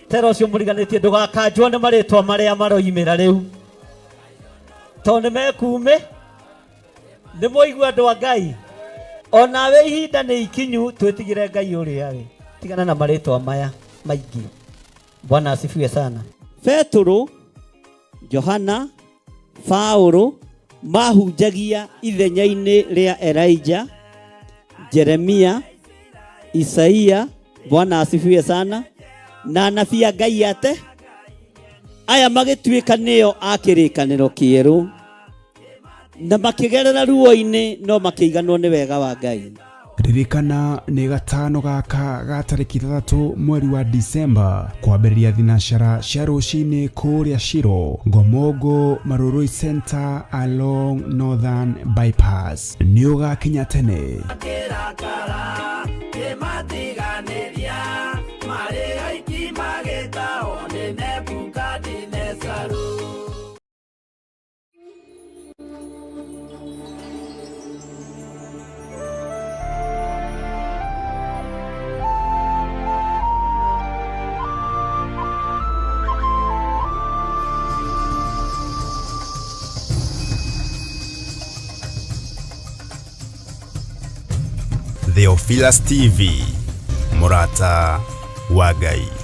tera ũcio mũriganĩtie ndũgakanjwo nĩ marĩtwa marĩa maroimĩra rĩu tondũ nĩ mekuumĩ. Nĩ mwaigua andũ a Ngai, onawe ihinda nĩ ikinyu twĩtigĩre Ngai ũrĩa rĩ, tigana na marĩtwa maya maingĩ. Bwana asifiwe sana. Petũrũ, Johana, Paũlũ mahunjagia ithenya-inĩ rĩa Elijah, Jeremia, Isaia, Bwana asifiwe sana, na anabii a Ngai ate aya magĩtuĩka nĩo a kĩrĩkanĩro kĩerũ, na makĩgerera ruo-inĩ no makĩiganwo nĩ wega wa Ngai. Ririkana nĩ gatano gaka ga tarĩki 6 mweri wa Disemba kwambĩrĩria thinacara cia rũcinĩ kũrĩa Shiro, Ngomongo, Marurui Center along Northern Bypass. Nĩ ũgakinya tene. Kĩrakara kĩmatiganĩria marĩ aiki magĩtahwo nĩ Nebukadinezaru. Theophilus TV, mũrata wa Ngai.